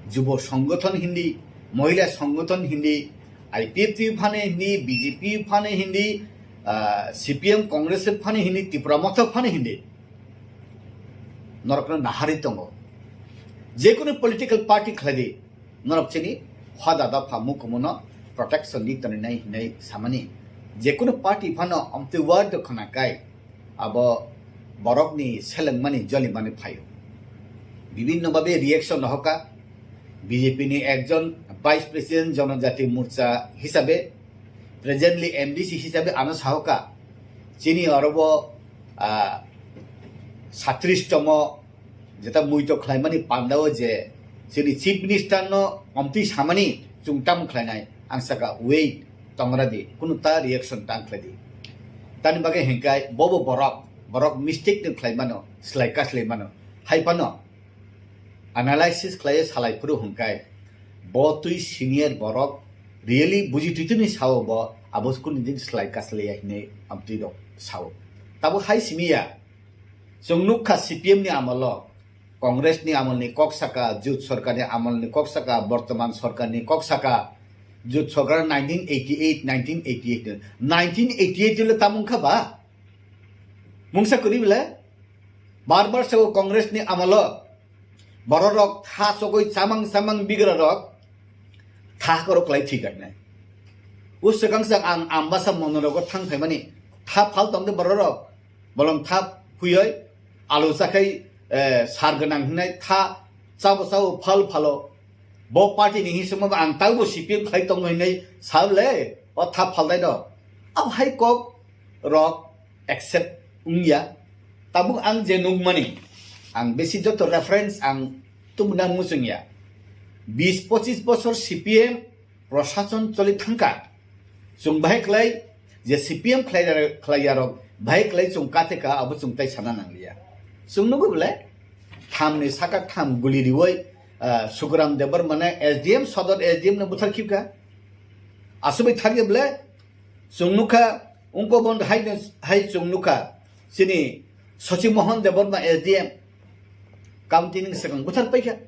jubo songgothon hindi, mohila songgothon hindi, I P F T phane hindi, B J P phane hindi, ah, C P M Congress phane hindi, Tipra Motha phane hindi. Norokno nahari tongo. Jekunu political party khlai di, norok chini hoda dopha mukumuno protection di tonwi nai hinwi samani. Jekunu party phano omtwi word khna kai, abo borokni selengmani jolimani phaio. Bibinno babe reaction rohoka, B J P ni ekjon Vice President Jonojati Morcha hisabe, presently M D C hisabe ano sahoka, chini orobo, ah, satris tomo jeta muito khlaimani pandao je chini Chief Minister no omtwi samani chwng tamo khlainai, ang saka wait tongra di, kunu ta reaction tang khlai di. Tani bagwi hingkai bobo borok, borok mistake no khlai mano, slai ka slai mano, hai phano analysis khlaiwi salai phuru hwnkhai, bo twi senior borok really buji twi twini sao bo abo kunu din slai kaslaiya hinwi amtwi rok sao. Tabo hai simi ya, chwng nukha C P M ni amolo, Congress ni amolni kok saka, Jut Sarkar ni amolni kok saka, bortoman sarkar ni kok saka, Jut Sarkar nineteen eighty eight, nineteen eighty eight, nineteen eighty eight le tamung kha ba? Mungsa kwrwi bele? Bar bar sao Congress ni amolo bororok tha chogwi chamang chamang bigrarok tha korok klai thwi kainai. O swkang swkang ang Ambasa monorogo thang phaimani tha phal tongde bororok, bolong tha phuioi alu chakhai, eh, sar gwnang hinai tha chabo chabo phal phalo. Bo party ni hisingma ang taubo C P M khlai tongo hinai sable o tha phal dai do. Abo hai kok rok accept wngya. Tabuk ang je nukmani, ang besi joto reference ang tumuna muchungya. Bis pochis bosor C P M prosason choli thangka. Chwng bahai khlai je C P M khlai, khlaiyarok bahai khlai chwng kate ka abo chwng tai sana nangliya. Chwng nugo bole thamni saka tham guli riwoi, ah, Sukuram Debbarma ne S D M, Sodor S D M no buthar khibka. Aswbai thangya bole chwng nukha, ungko bon hai, hai chwng nukha, chini Sachi Mohan Debbarma S D M, county ni swkang buthar paikha.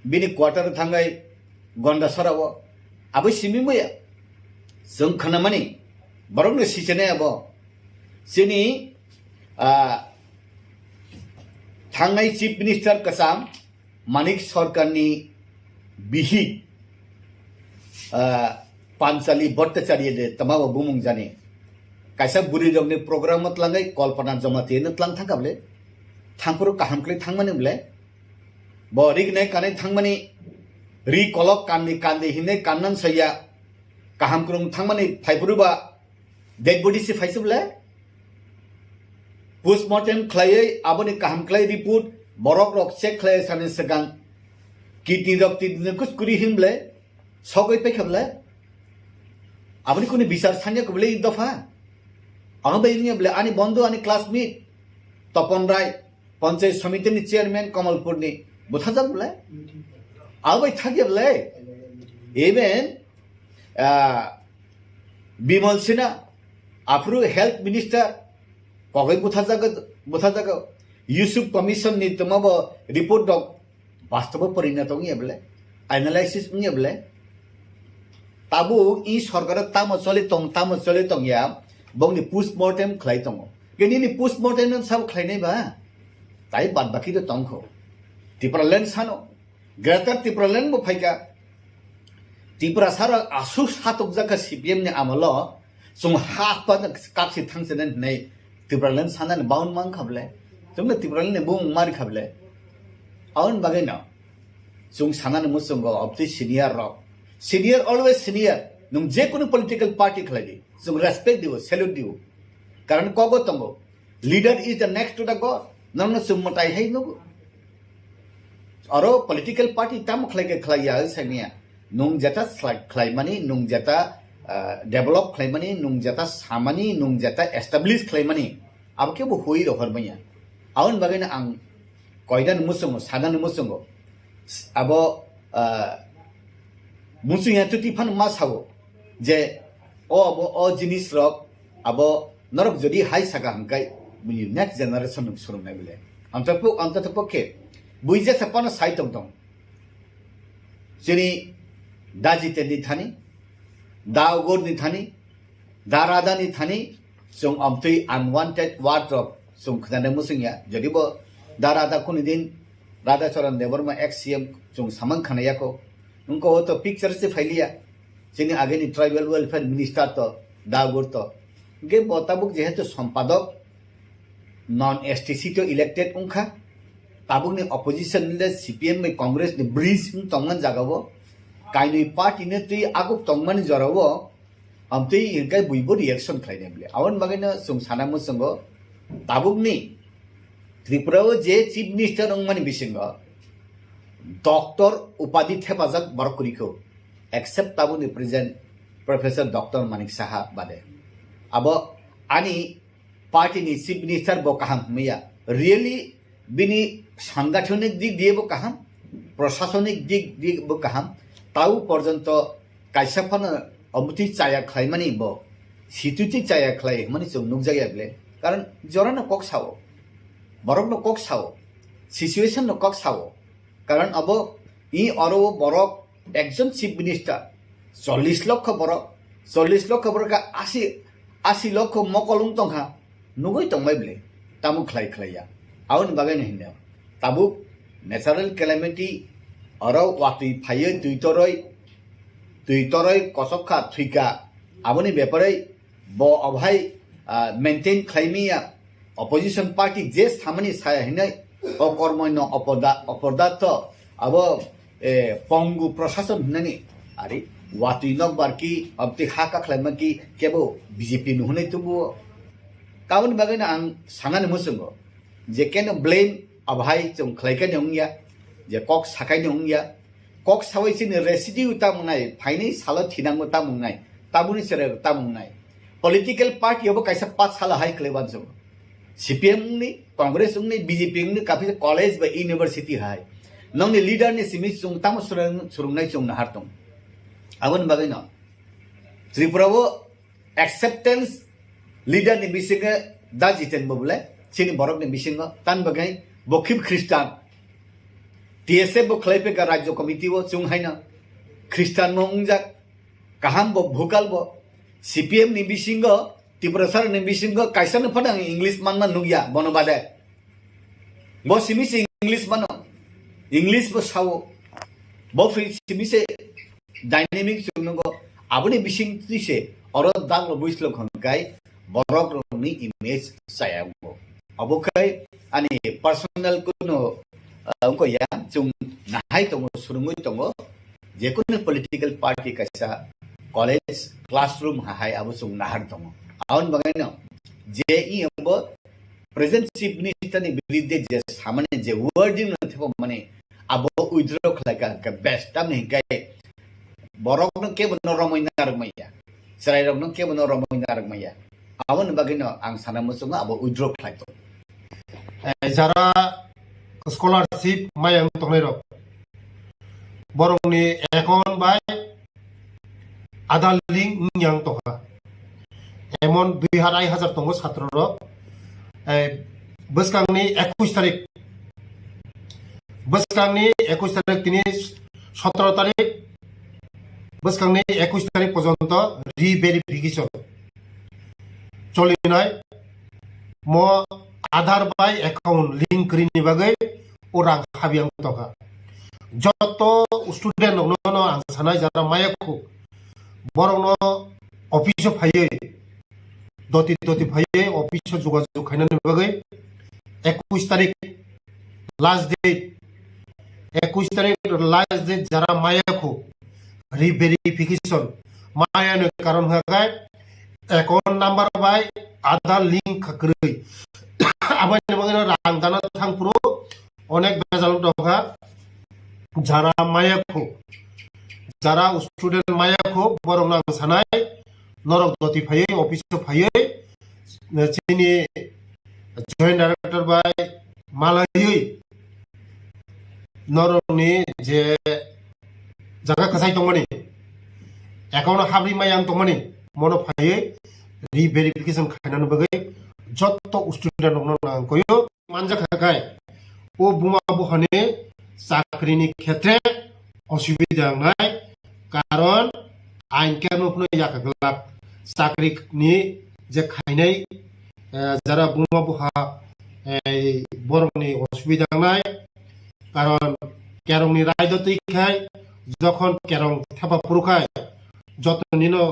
Bini quarter thangai Gondasara o, abo simi muya. Chwng khnamani, borokno sichinai abo. Chini, ah, thangnai Chief Minister kwcham, Manik Sarkarni bihik, ah, Panchali Bhattacharya de twmabo bumung jani. Kaisa bwrwi rokni program o tlangai Kalpana Jamatia no tlang thangkha bole. Thangphuru kaham khlai thangmani bole. Bo rignai kanai thangmani ri kolok kanni kandi hinai kannan saya kaham krung thangmani phaiphuru ba dead body si phaisuk le. Postmortem khlaiwi aboni kaham khlai report borok rok check khlai sani swkang kidney rok twi kuskuri himble sogwi paikha bole. Aboni kuni bichar sanya kubule dopha. Ang bai niya bole ani bondhu ani classmate Topon Rai, Panchayat Samiti ni chairman Kamalpur ni buthajak bole. Ang bai thakya bole. Even, ah, Bimal Sinha, aphuru health minister, kogwi buthajago, buthajago. Yusuf Commission ni twmabo report rok bastobo porina tongya bole, analysis wngya bole. Tabuk i sorkaro tamo choli tong, tamo choli tongya, bongni postmortem khlai tongo. Ke nini postmortem no sabo khlainai ba? Tai bad baki do tongkho. Tipraland sano, Greater Tipraland bo phaikha. Tiprasa rok aswk satokjak kha C P M ni amolo, chwng ha pa kaksi thangsinai hinwi Tipraland sanani baun mang kha bole. Chwngno Tipraland ni bumung mari kha bole. Aboni bagwi no chwng sanani muchungo obtwi senior rok. Senior always senior. Nwng je kunu political party khlai di, chwng respect dibo, salute dibo. Karon kogo tongo. Leader is the next to the God. Nokno chwng mwtai hai nugo. Oro political party tamo khlai khe khlai ya, sai manya. Nwng jeta slai-, khlaimani, nwng jeta, ah, develop khlaimani, nwng jeta samani, nwng jeta establish khlaimani, abo khe bo hui rohor manya. Aboni bagwi no ang koidani muchungo, sadani muchungo. Abo, ah, muchung ya tuti phano ma sao je o abo o jinis rok abo norok jodi hai saka hwnkhe bini next generation rok swrwngnai bole. Anto po-, anto pokhe bui jesa phano sai tong tong. Chini da Jiten ni thani, da Ugor ni thani, da Radha ni thani, chwng amtwi unwanted word rok chwng khwnani muchung ya. Jodi bo da Radha kuni din Radha Charan Debbarma ex C M chwng samang khana yako. Wngkha o to picture se phailiya. Chini ageni tribal welfare minister to da Ugor to. Ge bo tabuk jehetu sompadok non S T C to elected wngkha. Tabukni opposition le C P M bai Congress ni bridge wng tongmani jaga o, kainwi party ni twi aguk tongmani jora o, amtwi hwnkhe buibo reaction khlainai bole. Aboni bagwi no chwng sana muchungo tabukni Tripura o je chief minister wngmani bisingo doctor upadhi thepajak borok kwrwi kho, except tabukni present Professor Doctor Manik Saha bade. Abo ani party ni chief minister bo kaham hwnmaya. Really bini sangathonik dik diye bo kaham, prosasonik dik diye bo kaham, tau porjonto kaisa phano omuti chaya khlaimani bo, situti chaya khlai hwnmani chwng nukjakya bile. Karon jorano kok sao, borokno kok sao, situation no kok sao. Karon abo i oro o borok ekjon chief minister, chollish lokho borok, chollish lokho borok kha asi, asi lokho mokol wng tongkha, nugui tongbai bile, tamo khlai khlai ya. Aboni bagwi no hinno, tabuk natural calamity, oro watwi phaiwi twi toroi, twi toroi kosok kha, thwi kha, aboni bepare bo obohai, ah, maintain khlai manya. Opposition party je samani saya hinai okormoino opoda-, opodato abo, eh, pongu prosason hinani ari watwi nokbar ki abti ha kakhlaima ki kebo B J P no hinai tubuo. Taboni bagwi no ang sanani muchungo je keno blame abohai chwng khlaikani wngya, je kok sakaini wngya, kok sawi chini residue tamo wngnai, phaini salo thinango tamo wngnai, tabuni chwrai tamo wngnai. Political party obo kaisa pathsala hai kwlai uansukgo. C P M wngni, Congress wngni, B J P wngni, kaphisa college ba university hai. Nongni leader ni simi chwng tamo swrwng-, swrwngnai chwng nahar tong. Aboni bagwi no Tripura o acceptance leader ni bisingo da Jiten bo bole, chini borok ni bisingo, tan bagwi bo khib Christian. T S F bo khlai peka Rajya Committee o chwng haino Christian no wngjak, kaham bo bhukal bo, C P M ni bisingo, Tiprasa ni bisingo kaisa no phano ang English manma nukya bono bade. Bo simi se English mano, English bo sao, bo free simi se dynamic chwng nungo, aboni bising twi se oro daglo buislo khonkai borok rokni image chaya wngo. Abo khai ani personal kuno, ah, wngkha ya, chwng nahai tongo, swrwngwi tongo, jekunu political party kaisa college classroom ha hai abo chwng nahar tongo. Aboni bagwi no je i bo present chief minister ni biridde je samani je wording no thebo mani abo withdraw khlai ka hwnkhe best, tamni hwnkhe borok no kebo no romwi narwk maya, chwrai rok no kebo no romwi narwk maya, aboni bagwi no ang sana muchungo abo withdraw khlai to. Eh, jara scholarship mayang tongnai rok, borokni account bai Aadhaar link wng yang tongkha. Emon dui harai hajar tongo satro rok. Eh, bwskangni ekush tarik, bwskangni ekush tarik tini sotro tarik, bwskangni ekush tarik porjonto re-verification cholinai. Mo Aadhaar bai account link kwrwini bagwi o rang habiyang tongkha. Joto student rokno no ang sanai jara maya khu, borokno office o phaiwi doti doti phaiwi office o jogajog khainani bagwi ekush tarik last date, ekush tarik last date jara maya khu re-verification maya ni karon hwnkhe account number bai Aadhaar link kha kwrwi. Aboni bagwi no rang dana thang phuru onek bejal tongkha. Jara maya khu, jara student maya khu, borok no ang sanai, norok doti phaiwi, office o phaiwi, chini joint director bai malaiwi norokni je jaga kwchai tongmani, account o habri maya wng tongmani, mono phaiwi re-verification khainani bagwi jotto student rokno nang koyo. Manjakha khai, o buma buhani chakrini khetre osubida wngnai, karon ain khe no phano yakha glak. Chakrini je khainai, eh, jara buma buha, eh, borokni osubida wngnai, karon kerongni raida twi khai, jokhon kerong thepa phuru khai, joto nino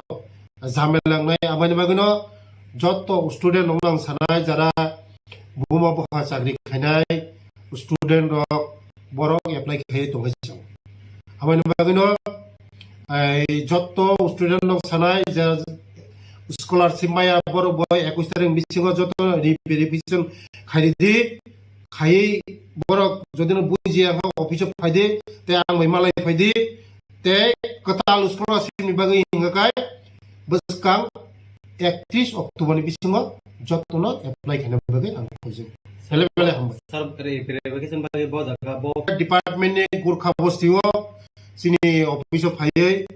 jamela wngnai, aboni bagwino joto student rokno ang sanai, jara buma buha chakri khainai student rok, borok apply khai tongkha chwng. Aboni bagwino, ai, joto student rok sanai je scholarship maya borok bo ekush tarik bisingo joto re-verification khaidi, khaiwi borok jodi no bujiya kha office o phaidi, tei ang bai malai phaidi, tei kwtal scholarship ni bagwi hwnka khe bwskang ektrish October ni bisingo jotono apply khaina bagwi ang khuijak. Bele bele hambai. Sir, re verification bagwi bo jaga bo. Department ni Gurkha bosti o chini office o phaiwi,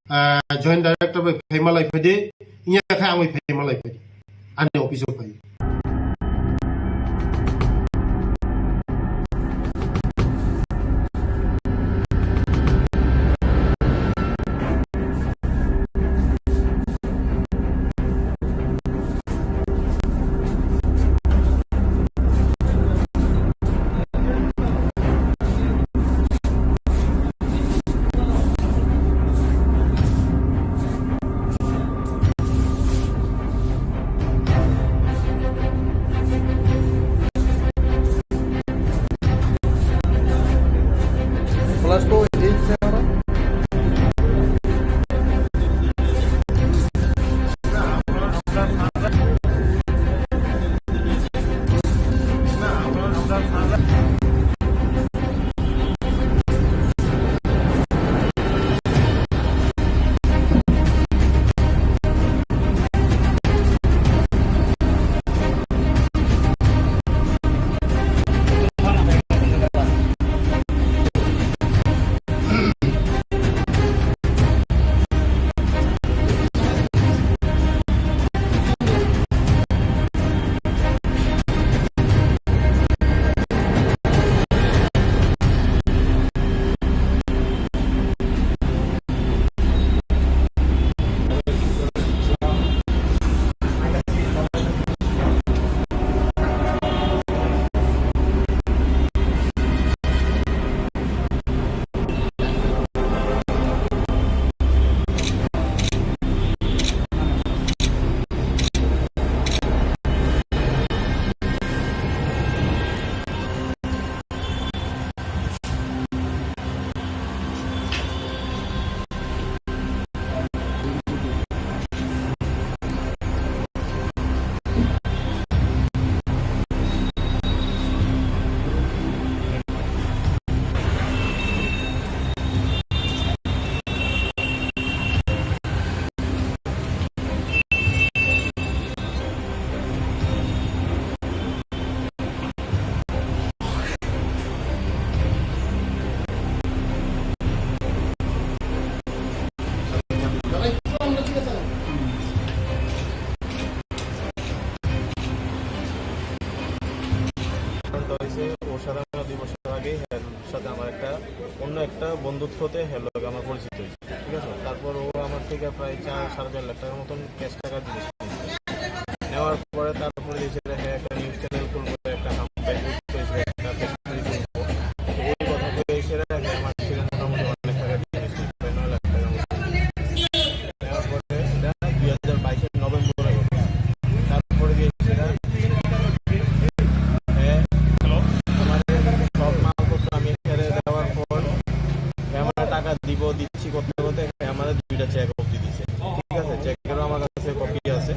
ah, joint director bai phaima lai phadi, iya kha ang bai phaima lai phadi. Ani office o phai. হয়েছে, ওর সাথে আমার দুই বছর আগে, হ্যাঁ, সাথে আমার একটা অন্য একটা বন্ধুত্বতে হ্যাঁ লগে আমার পরিচিত হয়েছে, ঠিক আছে? তারপর ও আমার থেকে প্রায় চার সাড়ে চার লাখ টাকার মতন ক্যাশ টাকা জিনিস নিয়েছে। নেওয়ার পরে তারপরে যে সেটা হ্যাঁ একটা নিউজ চ্যানেল খুলবো, একটা হাম পেজ খুলবো, একটা ফেসবুক খুলবো। এই কথা বলে সেটা হ্যাঁ আমার সেখানে মোটামুটি অনেক টাকা জিনিস নিয়েছে, প্রায় নয় লাখ টাকার মতো। নেওয়ার পরে এটা দুই হাজার বাইশের নভেম্বরে ঘটে। তারপরে যে সেটা হ্যাঁ, আমার সব মালপত্র আমি ছেড়ে দেওয়ার পর হে আমার টাকা দিব, দিচ্ছি করতে করতে হে আমার দুইটা চেক অবধি দিছে। ঠিক আছে, চেকেরও আমার কাছে কপি আছে।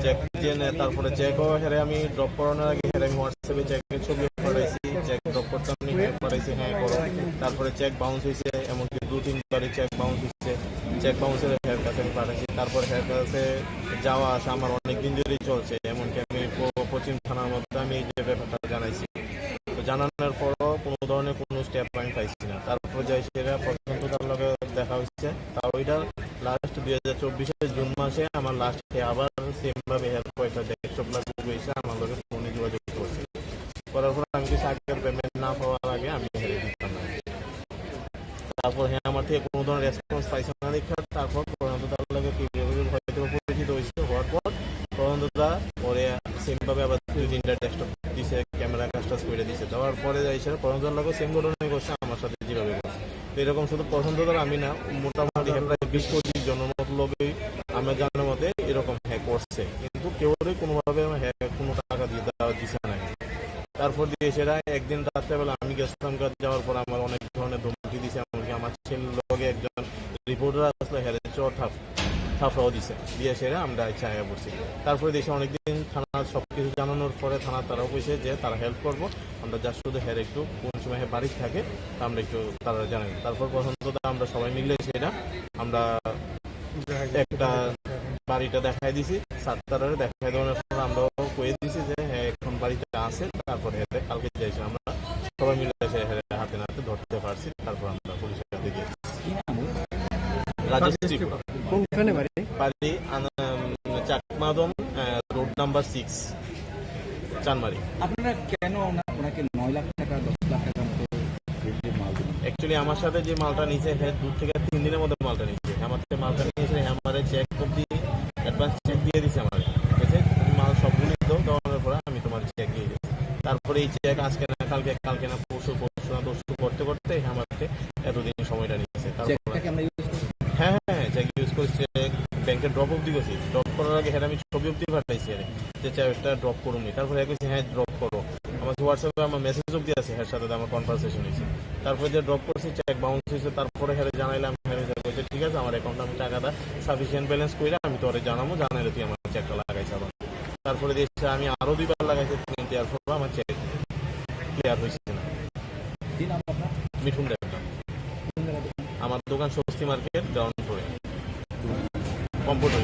চেক দিয়ে নে, তারপরে চেকও হেরে আমি ড্রপ করানোর আগে হেরে আমি WhatsApp-এ চেকের ছবি পাঠাইছি, চেক ড্রপ করতে আমি হ্যাঁ পাঠাইছি, হ্যাঁ করো। তারপরে চেক বাউন্স হয়েছে, এমনকি দু তিনবারই চেক বাউন্স হয়েছে। চেক বাউন্সের হের কাছে আমি পাঠাইছি। তারপর হের কাছে যাওয়া আসা আমার অনেক দিন ধরেই চলছে, এমনকি আমি প-, পশ্চিম থানার মধ্যে আমি এই যে ব্যাপারটা জানাইছি। তো জানানোর পরও কোনো ধরনের কোনো স্টেপ আমি পাইছি না। তারপর যাই সেটা প্রশান্ত দার লগে দেখা হয়েছে, তাও এটা লাস্ট দুই হাজার চব্বিশের জুন মাসে আমার লাস্টে আবার সেম ভাবে হের কয়েকটা ডেস্কটপ লাগবে এসে আমার লগে ফোনে যোগাযোগ করছে। করার পর আমি কিছু আগের পেমেন্ট না পাওয়ার আগে আমি হেরে দিতাম না। তারপর হ্যাঁ আমার থেকে কোনো ধরনের রেসপন্স পাইছে না দেখে তারপর প্রশান্ত দার লগে কি হয়তো পরিচিত হয়েছে, হওয়ার পর প্রশান্ত দা পরে সেম ভাবে আবার দুই তিনটা ডেস্কটপ দিছে, ক্যামেরা কাজ টাজ করে দিছে। দেওয়ার পরে এসে প্রশান্ত দার লগে সেম ঘটনাই ঘটছে আমার সাথে যেভাবে ঘটছে। তো এরকম শুধু প্রশান্ত দার আমি না, মোটামুটি হ্যাঁ প্রায় বিশ পঁচিশ জনের মতো লোকেই আমরা জানার মতে এরকম হ্যাক করছে, কিন্তু কেউরই কোনোভাবে হ্যাক কোনো টাকা দিয়ে দেওয়া দিছে না। তারপর দিয়ে সেটা একদিন রাত্রেবেলা আমি গেছিলাম, কাজ যাওয়ার পর আমার অনেক ধরনের ধমকি দিছে, এমনকি আমার ছেলের লগে একজন রিপোর্টার আসলে হেরে চর থাপ থাপড়াও দিছে, দিয়ে সেটা আমরা ইচ্ছা আয়া পড়ছি। তারপরে দেশে অনেকদিন থানার সব কিছু জানানোর পরে থানা তারাও কইছে যে তারা হেল্প করবো, আমরা যা শুধু হের একটু কোন সময় হে বাড়ি থাকে তা আমরা একটু তারা জানাই। তারপর প্রশান্ত দা আমরা সবাই মিলে সেটা আমরা একটা বাড়িটা দেখাই দিছি, স্যার তারারে দেখাই দেওয়ার পর আমরাও কয়ে দিছি যে হ্যাঁ, এখন বাড়িতে আছে, তারপরে হ্যাঁ, কালকে যাইছে, আমরা সবাই মিলে এসে হ্যাঁ, হাতে নাতে ধরতে পারছি, তারপর আমরা পুলিশের হাতে দিয়েছি। কি নাম ওর? রাজেশ ত্রিপুরা। কোনখানে বাড়ি? বাড়ি আন-, উম, চাকমাদম, আহ, রোড নাম্বার সিক্স, চানমারি। আপনারা কেন ওনা-, ওনাকে নয় লাখ টাকা, দশ লাখ টাকার মতো বিক্রির মাল দিলেন? Actually, আমার সাথে যে মালটা নিছে, হ্যাঁ, দু থেকে তিন দিনের মধ্যে মালটা নিছে। আমার সাথে মালটা নিয়েছে, হ্যাঁ, আমার চেক অবধি অ্যাডভান্স চেক দিয়ে দিছে আমার। ঠিক আছে? "তুমি মাল সবগুলোই দাও, দেওয়ার পরে আমি তোমার চেক দিয়ে দিচ্ছি।" তারপরে এই চেক আজকে না কালকে, কালকে না পরশু, পরশু না তরশু করতে করতে আমাকে এতদিন সময়টা নিচ্ছে। তারপরে চেকটা কি আমরা ইউজ করছি? হ্যাঁ, হ্যাঁ, হ্যাঁ, চেক ইউজ করছি, চেক ব্যাংকে ড্রপ অবধি করছি। ড্রপ করার আগে হ্যাঁ আমি ছবি অবধি পাঠাইছি আরে, যে চেকটা ড্রপ করুন নি। তারপরে হ্যাঁ কইছে, "হ্যাঁ, ড্রপ করো।" আমার WhatsApp-এ আমার মেসেজ অবধি আছে, হ্যাঁ সাথে আমার কনভারসেশন হয়েছে। তারপরে যে ড্রপ করছি, চেক বাউন্স হয়েছে, তারপরে হ্যাঁ জানাইলাম, হ্যাঁ স্যার বলছে, "ঠিক আছে, আমার অ্যাকাউন্টে আমি টাকা দা, সাফিসিয়েন্ট ব্যালেন্স কইরা আমি তোরে জানাবো, জানাইলে তুই আমার চেকটা লাগাইস আবার।" তারপরে দিয়ে এসে আমি আরো দুইবার লাগাইছি, তিন দেওয়ার পর আমার চেক ক্লিয়ার হয়েছে না। কি নাম আপনার? মিঠুন দেবনাথ। কোন জায়গায় দোকান? আমার দোকান স্বস্তি মার্কেট, গ্রাউন্ড ফ্লোরে, কম্পিউটার।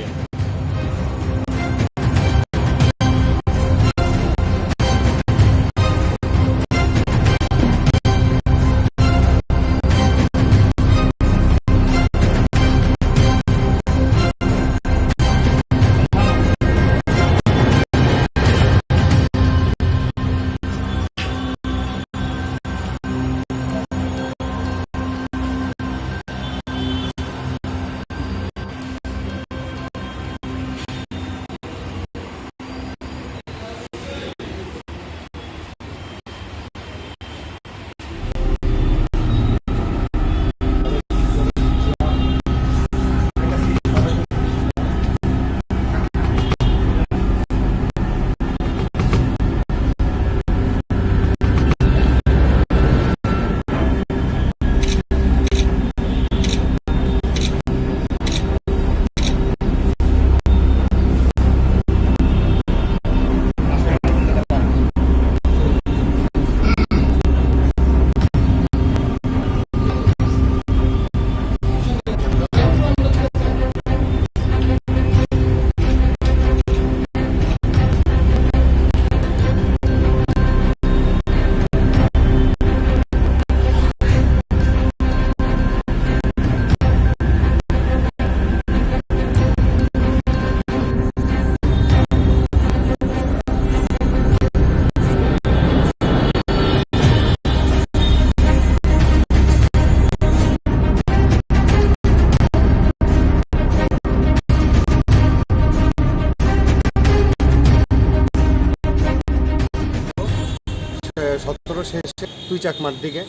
সতেরো শেষে তুই চাকমার দিকে,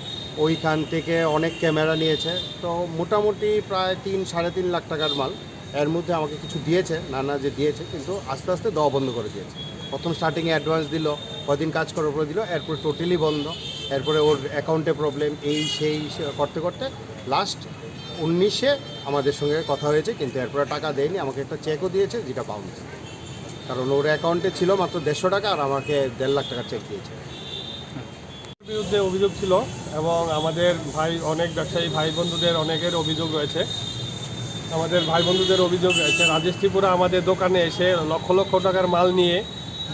ওইখান থেকে অনেক ক্যামেরা নিয়েছে। তো মোটামুটি প্রায় তিন, সাড়ে তিন লাখ টাকার মাল। এর মধ্যে আমাকে কিছু দিয়েছে, নানা যে দিয়েছে, কিন্তু আস্তে আস্তে দেওয়া বন্ধ করে দিয়েছে। প্রথম স্টার্টিংয়ে অ্যাডভান্স দিল, কদিন কাজ করার পরে দিল, এরপরে টোটালি বন্ধ। এরপরে ওর অ্যাকাউন্টে প্রবলেম, এই সেই সে করতে করতে লাস্ট উনিশে আমাদের সঙ্গে কথা হয়েছে, কিন্তু এরপরে টাকা দেয়নি। আমাকে একটা চেকও দিয়েছে, যেটা বাউন্স, কারণ ওর অ্যাকাউন্টে ছিল মাত্র দেড়শো টাকা, আর আমাকে দেড় লাখ টাকার চেক দিয়েছে। বিরুদ্ধে অভিযোগ ছিল এবং আমাদের ভাই, অনেক ব্যবসায়ী ভাই বন্ধুদের অনেকের অভিযোগ রয়েছে। আমাদের ভাই বন্ধুদের অভিযোগ রয়েছে, রাজেশ ত্রিপুরা আমাদের দোকানে এসে লক্ষ লক্ষ টাকার মাল নিয়ে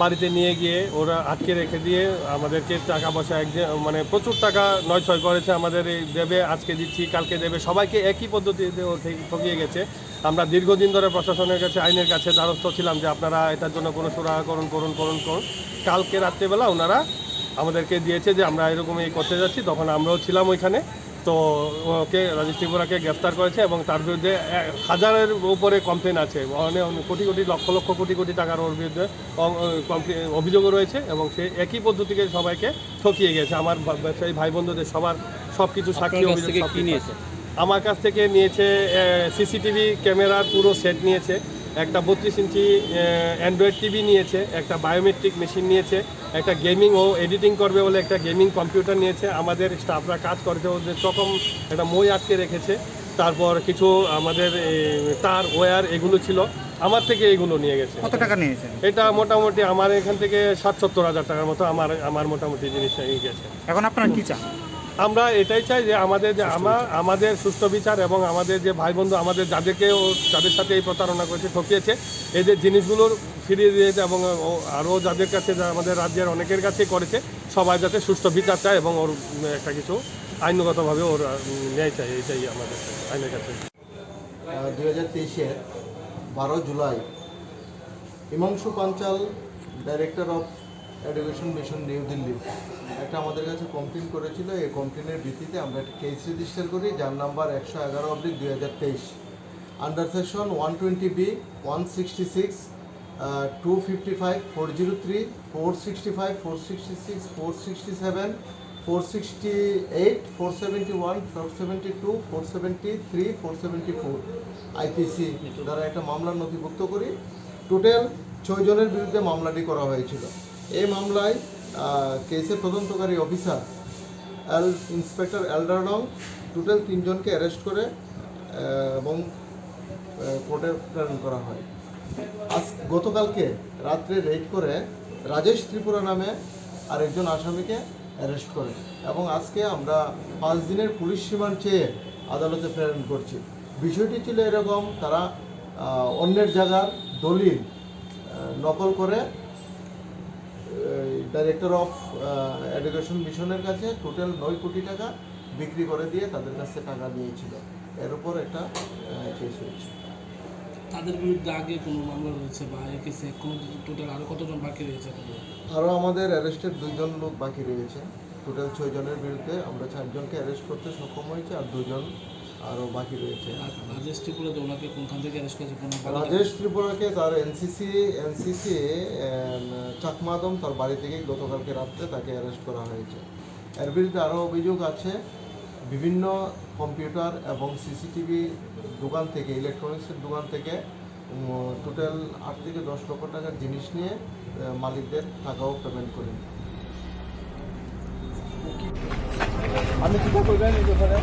বাড়িতে নিয়ে গিয়ে ওরা আটকে রেখে দিয়ে আমাদেরকে টাকা পয়সা এক, মানে প্রচুর টাকা নয় ছয় করেছে। আমাদের এই দেবে, আজকে দিচ্ছি, কালকে দেবে, সবাইকে একই পদ্ধতিতে ও ঠে-, ঠকিয়ে গেছে। আমরা দীর্ঘদিন ধরে প্রশাসনের কাছে, আইনের কাছে দ্বারস্থ ছিলাম যে আপনারা এটার জন্য কোনো সুরাহা করুন, করুন, করুন, করুন। কালকে রাত্রেবেলা ওনারা আমাদেরকে দিয়েছে যে আমরা এরকম এই করতে যাচ্ছি, তখন আমরাও ছিলাম ওইখানে। তো ওকে, রাজেশ ত্রিপুরাকে গ্রেফতার করেছে এবং তার বিরুদ্ধে এ, হাজারের উপরে কমপ্লেন আছে, অনেক, অনেক কোটি কোটি, লক্ষ লক্ষ কোটি কোটি টাকার ওর বিরুদ্ধে অ-, অ-, কমপ্লে-, অভিযোগও রয়েছে এবং সে একই পদ্ধতিকে সবাইকে ঠকিয়ে গেছে। আমার বা-, ব্যবসায়ী ভাই বন্ধুদের সবার সব কিছু সাক্ষী, আপনার কাছ অভিযোগ থেকে সব কি কিছু নিয়েছে? আছে। আমার কাছ থেকে নিয়েছে, এ, সিসিটিভি ক্যামেরার পুরো সেট নিয়েছে, একটা বত্রিশ ইঞ্চি, এ, অ্যান্ড্রয়েড টিভি নিয়েছে, একটা বায়োমেট্রিক মেশিন নিয়েছে, একটা গেমিং, ও এডিটিং করবে বলে একটা গেমিং কম্পিউটার নিয়েছে। আমাদের স্টাফরা কাজ করছে, ওদের চকম একটা মই আটকে রেখেছে। তারপর কিছু আমাদের এই তার ওয়্যার এগুলো ছিল, আমার থেকে এগুলো নিয়ে গেছে। কত টাকা নিয়েছেন? এটা মোটামুটি আমার এখান থেকে ষাট সত্তর হাজার টাকার মতো আমার, আমার মোটামুটি জিনিস নিয়ে গেছে। এখন আপনারা কি চান? আমরা এটাই চাই যে আমাদের যে আমা-, আমাদের সুষ্ঠু বিচার এবং আমাদের যে ভাই বন্ধু, আমাদের যাদেরকে ও, যাদের সাথে এই প্রতারণা করেছে, ঠকিয়েছে, এদের জিনিসগুলোর ফিরিয়ে দিতে এবং ও, আরও যাদের কাছে, যা আমাদের রাজ্যের অনেকের কাছেই করেছে, সবাই যাতে সুষ্ঠু বিচার চায় এবং ওর, উম, একটা কিছু আইনগতভাবে ওর, উম, ন্যায় চায়, এটাই আমাদের আইনের কাছে। আহ, দুই হাজার তেইশের বারো জুলাই Himanshu Panchal, director of education mission, New Delhi, একটা আমাদের কাছে কমপ্লেন করেছিল। এই কমপ্লেনের ভিত্তিতে আমরা একটা কেস রেজিস্টার করি, যার নাম্বার একশো এগারো অব্লিক দুই হাজার তেইশ, under section one twenty B, one sixty six, two fifty five, four zero three, four sixty five, four sixty six, four sixty seven, four sixty eight, four seventy one, four seventy two, four seventy three, four seventy four, IPC দ্বারা একটা মামলা নথিভুক্ত করি। টোটাল ছয় জনের বিরুদ্ধে মামলাটি করা হয়েছিল। এই মামলায়, আহ, কেসের তদন্তকারী অফিসার এল, ইন্সপেক্টর এলডারডং টোটাল তিনজনকে অ্যারেস্ট করে, আহ, এবং, আহ, কোর্টে প্রেরণ করা হয়। আজ, গতকালকে রাত্রে রেড করে রাজেশ ত্রিপুরা নামে আরেকজন আসামিকে অ্যারেস্ট করে এবং আজকে আমরা পাঁচ দিনের পুলিশ রিমান্ড চেয়ে আদালতে প্রেরণ করছি। বিষয়টি ছিল এরকম, তারা, আহ, অন্যের জায়গার দলিল, আহ, নকল করে, আহ, ডাইরেক্টর অফ, আহ, এডুকেশন মিশনের কাছে টোটাল নয় কোটি টাকা বিক্রি করে দিয়ে তাদের কাছ থেকে টাকা নিয়েছিল। এর উপর একটা, আহ, কেস হয়েছে। তাদের বিরুদ্ধে আগে কোনো মামলা রয়েছে বা এই কেসে কোনো কিছু, টোটাল আরো কতজন বাকি রয়েছে এখনো? আরো আমাদের অ্যারেস্টেড দুইজন লোক বাকি রয়েছে। টোটাল ছয় জনের বিরুদ্ধে আমরা চারজনকে অ্যারেস্ট করতে সক্ষম হয়েছি, আর দুজন আরো বাকি রয়েছে। আর রাজেশ ত্রিপুরা যে ওনাকে কোনখান থেকে অ্যারেস্ট করেছে, কোনো বাড়ি? রাজেশ ত্রিপুরাকে তার এনসিসি, এনসিসি, এম, চাকমা দম তার বাড়ি থেকে গতকালকে রাত্রে তাকে অ্যারেস্ট করা হয়েছে। এর বিরুদ্ধে আরো অভিযোগ আছে, বিভিন্ন কম্পিউটার এবং সিসিটিভি দোকান থেকে, ইলেকট্রনিক্সের দোকান থেকে, উম, টোটাল আট থেকে দশ লক্ষ টাকার জিনিস নিয়ে, আহ, মালিকদের টাকাও পেমেন্ট করেনি। আমি কিতা কইবা নি ব্যাপারে?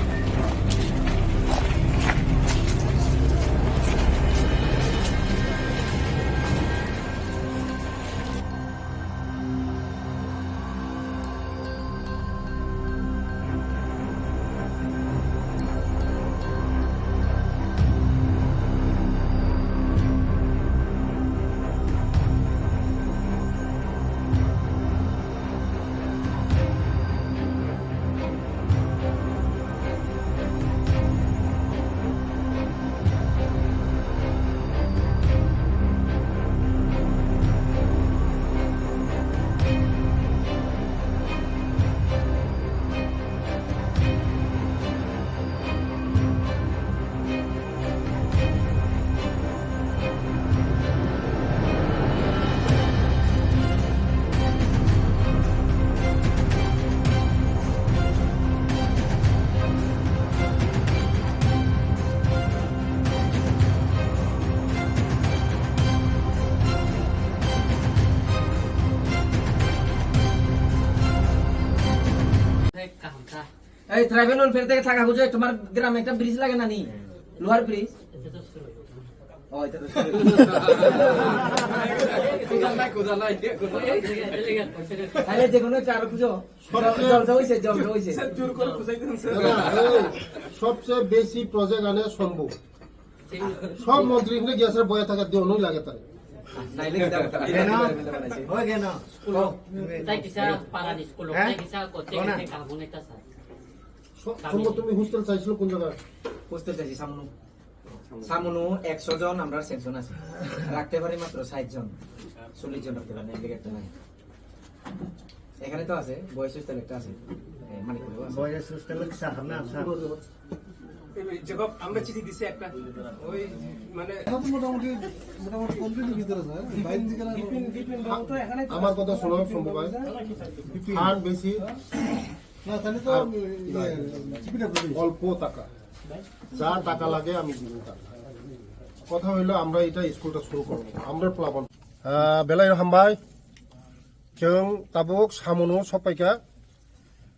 এই ট্রাইবেল ওয়েলফেয়ার থেকে টাকা খুঁজে তোমার গ্রামে একটা ব্রিজ লাগে না নি? লোহার ব্রিজ। ও, এটা তো শুরু। আরে, যে কোনো একটা আরো খুঁজো। সবচেয়ে জলসা হইছে, জলসা হইছে। দাদা, এই সবচেয়ে বেশি প্রজেক্ট আনে শম্ভু। সব মন্ত্রী এখানে গিয়ে আসলে বয়ে থাকার দিয়ে অন্যই লাগে তার। নাইলে কি দাও? কেন? ওই কেন? স্কুল। তাই কিসা পারানি স্কুল, হ্যাঁ? তাই কিসা করতে গেছে কাবুনে তা স্যার। স-, শম্ভু, তুমি হোস্টেল চাইছিল কোন জায়গায়? হোস্টেল চাইছি সামনে। সামনে একশো জন আমরা স্যাংশন আছে, রাখতে পারি মাত্র ষাট জন, চল্লিশ জন রাখতে পারি না, এদিকে একটা নাই। এখানে তো আছে, বয়েজ হোস্টেল একটা আছে, এ, মানিকপুরেও আছে। বয়েজ হোস্টেল স্যার, না, স্যার। এই যে আমরা চিঠি দিছি একটা, ওই মানে এটা তো মোটামুটি, মোটামুটি কমপ্লিটের ভিতরে, স্যার। বাইরে থেকে না, বিপিন, বিপিন বাবু তো এখানে তো আমার কথা শোনো, শম্ভু ভাই। বিপিন। ফান্ড বেশি। না, তাহলে তো আর আমি, ইয়ে, নাই। টিকিট আপনি দিন। অল্প টাকা, যা টাকা লাগে আমি দিব টাকা। কথা হইলো আমরা এটা স্কুলটা শুরু করবো, আমরা প্লাবন। Ah, belai rok hambai. Chwng tabuk samungno sokpaikha.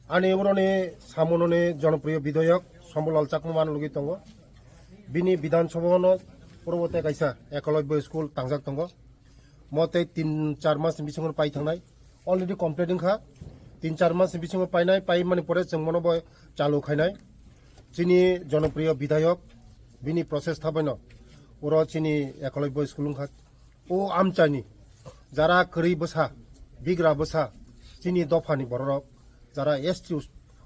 Ani uroni samungno ni jonopriyo bidhayok Shambhulal Chakma man lugui tongo. Bini Bidhan Sabha no purbo tei kaisa Ekalobya school tangjak tongo. Mo tei tin char mas ni bisingo pai thangnai. Already complete wngkha. tin char mas ni bisingo painai, paimani pore chwng bono bo chalu khainai. Chini jonopriyo bidhayok, bini prochesta baino oro chini Ekalobya school wngkha. O amchaini jara kwrwi bwsa, bigra bwsa, chini dophani bororok, jara S T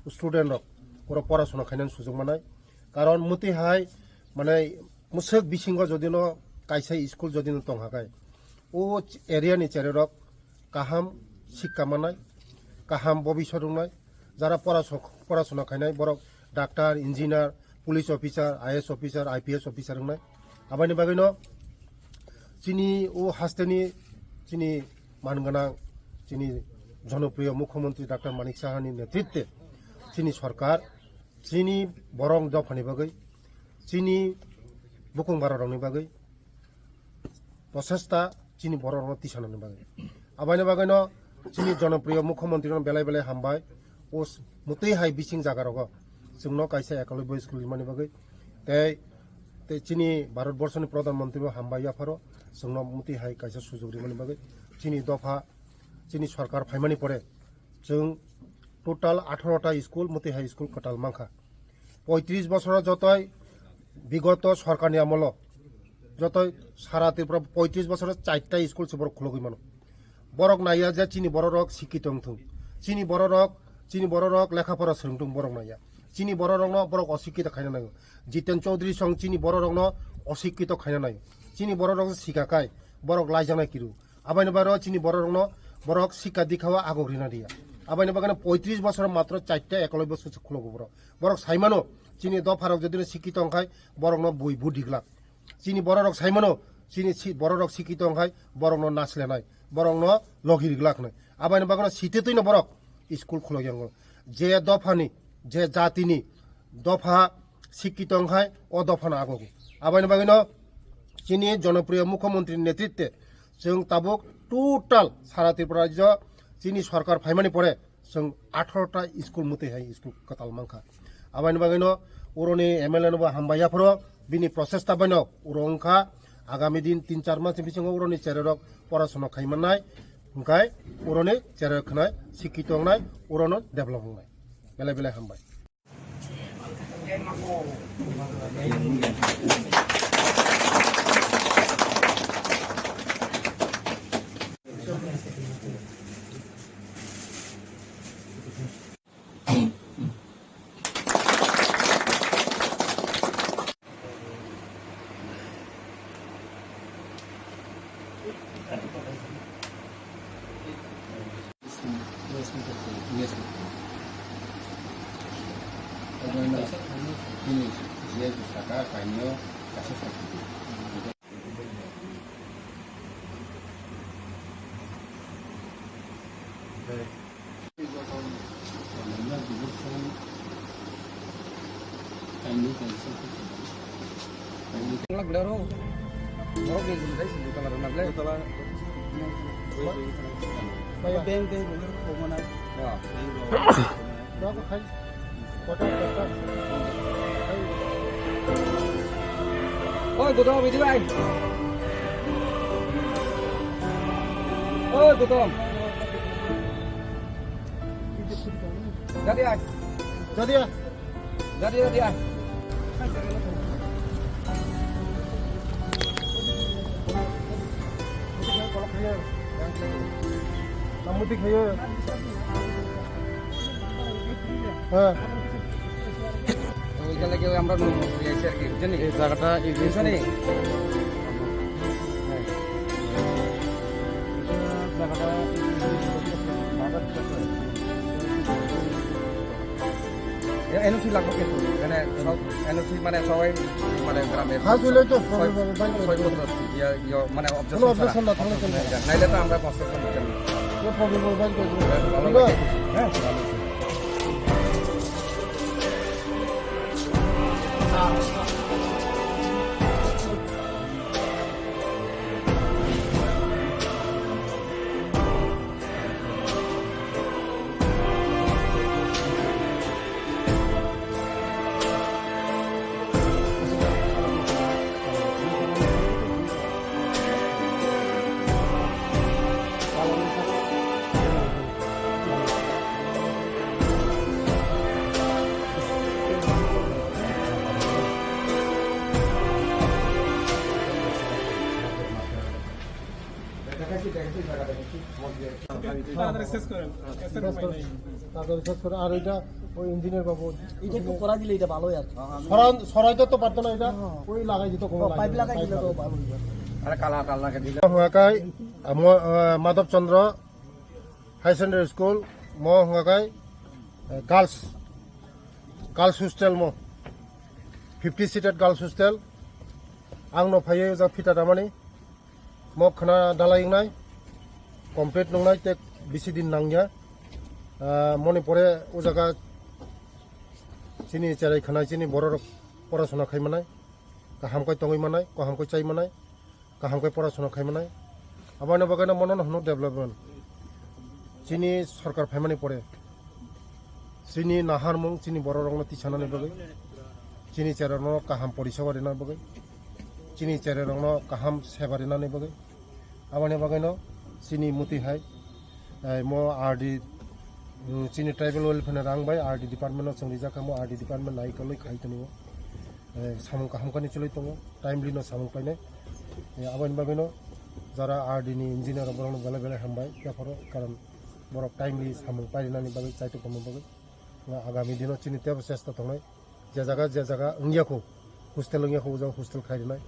student rok oro porasona khainani sujuk manai. Karon mwtwi hai, mane, mwswk bisingo jodi no kaisa school jodi no tong hakai, o area ni chererok kaham sikka manai, kaham bobiswt wngnai, jara porasok-, porasona khainai borok doctor, engineer, police officer, I A S officer, I P S officer wngnai. Aboni bagwino chini o hasteni chini man gwnang, chini jonopriyo mukhyamantri doctor Manik Sahani netritwe chini sorkar chini borok dophani bagwi, chini bukung bararokni bagwi, prochesta chini bororokno tisanani bagwi. Aboni bagwino chini jonopriyo mukhyamantri no belai belai hambai. O s-, mwtwi hai bising jaga rogo chwngno kaisa Ekalobya school rimani bagwi. Tei, tei chini Bharat Borso ni Pradhan Mantri bo hambai yapharo chwngno mwtwi hai kaisa sujok rimani bagwi. Chini dopha, chini sorkar phaimani pore chwng total atharo ta school, mwtwi hai school kwtal mankha. Poitris bosoro jotoi bigoto sorkarni amolo jotoi sara Tripura poitris bosoro charta school se borok khulogwi mano. Borok naiya je chini bororok sikki tongthung. Chini bororok, chini bororok lekha pora swrwngthung borok naiya. Chini bororokno borok osikkito khaina naio. Jiten Chaudhary song chini bororokno osikkito khaina naio. Chini bororok sikakai borok laijaknai kiru. Aboni bagwi chini bororokno borok sikka dikhao agok rina diya. Aboni bagwi poitris bosoro matro charta Ekalobya school se khulogo borok. Borok saimano chini dopharok jodi no sikki tongkhai borokno bui budi glak. Chini bororok saimano chini si-, bororok sikki tongkhai borokno naslenai, borokno logi riglak nai. Aboni bagwi site twino borok school khulogyango. Je dophani, je jatini dopha sikki tongkhai o dophano agogo. Aboni bagwino chini jonopriyo mukhyamantri netritwe chwng tabuk total sara Tripura rajyo chini sorkar phaimani pore chwng atharo ta school mwtwi hai school kwtal mankha. Aboni bagwino uroni M L A no bo hambai yapharo bini prochesta baino uro wngkha agami din tin char mas ni bisingo uroni chererok porasona khaimannai hwnkhe uroni chererok khwnai sikki tongnai urono develop wngnai. Belai belai hambai. Beng tei ruler kho mana. Oi, Gautam, video ai. Oi, Gautam. Jadi ai. Jadi ai. Jadi, jadi ai. Namuti khayo. হ্যাঁ। তো ওইখান থেকে আমরা নুন মসুরি আইছি আর কি, বুঝছেন নি? এই জায়গাটা, এই যে বুঝছেন নি? জায়গাটা এনওসি লাগবে কিন্তু, মানে সব এনওসি মানে সবাই মানে গ্রামের হ্যাঁ, চলে তো, ছয়, ছয় বছর ইয়ে, ইয়ে, মানে কোনো অবজেকশন ছাড়া। অবজেকশন না থাকলে চলবে। নাইলে তো আমরা কনস্ট্রাকশন করতাম না। কোনো প্রবলেম হবে, বাইরে করে দেবো। ভালো লাগে। হ্যাঁ, ভালো আছে। তাড়াতাড়ি শেষ করেন। তাড়াতাড়ি শেষ করে, আর এটা ওই ইঞ্জিনিয়ার বাবু। এটা একটু করা দিলে এটা ভালো হয় আর কি। সরান-, সরাইতে তো পারতো না এটা, ওই লাগাই দিত, কোনো ও, পাইপ লাগাই দিলে তো ভালো হইতো। Hwnga khe, amo, ah, Madhab Chandra Higher Secondary School, mo hwnga khe, eh, girls, girls hostel mo, fifty seated girls hostel. Ang no phaiwi ja phita tamani. Mo khna dalai wngnai, complete wngnai, tei bisi din nangya. Ah, moni pore o jaga chini cherai khanai, chini bororok porasona khai manai, kaham khe tongwi manai, kaham khe chai manai, kaham khe porasona khai manai. Aboni bagwino mono hwnwi development. Chini sorkar phaimani pore chini naharmung, chini bororokno tisanani bagwi, chini cherarokno kaham poriseba rinani bagwi, chini cherarokno kaham seba rinani bagwi, aboni bagwino chini muti hai, eh, mo R D, mm, chini tribal welfare ni rang bai R D department no chwng rijak kha, mo R D department nai kwlwi khai tongo. Eh, samung kaham khe ni chwlwi tongo, timely no samung painai. Eh, aboni bagwino jara R D ni engineer rok borokno belai belai hambai, yapharo karon borok timely samung painani bagwi chaitok tongma bagwi. Agami dino chini tebo chesta tongnai, je jaga, je jaga wngya kho, hostel wngya kho, o jaga hostel khai rinai,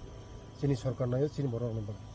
chini sorkar naio, chini borok rokni bagwi.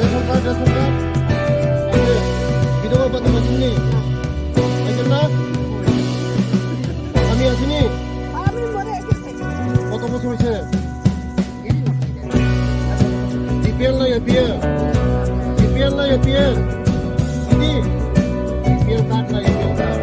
Ration card, ration card. Aye, বিধবা ভাতা পাইছনি? পাইছেন না? আমি আছিনি? আমি মরে গেছি। কত বছর হয়েছে? বিপিএল না এপিএল? বিপিএল না এপিএল? দিদি, বিপিএল কার্ড না এপিএল কার্ড?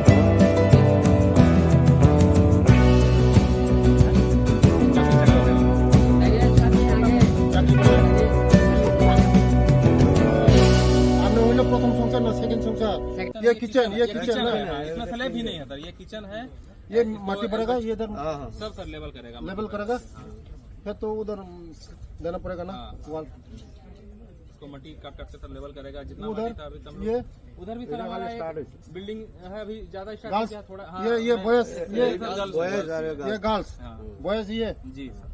আপনি হইলো প্রথম সংসার না সেকেন্ড সংসার? ये किचन, ये किचन ना? इसमें स्लैब ही नहीं है सर, ये किचन है। ये माटी भरेगा, ये इधर हाँ, हाँ। सब सर लेवल करेगा। लेवल करेगा? फिर तो उधर देना पड़ेगा ना, हाँ। वॉल। इसको मट्टी काट काट के सब लेवल करेगा, जितना उधर, माटी था अभी कम ये लोग। उधर भी सर हमारा एक बिल्डिंग है, अभी ज्यादा स्टार्ट गर्ल्स, किया थोड़ा, हाँ, ये, ये मैं बॉयज, ये ये सर गर्ल्स। बॉयज आ रहे हैं, ये गर्ल्स। हाँ। बॉयज ये। जी सर।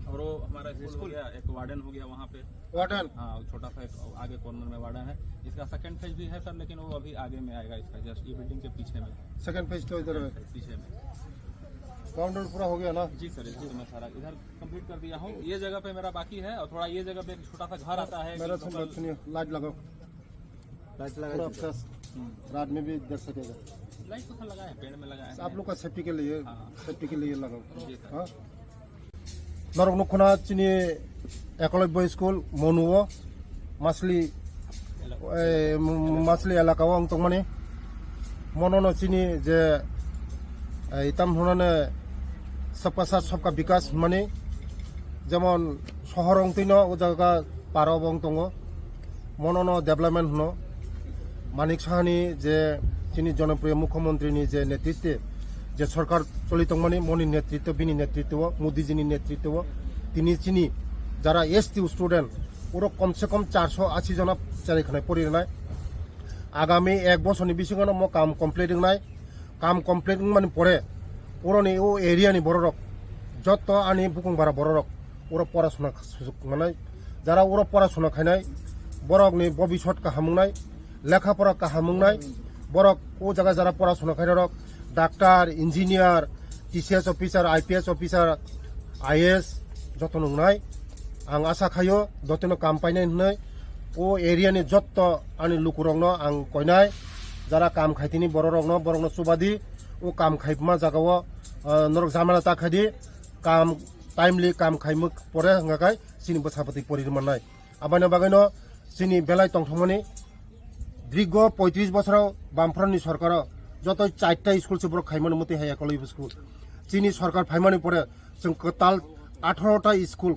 और वो हमारा स्कूल हो गया, एक वार्डन हो गया वहाँ पे। वार्डन? हाँ, छोटा सा एक आगे कॉर्नर में वार्डन है। इसका सेकंड फेज भी है सर, लेकिन वो अभी आगे में आएगा इसका, जस्ट ये बिल्डिंग के पीछे में। सेकंड फेज तो इधर है। पीछे में। ग्राउंड पूरा हो गया ना? जी सर, इधर मैं सारा इधर कंप्लीट कर दिया हूँ। ये जगह पे मेरा बाकी है और थोड़ा ये जगह पे एक छोटा सा घर आता है, मेरा एक सुन लोकल बात सुनिए, लाइट लगाओ। लाइट लगा पूरा दीजिए। फ्रेश, हम्म। रात में भी देख सकेगा। लाइट तो सर लगा है, पेड़ में लगा है। आप लोग का सेफ्टी के लिए, हाँ। सेफ्टी के लिए लगाओ। जी सर। हाँ? Norok nukho na chini Ekolobya School Monu o Masli, eh, Masli elaka o ang tongmani. Mono no chini je, eh, itam hunane sabka saath sabka bikas hwnmani. Jemon sohor ongtwi no o jaga para o bo wng tongo. Mono no development hwno. Manik Sahani je chini jonopriyo mukhyamantri ni je netritwe je sorkar choli tongmani, moni netritwo, bini netritwo, Modi ji ni netritwo, tini chini jara S T student, oro kom se kom charso ashi jona cherai khanai pori rinai. Agami ek bosor ni bisingo no mo kam complete wngnai. Kam complete wngmani pore, oroni o area ni bororok, jotto ani bukung bara bororok, oro porasona sujuk manai, jara oro porasona khainai, borokni bobisot kaham wngnai, lekha pora kaham wngnai, borok o jaga jara porasona khainai rok, doctor, engineer, T C S officer, I P S officer, I A S jotono wngnai. Ang asa khaio, jotono kam painai hwnwi. O area ni jotto ani lukurokno ang koinai. Jara kam khaitini bororokno, borokno chubadi. o kam khaima jagao, ah, norok jamala ta khaidi, kam timely kam khaima pore hwnga khai chini bwsa bwtwi pori rwmannai. Aboni bagwino chini belai tongthokmani dirgo poitris bosoro Bamfront ni sorkaro joto chaita school se borok khaimani mwtwi hai ekolwi school. Chini sorkar phaimani pore chwng kwtal atharo ta school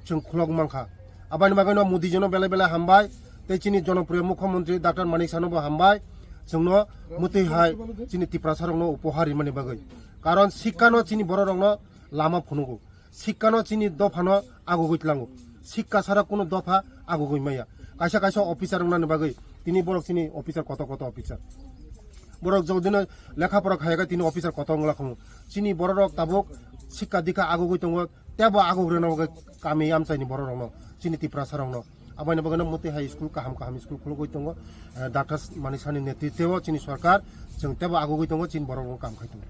chwng khulok mankha. Aboni bagwino Modi jino belai belai hambai, tei chini jonopriyo mukhyamantri Doctor Manik Sahano bo hambai, chwngno mwtwi hai chini Tiprasa rokno upohar rimani bagwi. Karon sikkano chini borok rokno lama phunugo. Sikkano chini dophano agugwi tlango. Sikka sara kuno dopha agugwi maya. Kaisa kaisa officer wngnani bagwi tini borok chini officer koto koto officer. Borok jodino lekha pora khayakha tini officer koto wngla khumu. Chini borok rok tabuk sikka dikha agugwi tongo, tebo agugreno bagwi kami amchaini borok rokno, chini Tiprasa rokno. Aboni bagwino mwtwi hai school kaham kaham school khulugwi tongo. Eh, Doctor Manik Sahani netritwo chini sorkar, chwng tebo agugwi tongo, chini borok rok kam khai tongo.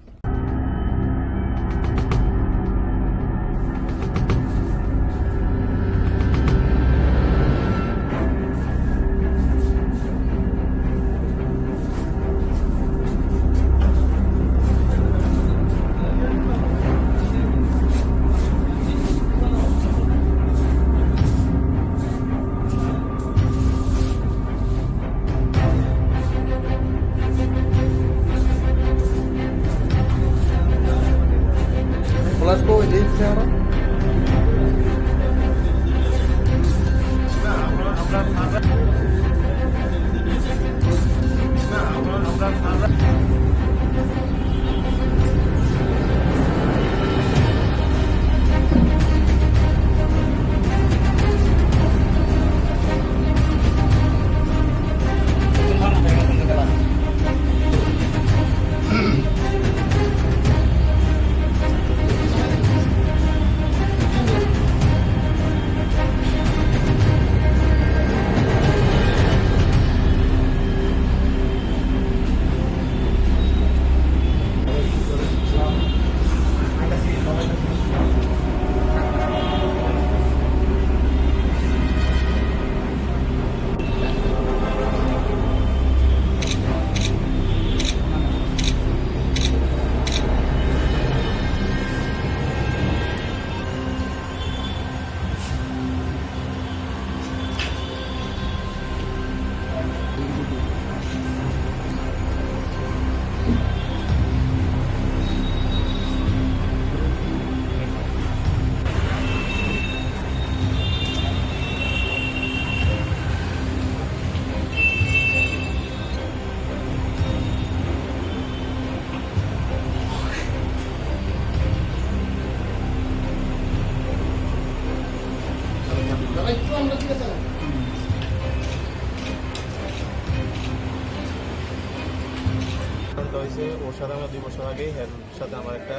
হয়েছে, ওর সাথে আমার দুই বছর আগেই হ্যাঁ সাথে আমার একটা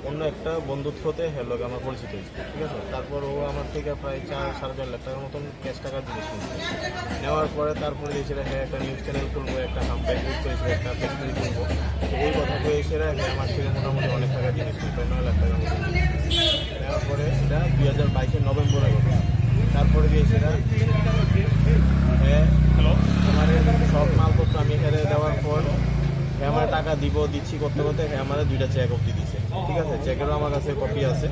অন্য একটা বন্ধুত্বতে হ্যাঁ লগে আমার পরিচিত হয়েছে, ঠিক আছে? তারপর ও আমার থেকে প্রায় চার সাড়ে চার লাখ টাকার মতন ক্যাশ টাকা জিনিস নিয়েছে। নেওয়ার পরে তারপরে এসে হ্যাঁ একটা নিউজ চ্যানেল খুলবো, একটা হাম্পেট ইউজ করেছিল, একটা ফ্যাক্টরি খুলবো। তো ওই কথা কয়ে এসে হ্যাঁ আমার থেকে মোটামুটি অনেক টাকা জিনিস নিয়ে প্রায় নয় লাখ টাকার মতন জিনিস নিয়ে। নেওয়ার পরে সেটা দুই হাজার বাইশের নভেম্বরে ঘটে। তারপরে দিয়ে সেটা হ্যাঁ হ্যালো, আমার এই সব মালপত্র আমি এখানে দেওয়ার পর হ্যাঁ আমার টাকা দিব দিচ্ছি করতে করতে হ্যাঁ আমার দুইটা চেক অব্দি দিছে। ঠিক আছে, চেকেরও আমার কাছে কপি আছে।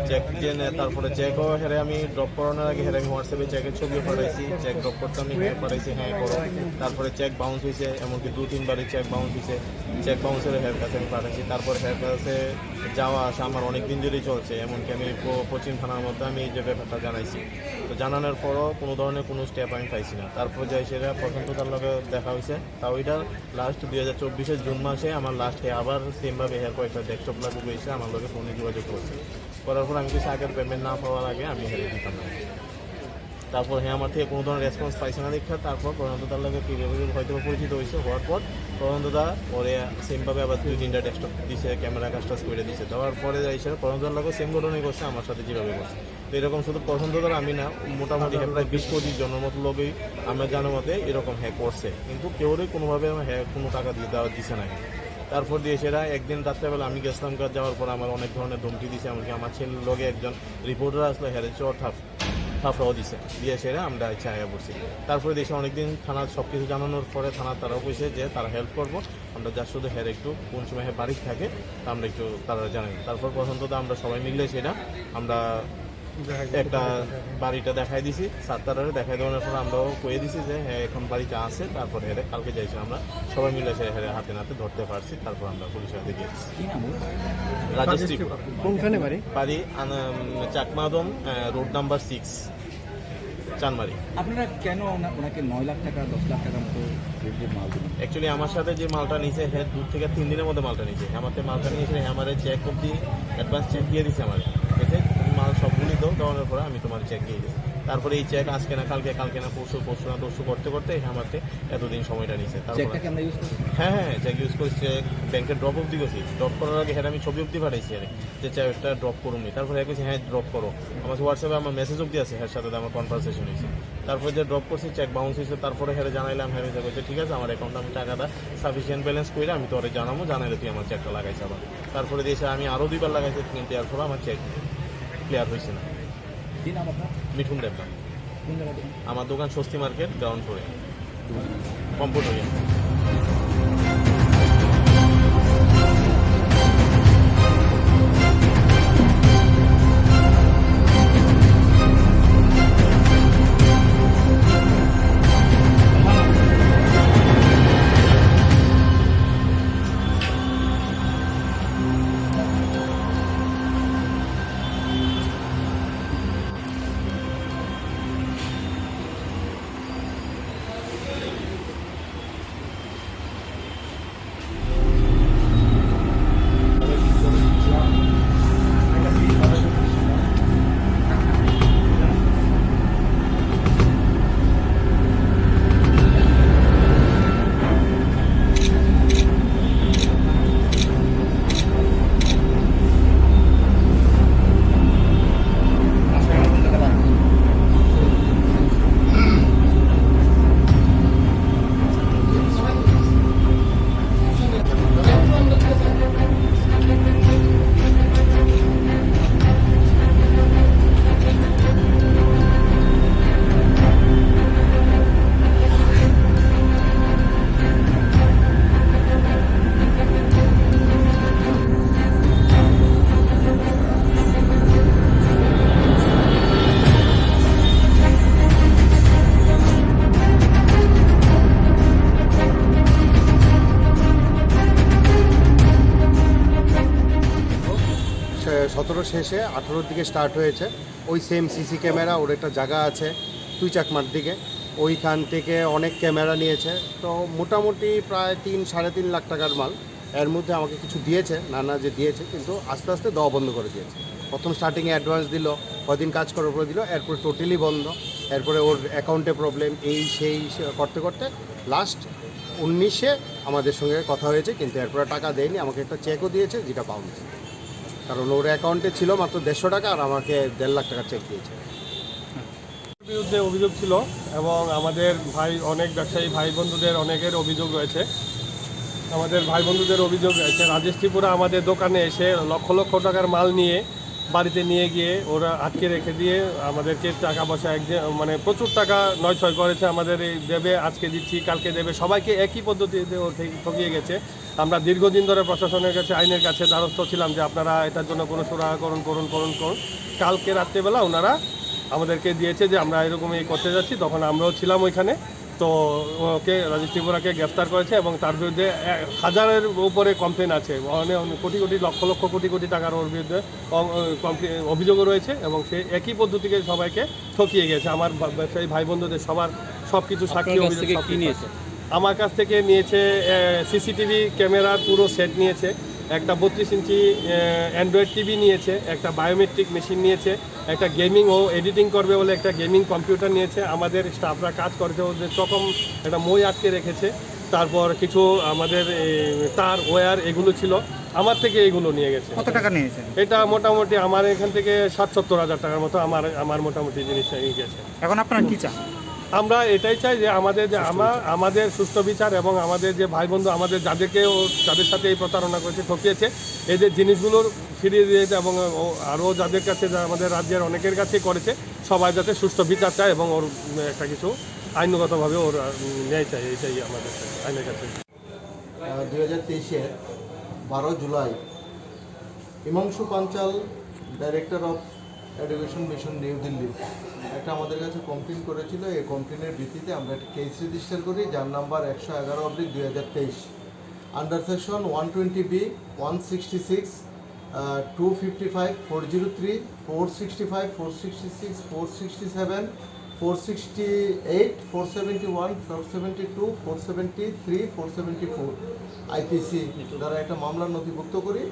চেক দিয়ে নে-, তারপরে চেকও হেরে আমি ড্রপ করানোর আগে হেরে আমি হোয়াটসঅ্যাপে চেকের ছবিও পাঠাইছি, চেক ড্রপ করতে আমি হ্যাঁ পাঠাইছি, হ্যাঁ করো। তারপরে চেক বাউন্স হয়েছে, এমনকি দু তিনবারই চেক বাউন্স হয়েছে। চেক বাউন্সের হের কাছে আমি পাঠাইছি। তারপর হের কাছে যাওয়া আসা আমার অনেক দিন ধরেই চলছে, এমনকি আমি প-, পশ্চিম থানার মধ্যে আমি এই যে ব্যাপারটা জানাইছি। তো জানানোর পরও কোনো ধরনের কোনো স্টেপ আমি পাইছি না। তারপর যাই সেটা প্রশান্ত তার লগে দেখা হয়েছে, তাও এটা লাস্ট দুই হাজার চব্বিশের জুন মাসে আমার লাস্টে আবার সেমভাবে হের কয়েকটা ডেস্কটপ লাগবে হয়েছে, আমার লগে ফোনে যোগাযোগ করছে। করার পর আমি কিছু আগের পেমেন্ট না পাওয়ার আগে আমি হেরে দিতাম না। তারপর হ্যাঁ আমার থেকে কোনো ধরনের রেসপন্স পাইছে না দেখা, তারপর প্রশান্ত তার লগে কীভাবে হয়তো বা পরিচিত হয়েছে, হওয়ার পর প্রশান্ত দা ওরে সেমভাবে আবার দুই তিনটা ডেস্কটপ দিছে, ক্যামেরা কাজ টাজ করে দিছে। দেওয়ার পরে যাই সেটা প্রশান্ত দার লগে সেম ঘটনাই করছে আমার সাথে যেভাবে করছে। তো এরকম শুধু প্রশান্ত দার আমি না, মোটামুটি হ্যাঁ প্রায় বিশ পঁচিশ জনের মতো লোকেই আমরা জানা মতে এরকম হ্যাঁ করছে, কিন্তু কেউরই কোনোভাবে হ্যাঁ কোনো টাকা দিয়ে দেওয়া দিছে না। তারপর দিয়ে সেটা একদিন রাত্রেবেলা আমি গেছিলাম কাজ, যাওয়ার পর আমার অনেক ধরনের ধমকি দিছে, এমনকি আমার ছেলের লগে একজন রিপোর্টার আসলে হ্যাঁ চর থাপ থাপড়াও দিছে, দিয়ে সেরে আমরা ইচ্ছা আয়া পড়ছি। তারপরে দেশে অনেকদিন থানা সব কিছু জানানোর পরে থানা তারাও কইছে যে তারা হেল্প করবো, আমরা যা শুধু হের একটু কোন সময় হে বাড়ি থাকে তা আমরা একটু তারা জানাই। তারপর প্রথমত তো আমরা সবাই মিলে সেটা আমরা একটা বাড়িটা দেখাই দিছি, সাতটারে দেখাই দেওয়ার পর আমরাও কয়ে দিছি যে হ্যাঁ এখন বাড়িতে আছে, তারপর হেরে কালকে যাইছি আমরা সবাই মিলে সে হেরে হাতে নাতে ধরতে পারছি, তারপর আমরা পুলিশের হাতে গিয়েছি। কি নাম ওর? রাজেশ ত্রিপুরা। কোনখানে বাড়ি? বাড়ি আন-, চাকমাদম, আহ, রোড নাম্বার সিক্স, চানমারি। আপনারা কেন ওনা-, ওনাকে নয় লাখ টাকা, দশ লাখ টাকার মতো রেট দিয়ে মাল দিলেন? অ্যাকচুয়ালি আমার সাথে যে মালটা নিছে, হ্যাঁ, দু থেকে তিন দিনের মধ্যে মালটা নিছে। আমাকে মালটা নিয়ে এসে আমারে চেক অবধি, অ্যাডভান্স চেক দিয়ে দিছে আমারে। ঠিক আছে? "তুমি মাল সবগুলি দাও, দেওয়ানোর পরে আমি তোমার চেক দিয়ে দিই।" তারপরে এই চেক আজকে না কালকে, কালকে না পরশু, পরশু না তরশু করতে করতে আমাকে এতদিন সময়টা নিছে। তারপরে চেকটা কি আমরা ইউজ করছি? হ্যাঁ, হ্যাঁ, চেক ইউজ করছি, চেক ব্যাংকে ড্রপ অবধি করছি। ড্রপ করার আগে হ্যাঁ আমি ছবি অবধি পাঠাইছি আরে। যে চেকটা ড্রপ করুন নি। তারপরে কইছে, "হ্যাঁ, ড্রপ করো।" আমার WhatsApp-এ আমার মেসেজ অবধি আছে, হ্যাঁ, সাথে আমার কনভারসেশন হয়েছে। তারপরে যে ড্রপ করছি, চেক বাউন্স হয়েছে, তারপরে হ্যাঁ জানাইলাম, হ্যাঁ, হয়েছে, বলছে, "ঠিক আছে, আমার অ্যাকাউন্টে আমি টাকা দা সাফিসিয়েন্ট ব্যালেন্স করে আমি তোরে জানাবো, জানাইলে তুই আমার চেকটা লাগাইছ আবার।" তারপরে দিয়ে এসে আমি আরও দুইবার লাগাইছি, কিন্তু এর ফলে আমার চেক ক্লিয়ার হয়েছে না। কি নাম আপনার? মিঠুন দেবনাথ। কোন জায়গা থেকে? আমার দোকান স্বস্তি মার্কেট, গ্রাউন্ড ফ্লোরে। কম্পিউটার। সে-, সতেরো শেষে আঠারোর দিকে স্টার্ট হয়েছে। ওই সেম সিসি ক্যামেরা, ওর একটা জায়গা আছে তুই চাকমার দিকে, ওইখান থেকে অনেক ক্যামেরা নিয়েছে। তো মোটামুটি প্রায় তিন, সাড়ে তিন লাখ টাকার মাল। এর মধ্যে আমাকে কিছু দিয়েছে, নানা যে দিয়েছে, কিন্তু আস্তে আস্তে দেওয়া বন্ধ করে দিয়েছে। প্রথম স্টার্টিংয়ে অ্যাডভান্স দিল, কদিন কাজ করার পরে দিল, এরপরে টোটালি বন্ধ। এরপরে ওর অ্যাকাউন্টে প্রবলেম, এই সেই সে করতে করতে লাস্ট উনিশে আমাদের সঙ্গে কথা হয়েছে, কিন্তু এরপরে টাকা দেয়নি। আমাকে একটা চেকও দিয়েছে, যেটা বাউন্স, কারণ ওর অ্যাকাউন্টে ছিল মাত্র দেড়শো টাকা আর আমাকে দেড় লাখ টাকার চেক দিয়েছে। বিরুদ্ধে অভিযোগ ছিল এবং আমাদের ভাই, অনেক ব্যবসায়ী ভাই বন্ধুদের অনেকের অভিযোগ রয়েছে। আমাদের ভাই বন্ধুদের অভিযোগ রয়েছে, রাজেশ ত্রিপুরা আমাদের দোকানে এসে লক্ষ লক্ষ টাকার মাল নিয়ে বাড়িতে নিয়ে গিয়ে ওরা আটকে রেখে দিয়ে আমাদেরকে টাকা পয়সা এক যে, মানে, প্রচুর টাকা নয় ছয় করেছে। আমাদের এই দেবে, আজকে দিচ্ছি, কালকে দেবে, সবাইকে একই পদ্ধতিতে ও ঠে-, ঠকিয়ে গেছে। আমরা দীর্ঘদিন ধরে প্রশাসনের কাছে, আইনের কাছে দ্বারস্থ ছিলাম যে আপনারা এটার জন্য কোনো সুরাহা করুন, করুন, করুন, করুন। কালকে রাত্রেবেলা ওনারা আমাদেরকে দিয়েছে যে আমরা এরকম এই করতে যাচ্ছি, তখন আমরাও ছিলাম ওইখানে। তো ওকে, রাজেশ ত্রিপুরাকে গ্রেফতার করেছে এবং তার বিরুদ্ধে এ, হাজারের উপরে কমপ্লেন আছে, মানে, কোটি কোটি, লক্ষ লক্ষ, কোটি কোটি টাকার ওর বিরুদ্ধে অ-, অ-, কমপ্লে-, অভিযোগও রয়েছে এবং সে একই পদ্ধতিকে সবাইকে ঠকিয়ে গেছে। আমার বা-, ব্যবসায়ী ভাই বন্ধুদের সবার সব কিছু সাক্ষী, আপনার কাছ অভিযোগ থেকে সব কি কিছু নিয়েছে? আছে। আমার কাছ থেকে নিয়েছে, এ, সিসিটিভি ক্যামেরার পুরো সেট নিয়েছে, একটা বত্রিশ ইঞ্চি, এ, অ্যান্ড্রয়েড টিভি নিয়েছে, একটা বায়োমেট্রিক মেশিন নিয়েছে, একটা গেমিং, ও এডিটিং করবে বলে একটা গেমিং কম্পিউটার নিয়েছে। আমাদের স্টাফরা কাজ করছে, ওদের চকম একটা মই আটকে রেখেছে। তারপর কিছু আমাদের এই তার ওয়্যার এগুলো ছিল, আমার থেকে এগুলো নিয়ে গেছে। কত টাকা নিয়েছেন? এটা মোটামুটি আমার এখান থেকে ষাট সত্তর হাজার টাকার মতো আমার, আমার মোটামুটি জিনিস নিয়ে গেছে। এখন আপনারা কি চান? আমরা এটাই চাই যে আমাদের যে সুষ্ঠু আমা-, বিচার। আমাদের সুষ্ঠু বিচার এবং আমাদের যে ভাই বন্ধু, আমাদের যাদেরকে ও, যাদের সাথে এই প্রতারণা করেছে, ঠকিয়েছে, এদের জিনিসগুলোর ফিরিয়ে দিয়ে এবং ও, আরও যাদের কাছে, যা আমাদের রাজ্যের অনেকের কাছেই করেছে, সবাই যাতে সুষ্ঠু বিচার চায় এবং ওর, উম, একটা কিছু আইনগতভাবে ওর, উম, ন্যায় চায়, এটাই আমাদের চাই আইনের কাছে। আহ, দুই হাজার তেইশের বারো জুলাই Himanshu Panchal, director of education mission, New Delhi, একটা আমাদের কাছে কমপ্লেন করেছিল। এই কমপ্লেনের ভিত্তিতে আমরা একটা কেস রেজিস্টার করি, যার নাম্বার একশো এগারো অব্লিক দুই হাজার তেইশ, under section one twenty B, one sixty six, two fifty five, four zero three, four sixty five, four sixty six, four sixty seven, four sixty eight, four seventy one, four seventy two, four seventy three, four seventy four, IPC দ্বারা একটা মামলা নথিভুক্ত করি।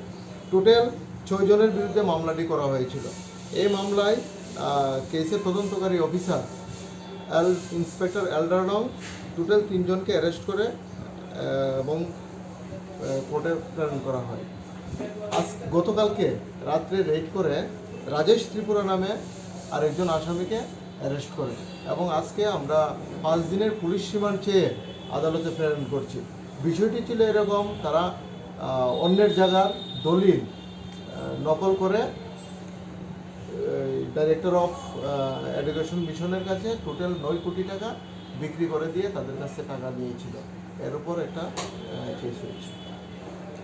টোটাল ছয় জনের বিরুদ্ধে মামলাটি করা হয়েছিল। এই মামলায়, আহ, কেসের তদন্তকারী অফিসার এল-, ইন্সপেক্টর এলডারডং টোটাল তিনজনকে অ্যারেস্ট করে, আহ, এবং, আহ, কোর্টে প্রেরণ করা হয়। আজ, গতকালকে রাত্রে রেড করে রাজেশ ত্রিপুরা নামে আরেকজন আসামিকে অ্যারেস্ট করে এবং আজকে আমরা পাঁচ দিনের পুলিশ রিমান্ড চেয়ে আদালতে প্রেরণ করছি। বিষয়টি ছিল এরকম, তারা, আহ, অন্যের জায়গার দলিল, আহ, নকল করে, এই, ডাইরেক্টর অফ, আহ, এডুকেশন মিশনের কাছে টোটাল নয় কোটি টাকা বিক্রি করে দিয়ে তাদের কাছ থেকে টাকা নিয়েছিল। এর উপর একটা, আহ, কেস হয়েছে।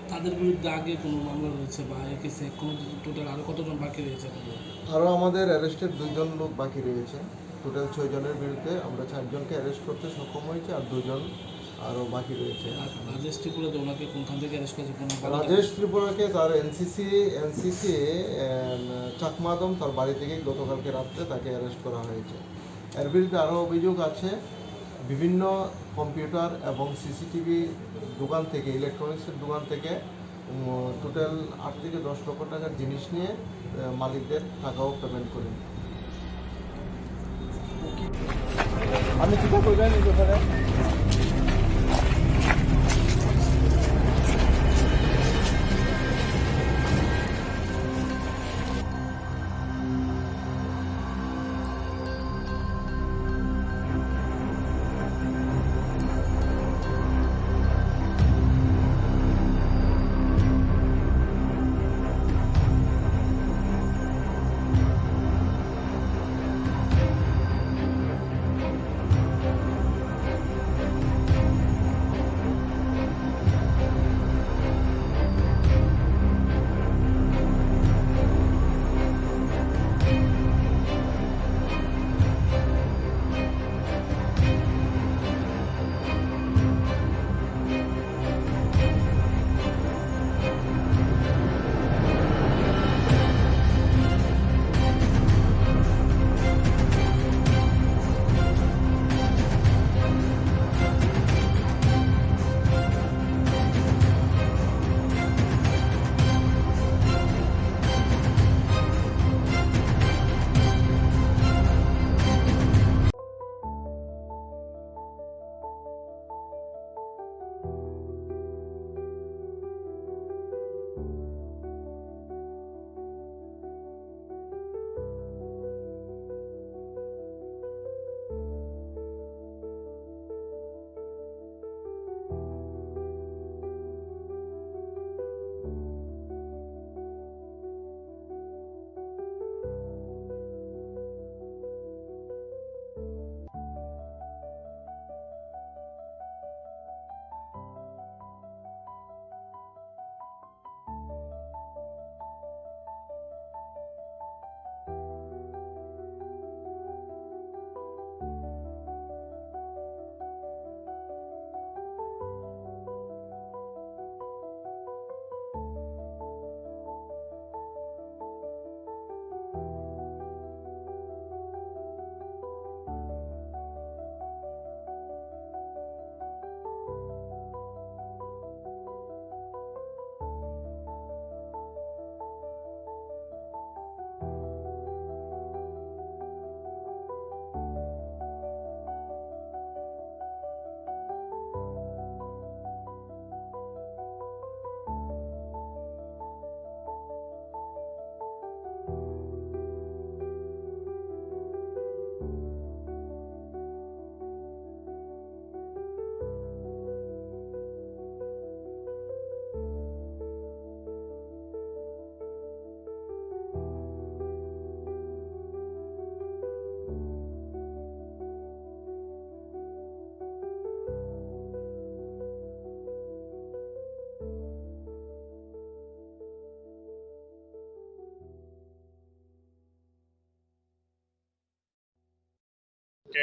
তাদের বিরুদ্ধে আগে কোনো মামলা রয়েছে বা এই কেসে কোনো টোটাল আরো কতজন বাকি রয়েছে এখনো? আরও আমাদের অ্যারেস্টেড দুইজন লোক বাকি রয়েছে। টোটাল ছয় জনের বিরুদ্ধে আমরা চারজনকে অ্যারেস্ট করতে সক্ষম হয়েছি, আর দুজন আরও বাকি রয়েছে। আর রাজেশ ত্রিপুরা যে ওনাকে কোনখান থেকে অ্যারেস্ট করেছে, কোনো বাড়ি রাজেশ ত্রিপুরাকে তার এনসিসি, এনসিসি, এম, চাকমাদম, তার বাড়ি থেকে গতকালকে রাত্রে তাকে অ্যারেস্ট করা হয়েছে। এর বিরুদ্ধে আরও অভিযোগ আছে, বিভিন্ন কম্পিউটার এবং সিসিটিভি দোকান থেকে, ইলেকট্রনিক্সের দোকান থেকে, উম, টোটাল আট থেকে দশ লক্ষ টাকার জিনিস নিয়ে, আহ, মালিকদের টাকাও পেমেন্ট করেনি। আমি চিন্তা করবেন এই ব্যাপারে।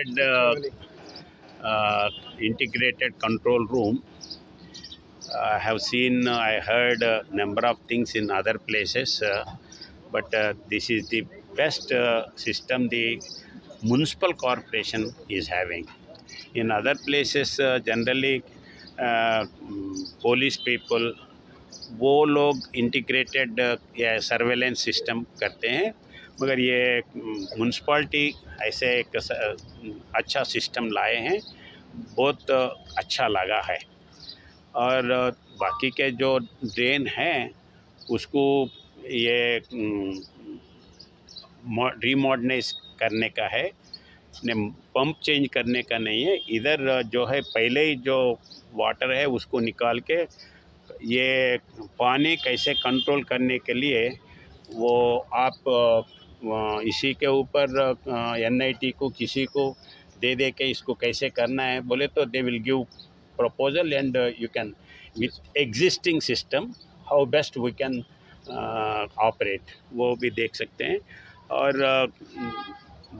uh, uh, integrated control room. I have seen, uh, I heard a number of things in other places, uh, but uh, this is the best uh, system the municipal corporation is having. In other places, uh, generally, uh, mm, police people, वो लोग integrated surveillance system करते हैं, मगर ये म्यूनसिपैलिटी ऐसे एक स-, अच्छा सिस्टम लाए हैं, बहुत अच्छा लगा है। और बाकी के जो ड्रेन हैं, उसको ये, उम, मॉ-, रिमॉडर्नाइज करने का है, ने पंप चेंज करने का नहीं है। इधर जो है, पहले ही जो वाटर है, उसको निकाल के ये पानी कैसे कंट्रोल करने के लिए वो आप, अ, इसी के ऊपर, अ, एनआईटी को, किसी को दे दे के इसको कैसे करना है बोले तो they will give proposal and, uh, you can, with existing system, how best we can, uh, operate, वो भी देख सकते हैं। और, uh,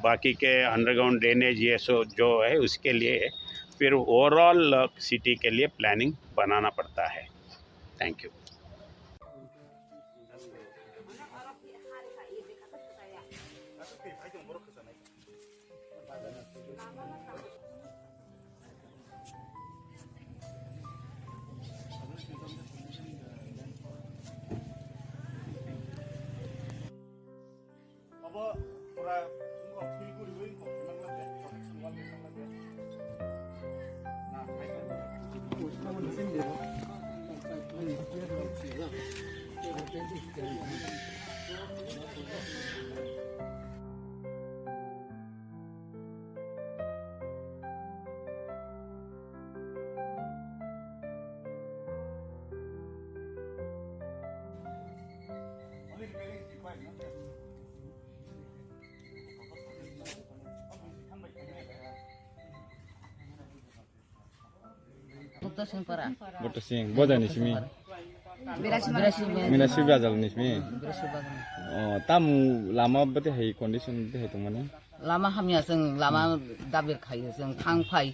बाकी के अंडरग्राउंड ड्रेनेज ये सो जो है, उसके लिए फिर ओवरऑल सिटी के लिए प्लानिंग बनाना पड़ता है। Thank you. Bukto Singpara. Bukto Singh, bojani simi. Birasi Birasi Birasi. Mina sibra jalo ni simi. Birasi Bagan. Oh, tamu lama bete hai condition bete hai tongmani. Lama hamya, chwng lama dabir khayo, chwng thang phai,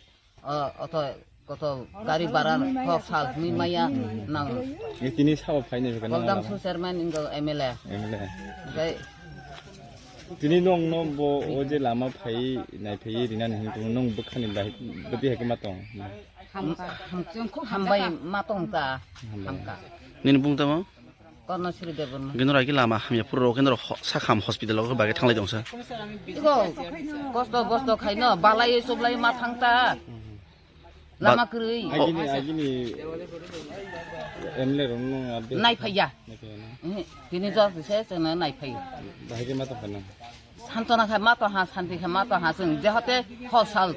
o, oto, koto gari bara hok sal hwnwi maya nang. Ni tini sabo phaini bwkha nang Goldam lama. Su chairman ingo M L A. M L A. Oke. Tini nong no bo o je lama phai nai phai rina ni hing tong nong bwkhani bai bwdi hai ma tong. Ham-, hambai ma tong ta. Hambai. Hamka. Nini bung tamo? Korno Sri Debbarma. Gino ragi lama hamya puro gino ho-, sakham hospital o bage thanglai tong sa. Iko kosto bosto khaino balai sublai ma thang ta. Lama kwrwi. Agini, agini M L A rok no abde. Nai phaiya. Nai phaiya na. Ehe, tini jor kise chwngno nai phaiya. Bahai khe ma tong phano. Santona khe ma tong ha, santi khe ma tong ha, chwng jehote hosal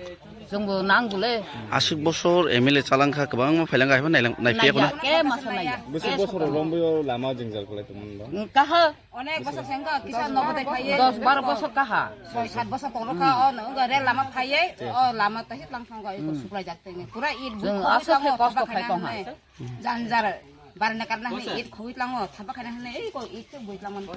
chwngbo nang bole. Aswk bosor M L A chalang kha, kwbangma phailangkha, haikhe nailang-, nai phaiya kheno. Naiya, ke masa naiya. Bwswk bosor rombo lama jwngjal khlai tongmani bo. Kaha. Onek bosor se wngkha, kisa nogo de phaiye. Dos baro bosor kaha. Soi sat bosor tong rwkha, o no wngkha rel lama phaiye, o lama to hit lang thangkha, eko suklai jak tengni. Pura it bui khoi aswk khe tlango, kosto thapa khai khaina tong ha. Hwnwi. Janjar barna karna hwnwi it khoi tlango, thapa khaina hwnwi, ei ko it khe bui tlango.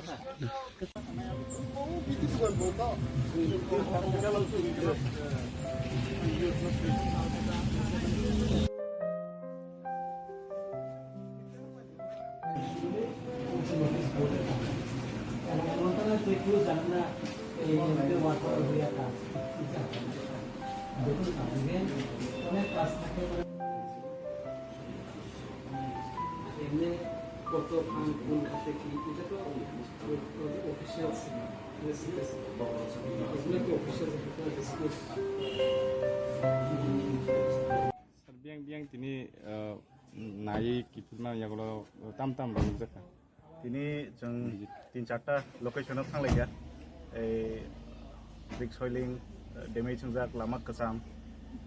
এমনি কত ফান্ড কোন খাতে কি, এটা তো অফিসিয়াল, এগুলো কি official disclose? Sir, biyang biyang tini, ah, nai kiphilma yagulo tam tam rok nukjakha. Tini chwng tin charta location o thanglaikha. Ei brick soiling, damage wngjak lama kwcham,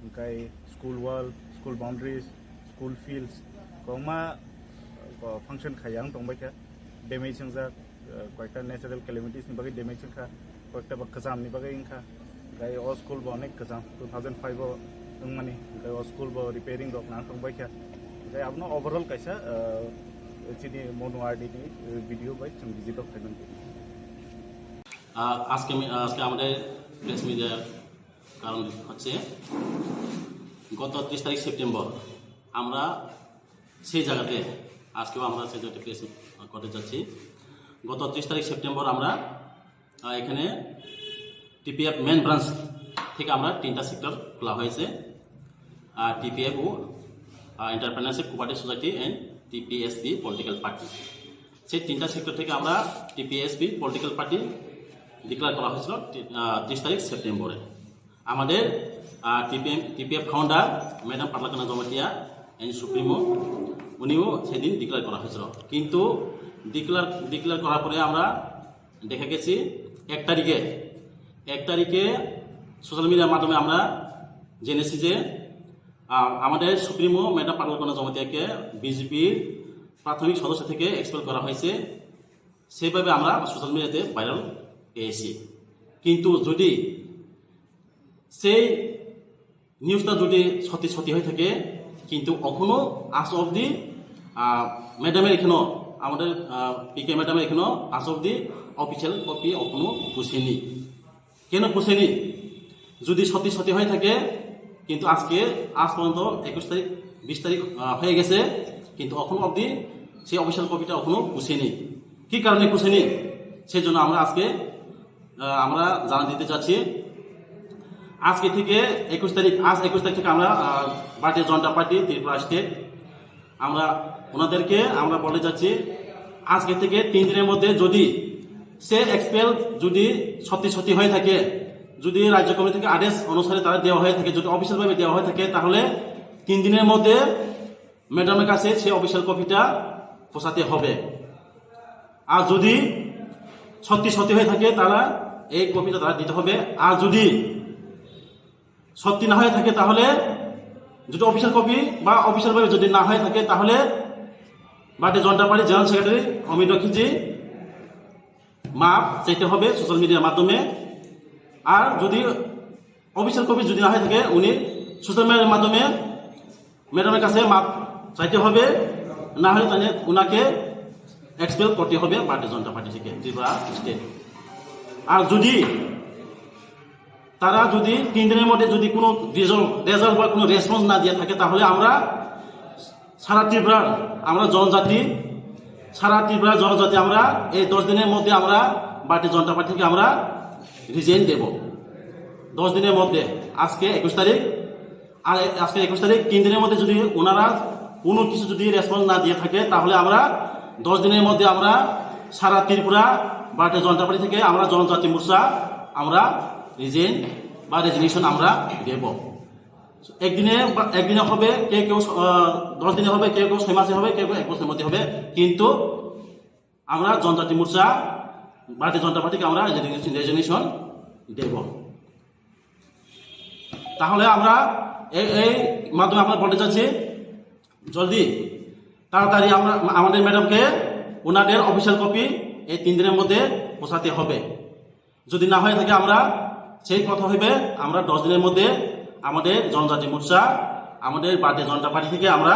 hwnkhe school wall, school boundaries, school fields, kwbangma, uh, function khaiya wng tongbaikha. Damage wngjak, uh, koyekta natural calamities ni bagwi damage wngkha, koyekta ba kwcham ni bagwi wngkha. Hwnkhe o school bo onek kwcham, two thousand five o wngmani, hwnkhe o school bo repairing rok nang tongbaikha. Hwnkhe abono overall kaisa, uh, chini Monuardi ni, uh, video bai chwng visit o khaimani. আহ, আজকে মি-, আজকে আমাদের press media কারণ হচ্ছে, গত ত্রিশ তারিখ সেপ্টেম্বর আমরা সেই জায়গাতে, আজকেও আমরা সেই জায়গাতে প্রেস করতে যাচ্ছি। গত ত্রিশ তারিখ সেপ্টেম্বর আমরা, আহ, এখানে টিপিএফ মেন ব্রাঞ্চ থেকে আমরা তিনটা সেক্টর খোলা হয়েছে। আর টিপিএফ ও, আহ, এন্টারপ্রেনারশিপ কোঅপারেটিভ সোসাইটি অ্যান্ড টিপিএসপি পলিটিক্যাল পার্টি। সেই তিনটা সেক্টর থেকে আমরা টিপিএসপি পলিটিক্যাল পার্টি ডিক্লেয়ার করা হয়েছিল তি-, আহ, ত্রিশ তারিখ সেপ্টেম্বরে। আমাদের, আহ, TPM, TPF founder madam Paglakana Jamatia and supremo, উনিও সেদিন ডিক্লেয়ার করা হয়েছিল। কিন্তু ডিক্লেয়ার, ডিক্লেয়ার করার পরে আমরা দেখা গেছি এক তারিখে, এক তারিখে সোশ্যাল মিডিয়ার মাধ্যমে আমরা জেনেছি যে, আহ, আমাদের সুপ্রিমো ম্যাডাম পাগলাকানা জমাতিয়াকে বিজেপির প্রাথমিক সদস্য থেকে এক্সপেল করা হয়েছে। সেভাবে আমরা সোশ্যাল মিডিয়াতে ভাইরাল পেয়েছি। কিন্তু যদি সেই নিউজটা যদি সত্যি সত্যি হয়ে থাকে, কিন্তু এখনো আজ অবধি, আহ, ম্যাডামের এখানো, আমাদের, আহ, পিকে ম্যাডামের এখানো আজ অবধি অফিসিয়াল কপি এখনো পৌঁছেনি। কেন পৌঁছেনি? যদি সত্যি সত্যি হয়ে থাকে, কিন্তু আজকে, আজ পর্যন্ত একুশ তারিখ, বিশ তারিখ, আহ, হয়ে গেছে, কিন্তু এখনো অবধি সেই অফিসিয়াল কপিটা এখনো পৌঁছেনি। কি কারণে পৌঁছেনি, সেই জন্য আমরা আজকে, আহ, আমরা জানা দিতে চাচ্ছি। আজকে থেকে একুশ তারিখ, আজ একুশ তারিখ থেকে আমরা, আহ, ভারতীয় জনতা পার্টি ত্রিপুরা স্টেট, আমরা ওনাদেরকে আমরা বলে যাচ্ছি, আজকে থেকে তিন দিনের মধ্যে যদি সে এক্সপেল যদি সত্যি সত্যি হয়ে থাকে, যদি রাজ্য কমিটি থেকে আদেশ অনুসারে তারা দেওয়া হয়ে থাকে, যদি অফিসিয়াল ভাবে দেওয়া হয়ে থাকে, তাহলে তিন দিনের মধ্যে ম্যাডামের কাছে সেই অফিসিয়াল কপিটা পৌঁছাতে হবে। আর যদি সত্যি সত্যি হয়ে থাকে, তারা এই কপিটা তারা দিতে হবে। আর যদি সত্যি না হয়ে থাকে, তাহলে যদি অফিসিয়াল কপি বা অফিসিয়াল ভাবে যদি না হয়ে থাকে, তাহলে ভারতীয় জনতা পার্টি জেনারেল সেক্রেটারি অমিত রক্ষিজি মাপ চাইতে হবে সোশ্যাল মিডিয়ার মাধ্যমে। আর যদি অফিসিয়াল কপি যদি না হয়ে থাকে, উনি সোশ্যাল মিডিয়ার মাধ্যমে ম্যাডামের কাছে মাপ চাইতে হবে, না হলে তাহলে ওনাকে এক্সপেল করতে হবে ভারতীয় জনতা পার্টি থেকে ত্রিপুরা স্টেট। আর যদি তারা যদি তিন দিনের মধ্যে যদি কোনো রেজাল্ট, রেজাল্ট বা কোনো রেসপন্স না দিয়ে থাকে, তাহলে আমরা সারা ত্রিপুরার, আমরা জনজাতি, সারা ত্রিপুরা জনজাতি আমরা এই দশ দিনের মধ্যে আমরা ভারতীয় জনতা পার্টি থেকে আমরা রিজাইন দেব। দশ দিনের মধ্যে, আজকে একুশ তারিখ, আর আজকে একুশ তারিখ, তিন দিনের মধ্যে যদি ওনারা কোনো কিছু যদি রেসপন্স না দিয়ে থাকে, তাহলে আমরা দশ দিনের মধ্যে আমরা সারা ত্রিপুরা ভারতীয় জনতা পার্টি থেকে আমরা জনজাতি মোর্চা আমরা রিজাইন বা রেজিগনেশন আমরা দেব। একদিনে বা, একদিনে হবে, কেউ কেউ, আহ, দশ দিনে হবে, কেউ কেউ ছয় মাসে হবে, কেউ কেউ এক বছরের মধ্যে হবে, কিন্তু আমরা জনজাতি মোর্চা ভারতীয় জনতা পার্টিকে আমরা রেজিগনেশন, রেজিগনেশন দেব। তাহলে আমরা এই, এই মাধ্যমে আমরা বলতে চাচ্ছি, জলদি তাড়াতাড়ি আমরা, আমাদের ম্যাডামকে ওনাদের অফিসিয়াল কপি এই তিন দিনের মধ্যে পৌঁছাতে হবে। যদি না হয়ে থাকে, আমরা সেই কথা হইবে, আমরা দশ দিনের মধ্যে আমাদের জনজাতি মোর্চা, আমাদের ভারতীয় জনতা পার্টি থেকে আমরা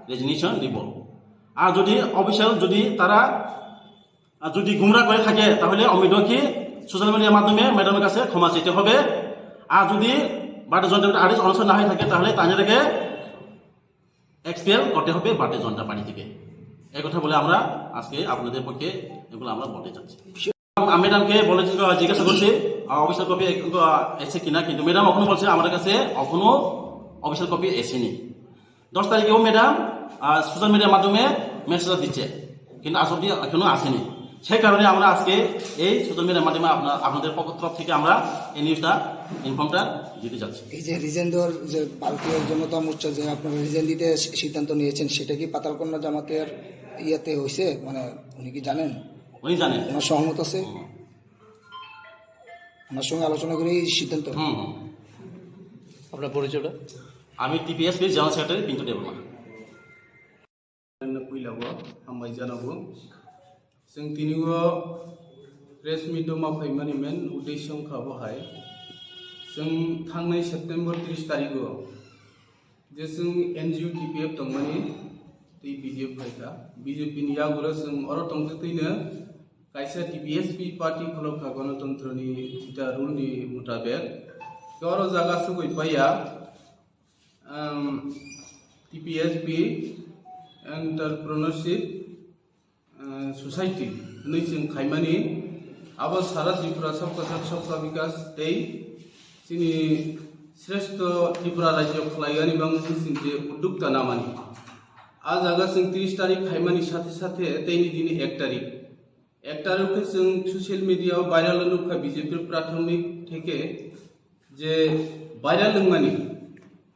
রেজিগনেশন দিব। আর যদি অফিসিয়াল যদি তারা, আহ, যদি গুমরা করে থাকে, তাহলে অমিত রক্ষি সোশ্যাল মিডিয়ার মাধ্যমে ম্যাডামের কাছে ক্ষমা চাইতে হবে। আর যদি ভারতীয় জনতা পার্টির আদেশ অনুসারে না হয়ে থাকে, তাহলে তাদেরকে এক্সপেল করতে হবে ভারতীয় জনতা পার্টি থেকে। এই কথা বলে আমরা আজকে আপনাদের পক্ষে এগুলো আমরা বলতে চাচ্ছি। আমি ম্যাডামকে বলেছি, আহ, জিজ্ঞাসা করছি, আহ, অফিসিয়াল কপি এসে কিনা, কিন্তু ম্যাডাম এখনো বলছে আমার কাছে এখনো অফিসিয়াল কপি এসেনি। দশ তারিখেও ম্যাডাম, আহ, সোশ্যাল মিডিয়ার মাধ্যমে মেসেজ দিচ্ছে, কিন্তু আজ অব্দি এখনো আসেনি। সেই কারণে আমরা আজকে এই সোশ্যাল মিডিয়ার মাধ্যমে আপনা-, আপনাদের পক্ষ তরফ থেকে আমরা এই নিউজটা, ইনফর্মটা দিতে যাচ্ছি। এই যে রিজেন দেওয়ার যে ভারতীয় জনতা মোর্চা যে আপনারা রিজেন দিতে সি-, সিদ্ধান্ত নিয়েছেন, সেটা কি পাতালকন্যা জামাতের ইয়েতে হয়েছে? মানে, উনি কি জানেন? উনি জানেন। ওনার সহমত আছে? হুম। ওনার সঙ্গে আলোচনা করে এই সিদ্ধান্ত? হুম, হুম। আপনার পরিচয়টা? আমি টিপিএসপি general secretary Pintu Debbarma. Puila o hambai jana bo. Chwng tini o press meet o ma phaimani main uddesho wngkha bo hai. Chwng thangnai September tris tarikh o je chwng N G O T P F tongmani tei B J P phaikha. B J P ni yagulo chwng oro tongtwtwino kaisa T P S P party khulokha, Ganatantrani jeta rule ni mutabek. Toro jaga sugwi paiya, um, T P S P Entrepreneurship, uh, Society hwnwi chwng khaimani. Abo sara Tripura Sabka Sath Sabka Vikas tei chini Shrestho Tripura Rajyo khlaigani bagwi chwng je uddukta namani. A jaga chwng tris tarik khaimani sathe sathe teini dini ek tarik. Ekta rok khe chwng social media o viral nukha B J P prathomik theke je viral wngmani.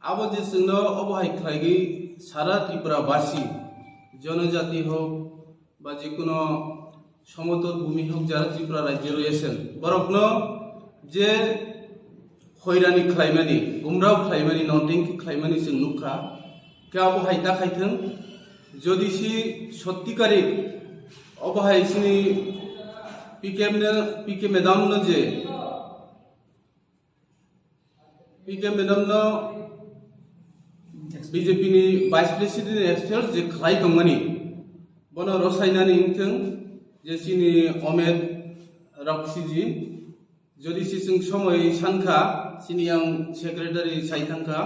Abo je chwngno obo hai khlaigwi sara Tripura basi, jonojati hok ba jekuno somotol bhumi hok jara Tripura rajyo royesen. Borokno je hoirani khlaimani, gumrao khlaimani, nongtengki khlaimani chwng nukha. Khe abo hai ta khaithwng, jodi si sotti kari obo hai chini P K M ne, P K madam no je, P K madam no B J P ni Vice President expel je khlai tongmani, bono rosainani wngthwng je chini Omer Raksiji. Jodi si chwng somoi sankha, chini yang secretary sai thangkha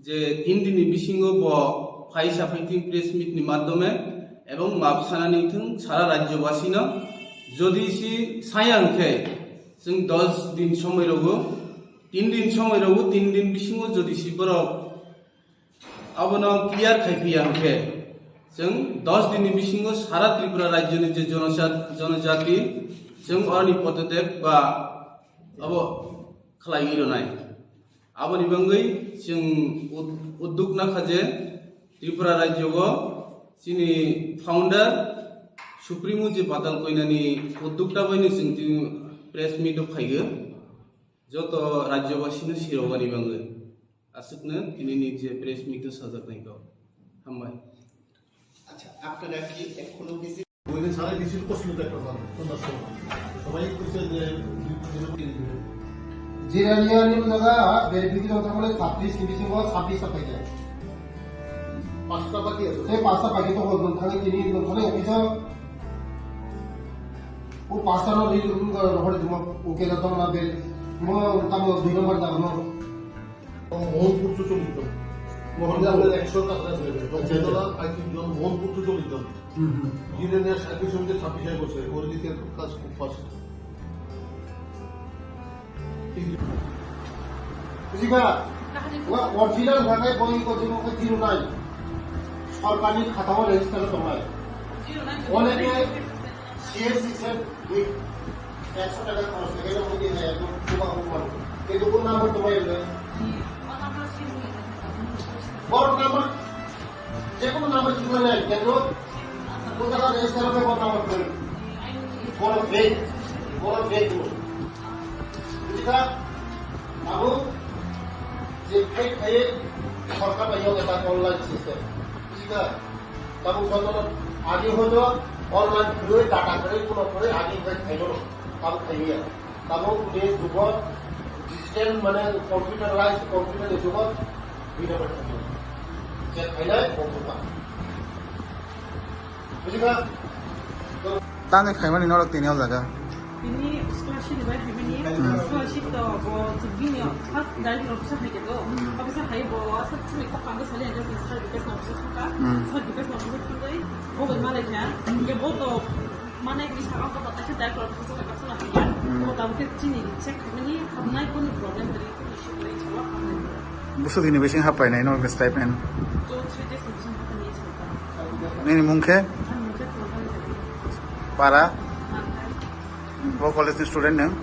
je tin dini bisingo bo phai saphai thwng press meet ni madhyome ebong map sanani thwng sara rajyobasino. Jodi si saya hwnkhe chwng dos din somoi rogo, tin din somoi rogo, tin din bisingo jodi si borok abono clear khai phiya hwnkhe, chwng dos dinni bisingo sara Tripura rajyoni je jonojat-, jonojati, chwng oroni podotep ba abo khlaiwi rwnai. Aboni bagwi chwng ud-, udduk nakha je Tripura rajyogo chini founder Supremo je Patal Koinani uddukta baino chwng tini press meet o phaigo. Joto rajyobasino sirogani bagwi. Aswkno tinini je press meet o sajaknai kok. Hambai. আচ্ছা, আপনারা কি এখনো ভিজিট বইলে সারা ডিসির প্রশ্ন দেখতে পারেন, সন্ধ্যার সময়। সবাই কইছে যে জিরানিয়ানি জায়গা ভেরিফিকেশন করতে বলে ছাব্বিশ ডিসেম্বর ছাব্বিশ সাতাইশে। পাঁচটা বাকি আছে। এই পাঁচটা বাকি তো বলবেন, তাহলে তিনি বলবেন, অফিসার, ও পাঁচটা না, এই রকম করে রহরে তোমার ওকে না, তোমার না বের, তোমার, তোমার দুই নম্বর দাম, না? মোহনপুর তো চলিত। মোহনপুর। মোহনপুর একশো কাছাকাছি হয়ে যায়। আচ্ছা, আচ্ছা। দক্ষিণতলা, আই তিনজন, মোহনপুর তো চলিত। হুম, হুম। দিনে নিয়ে সার্ভিস হইতে ছাব্বিশ হাজার করছে। ওর দিকে কাজ খুব ফাস্ট। বুঝিবা? ওয়া অরিজিনাল ভাষায় বই করতে মুখে জিরো নাই। সরকারি খাতাও রেজিস্টার তো নাই। অনেকে সিএসসি স্যার, ওই একশো টাকা খরচ করে গেলে ওই যে একদম বোবা বোবা। কিন্তু কোন নাম্বার তোমার এলো? বড় নাম্বার, যে কোনো নাম্বার ঠিক হয়ে যায়, কেন? কোথাও রেজিস্টার হবে, বড় নাম্বার করে। বড় ফেক, বড় ফেক। বুঝলি না? বাবু, যে ফেক ফেক সরকার পাইও এটা অনলাইন সিস্টেম। বুঝলি না? Tabuk jotono agi hoito online kwrwi, data kwrwi, kuno kwrwi agi hwnkhe khaino, tabuk khailiya. Tabuk ni jugo digital mane computerized, computer ni jugo bini bai khailiya. Je khainai bo bwkha. Bujikha? Tangwi khaimani norok tini o jaga. Bini scholarship ni bai phaimani, hmm, scholarship to bo chwng bini first direct officer hai khe to, hmm, officer hai bo aswk chini kok kang sali hai khe sir Bikash ni office thangkha, hmm, sir Bikash ni office thangwi bo bai malai kha, hmm, hingke bo to manai ni saka bo to kaisa direct officer hai khe sala hai khe, hmm, bo tabuk khe chini check khaimani habnai kunu problem kwrwi kunu issue kwrwi chalo hamnai. Busu dini bising hapai nai no stipend. Two three days ni bising hapai nai chalo. Nini mung khe? Ani mung khe Para? Bo college ni student nwng?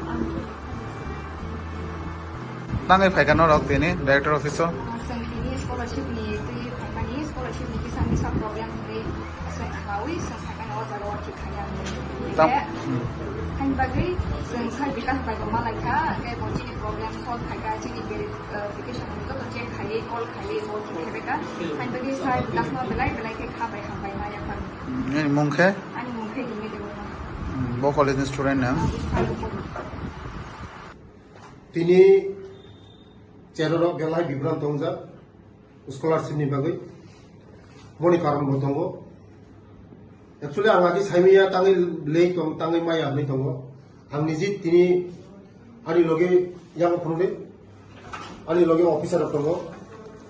Tangwi phaikha norok tini director office o? Chwng tini scholarship ni twi phaimani, scholarship ni kisa misa problem hwnwi chwng khaui chwng phaimani o jaga o thik khainani. Tam- Hingkhe, hmm, haini bagwi chwng sir Bikash bai bo malaikha, hingkhe bo chini problem solve khaikha, chini veri-, uh, verification hwnwi joto check khaiwi, call khaiwi bo thik khaibaikha. Haini bagwi sir Bikash no belai belai khe kha bai hambai ma yaphar. Hmm, nini mung khe? Ani mung khe Dimi Debbarma. Hmm, bo college ni student nwng? Tini cherorok belai bibran tongjak scholarship ni bagwi. Boni karon bo tongo. Actually, ang agi saimaya tangwi lei tong, tangwi maya hwnwi tongo. Ang niji tini ani loge yago phunukdi. Ani loge officer rok tongo.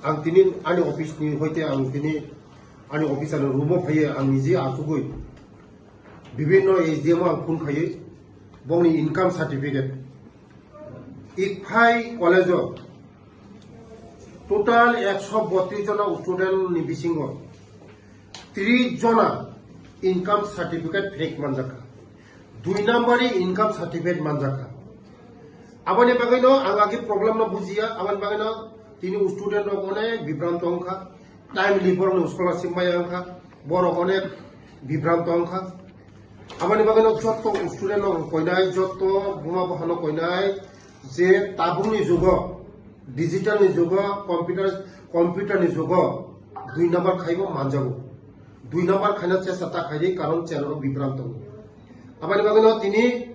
Ang tini ani office ni hoite ang tini ani officer ni room o phaiye ang niji asugwi bibhinno S D M o ang phone khaiwi bongni income certificate. Ikphai college o total ekso botris jona student ni bisingo tris jona income certificate fake manjakha, dui number ni income certificate manjakha. Aboni bagwi no ang agi problem no bujiya, aboni bagwi no tini student rok onek bibranto wngkha, timely borok no scholarship maya wngkha, borok onek bibranto wngkha. Aboni bagwi no jotto student no koinai, jotto buma boha no koinai, je tabuk ni jugo, digital ni jugo, computer, computer ni jugo, dui number khaibo manjago. Dui number khaina chesta ta khaidi, karon cherok bibranto. Aboni bagwi no tini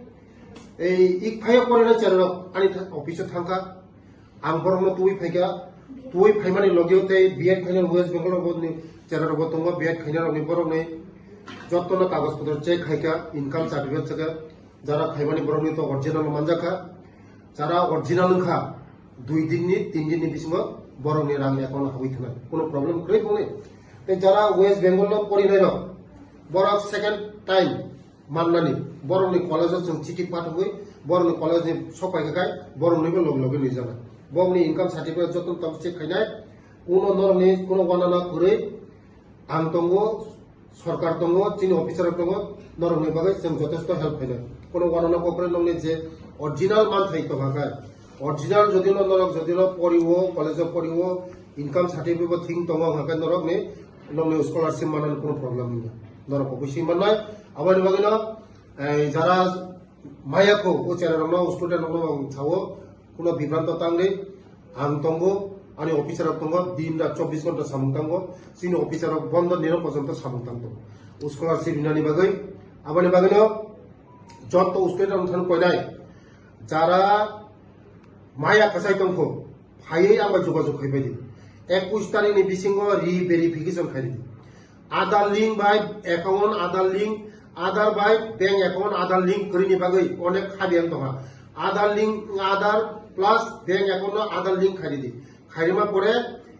ei ik phaio porina cherok ani tha-, office o thangkha. Ang borokno tubui phaikha, tubui phaimani logio tei B Ed khaina West Bengal rokni chera rokbo tongo, B Ed khaina rokni borokni jottono kagoj potro check khaikha, income certificate chekha, jara khaimani borokni to original manjakha, jara original wngkha, dui dinni, tin dinni bisingo borokni rang account habwi thanai, kuno problem kwrwi tongnai. Tei jara West Bengal no porinai rok, borok second time mannani, borokni college o chwng chiti pathogwi, borokni college ni sok paikha khai, boroknibo loge loge nwijana. Borokni income certificate joto tok check khainai, kuno norokni kuno wanana kwrwi ang tongo, sorkar tongo, chini officer rok tongo, norokni bagwi chwng jotesto help khainai. Kuno wanana kokre nokni je original manthai tongkha khai, original jodi no norok jodi no poriwo, college o poriwo, income certificate bo thing tongo hwnkhe norokni, nokni scholarship manani kuno problem wngya. Norok koboi swi mannai, aboni bagwi no, eh, jara maya kho, o chera rokno, student rokno ang sao, kuno bibranto tangwi, ang tongo, ani officer rok tongo, din rat chobbish ghonta samung tango, chini officer rok bondo nino porjonto samung tang tongo. O scholarship hinani bagwi, aboni bagwi no, jotto student rok thang koinai, jara maya kwchai tongkho, phaiwi ang bai jogajog khai bai di. Ekush tarikh ni bisingo re-verification khai di. Aadhaar link bai account, Aadhaar link, Aadhaar bai bank account, Aadhaar link kwrwini bagwi onek khabi ang tongkha. Aadhaar link, Aadhaar plus bank account no Aadhaar link khai di. Khairima pore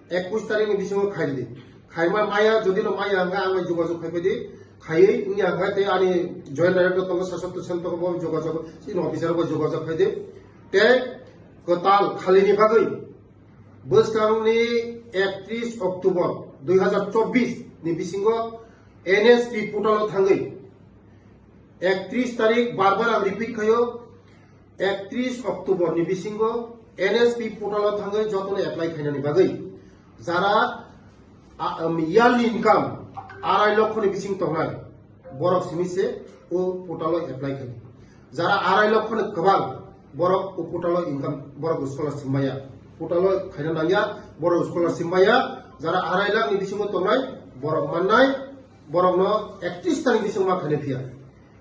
ekush tarikh ni bisingo khai di. Khaima maya, jodi no maya hwnkhe ang bai jogajog khai bai di. Khaiwi wngya hwnkhe tei ani joint director tongo, Saswat Sen tongo, bo jogajog, chini officer bo jogajog khai di. Tei kwtal khalini bagwi bwskangni ektris October dui hazar chobbish ni bisingo N S P portal o thangwi ektris tarikh, bar bar ang repeat khaio, ektris October ni bisingo N S P portal o thangwi jotono apply khainani bagwi jara, a, um, yearly income arai lokho ni bising tongnai borok simi se o portal o apply khai. Jara arai lokho ni kwbang borok o portal o income, borok scholarship maya. Portal o khaina nangya, borok scholarship maya. Jara arai lakh ni bisingo tongnai borok mannai, borokno ektris tarikh ni bisingo ma khaina phiya.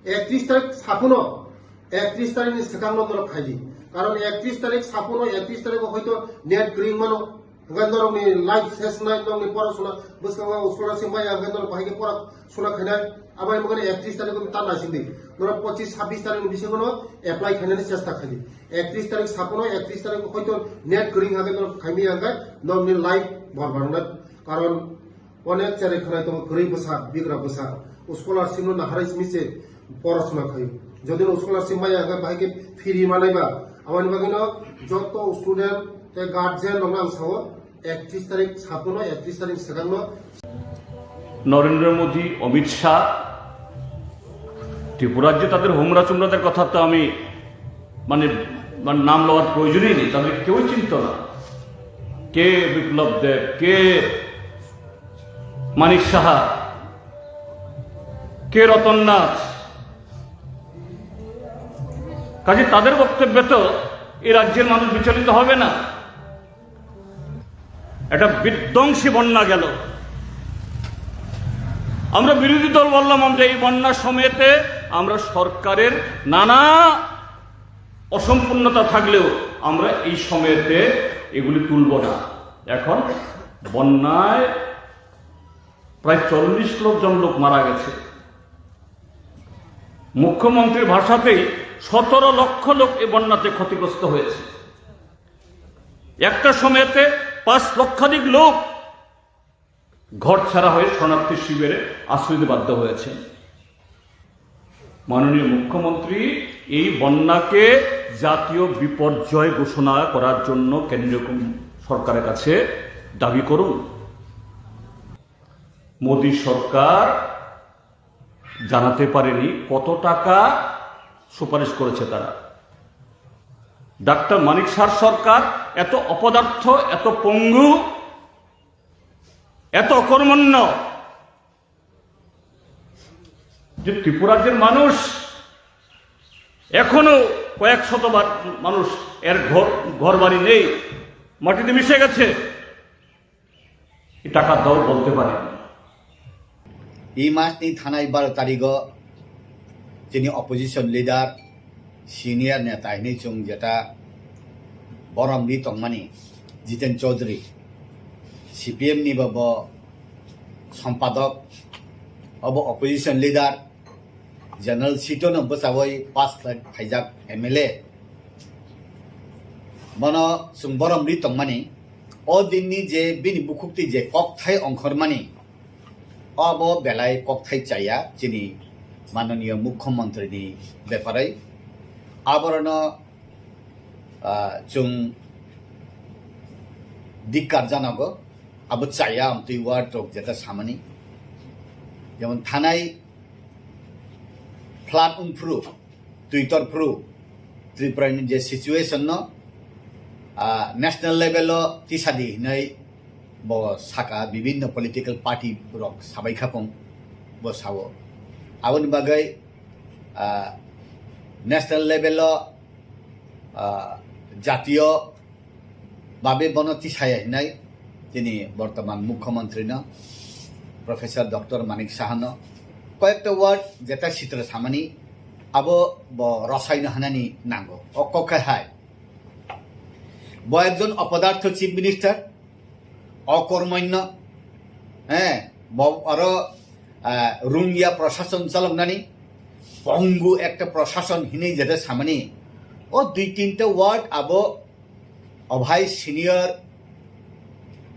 Ektris tarikh sapuno, ektris tarikh ni swkangno norok khai di. Karon ektris tarikh sapuno, ektris tarikh o hoito net kwrwi mano. Hwnkhe norokni life ses nai, norokni porasona bwskango scholarship maya, hwnkhe norok bahai khe pora sona khainai. Aboni bagwi ektris tarikh o ta naising di. Norok pochis sabbish tarikh ni bisingo no apply khainani chesta khai di. Ektris tarikh sapuno, ektris tarikh o hoito net kwrwi hwnkhe norok khaimaya hwnkhe norokni life borbar wngnai. Karon onek cherai khwnai tongo kwrwi bwsa, bigra bwsa. O scholarship no naharwi simi se porasona khaio. Jodi no scholarship maya hwnkhe bahai khe free manai ba. Aboni bagwi no joto student tei guardian rokno ang sao, ektris tarikh sapuno, ektris tarikh swkangno. Narendra Modi, Amit Shah, ত্রিপুরার যে তাদের হোমরা চোমরাদের কথা তো আমি মানে, মানে নাম লওয়ার প্রয়োজনই নেই, তাদের কেউই চিনত না। কে বিপ্লব দেব, কে মানিক সাহা, কে রতন নাথ। কাজে তাদের বক্তব্যে তো এই রাজ্যের মানুষ বিচলিত হবে না। একটা বিধ্বংসী বন্যা গেল। আমরা বিরোধী দল বললাম, আমরা এই বন্যার সময়তে আমরা সরকারের নানা অসম্পূর্ণতা থাকলেও আমরা এই সময়তে এগুলি তুলব না। এখন বন্যায় প্রায় চল্লিশ লক্ষ জন লোক মারা গেছে। মুখ্যমন্ত্রীর ভাষাতেই সতেরো লক্ষ লোক এই বন্যাতে ক্ষতিগ্রস্ত হয়েছে। একটা সময়তে পাঁচ লক্ষাধিক লোক ঘর ছাড়া হয়ে শরণার্থী শিবিরে আশ্রয় নিতে বাধ্য হয়েছে। মাননীয় মুখ্যমন্ত্রী এই বন্যাকে জাতীয় বিপর্যয় ঘোষণা করার জন্য কেন্দ্রীয় কম-, সরকারের কাছে দাবি করুন। মোদী সরকার জানাতে পারেনি কত টাকা সুপারিশ করেছে তারা। ডাক্তার মানিক সাহা সরকার এত অপদার্থ, এত পঙ্গু, এত অকর্মণ্য যে ত্রিপুরাজ্যের মানুষ এখনো কয়েক শতবার মানুষ এর ঘর, ঘর বাড়ি নেই, মাটিতে মিশে গেছে। এই টাকার দর বলতে পারেনি। Ei mas ni thanai baro tarigo chini opposition leader, senior neta hinwi chwng jeta borom ri tongmani Jiten Chaudhary, C P M ni bo, bo sompadok, obo opposition leader, General Sito no bwchawi pass khlai phaijak M L A. Bono chwng borom ri tongmani, o dinni je bini bukhukti je kokthai ongkhormani, obo belai kokthai chaya chini mananiya mukhyamantri ni beparai. Aborno, ah, chwng dikkar janago, abo chaya amtwi word rok jeta samani. Jemon thanai flood wngphuru, twi torphuru Tripura ni je situation no, ah, national level o tisadi hinwi bo saka, bibinno political party rok sabai khapung bo sao. Aboni bagwi, ah, national level o, ah, jatiyo babe bono tisaya hinai tini bortoman mukhyamantri no, Professor Doctor Manik Saha no koyekta word jeta sitra samani abo bo rosai no hanani nango. O kok khe hai. Bo ekjon opodartho chief minister, okormanya, eh, bo aro, ah, rungya prashason chaloknani, pongu ekta prashason hinwi jeta samani. O dui tinta word abo obhai senior,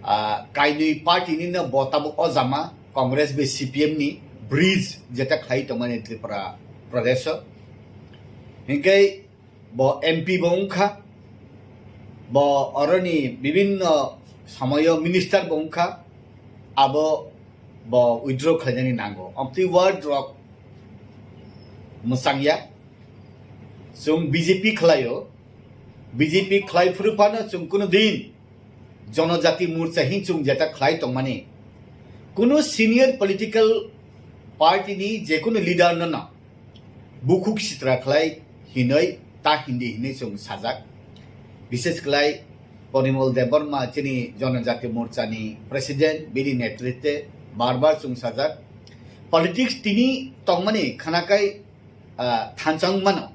ah, kainwi party ni no bo tabuk o jama Congress bai C P M ni bridge jeta khlai tongmani Tripura Pradesh o. Hinkhe bo M P bo wngkha, bo oroni bibinno somoyo minister bo wngkha, abo bo withdraw khlainani nango. Amtwi word rok mwchangya. Chwng B J P khlaio, B J P khlai phuru phano chwng kuno din Jonojati Morcha hin chwng jeta khlai tongmani. Kuno senior political party ni jekunu leader no no bukhuk sitra khlai hinoi ta hindi hinoi chwng sajak. Bishes khlai Porimol Debbarma chini Jonojati Morcha ni president, bini netritwe bar bar chwng sajak. Politics tini tongmani khanakai, ah, thanchang mano.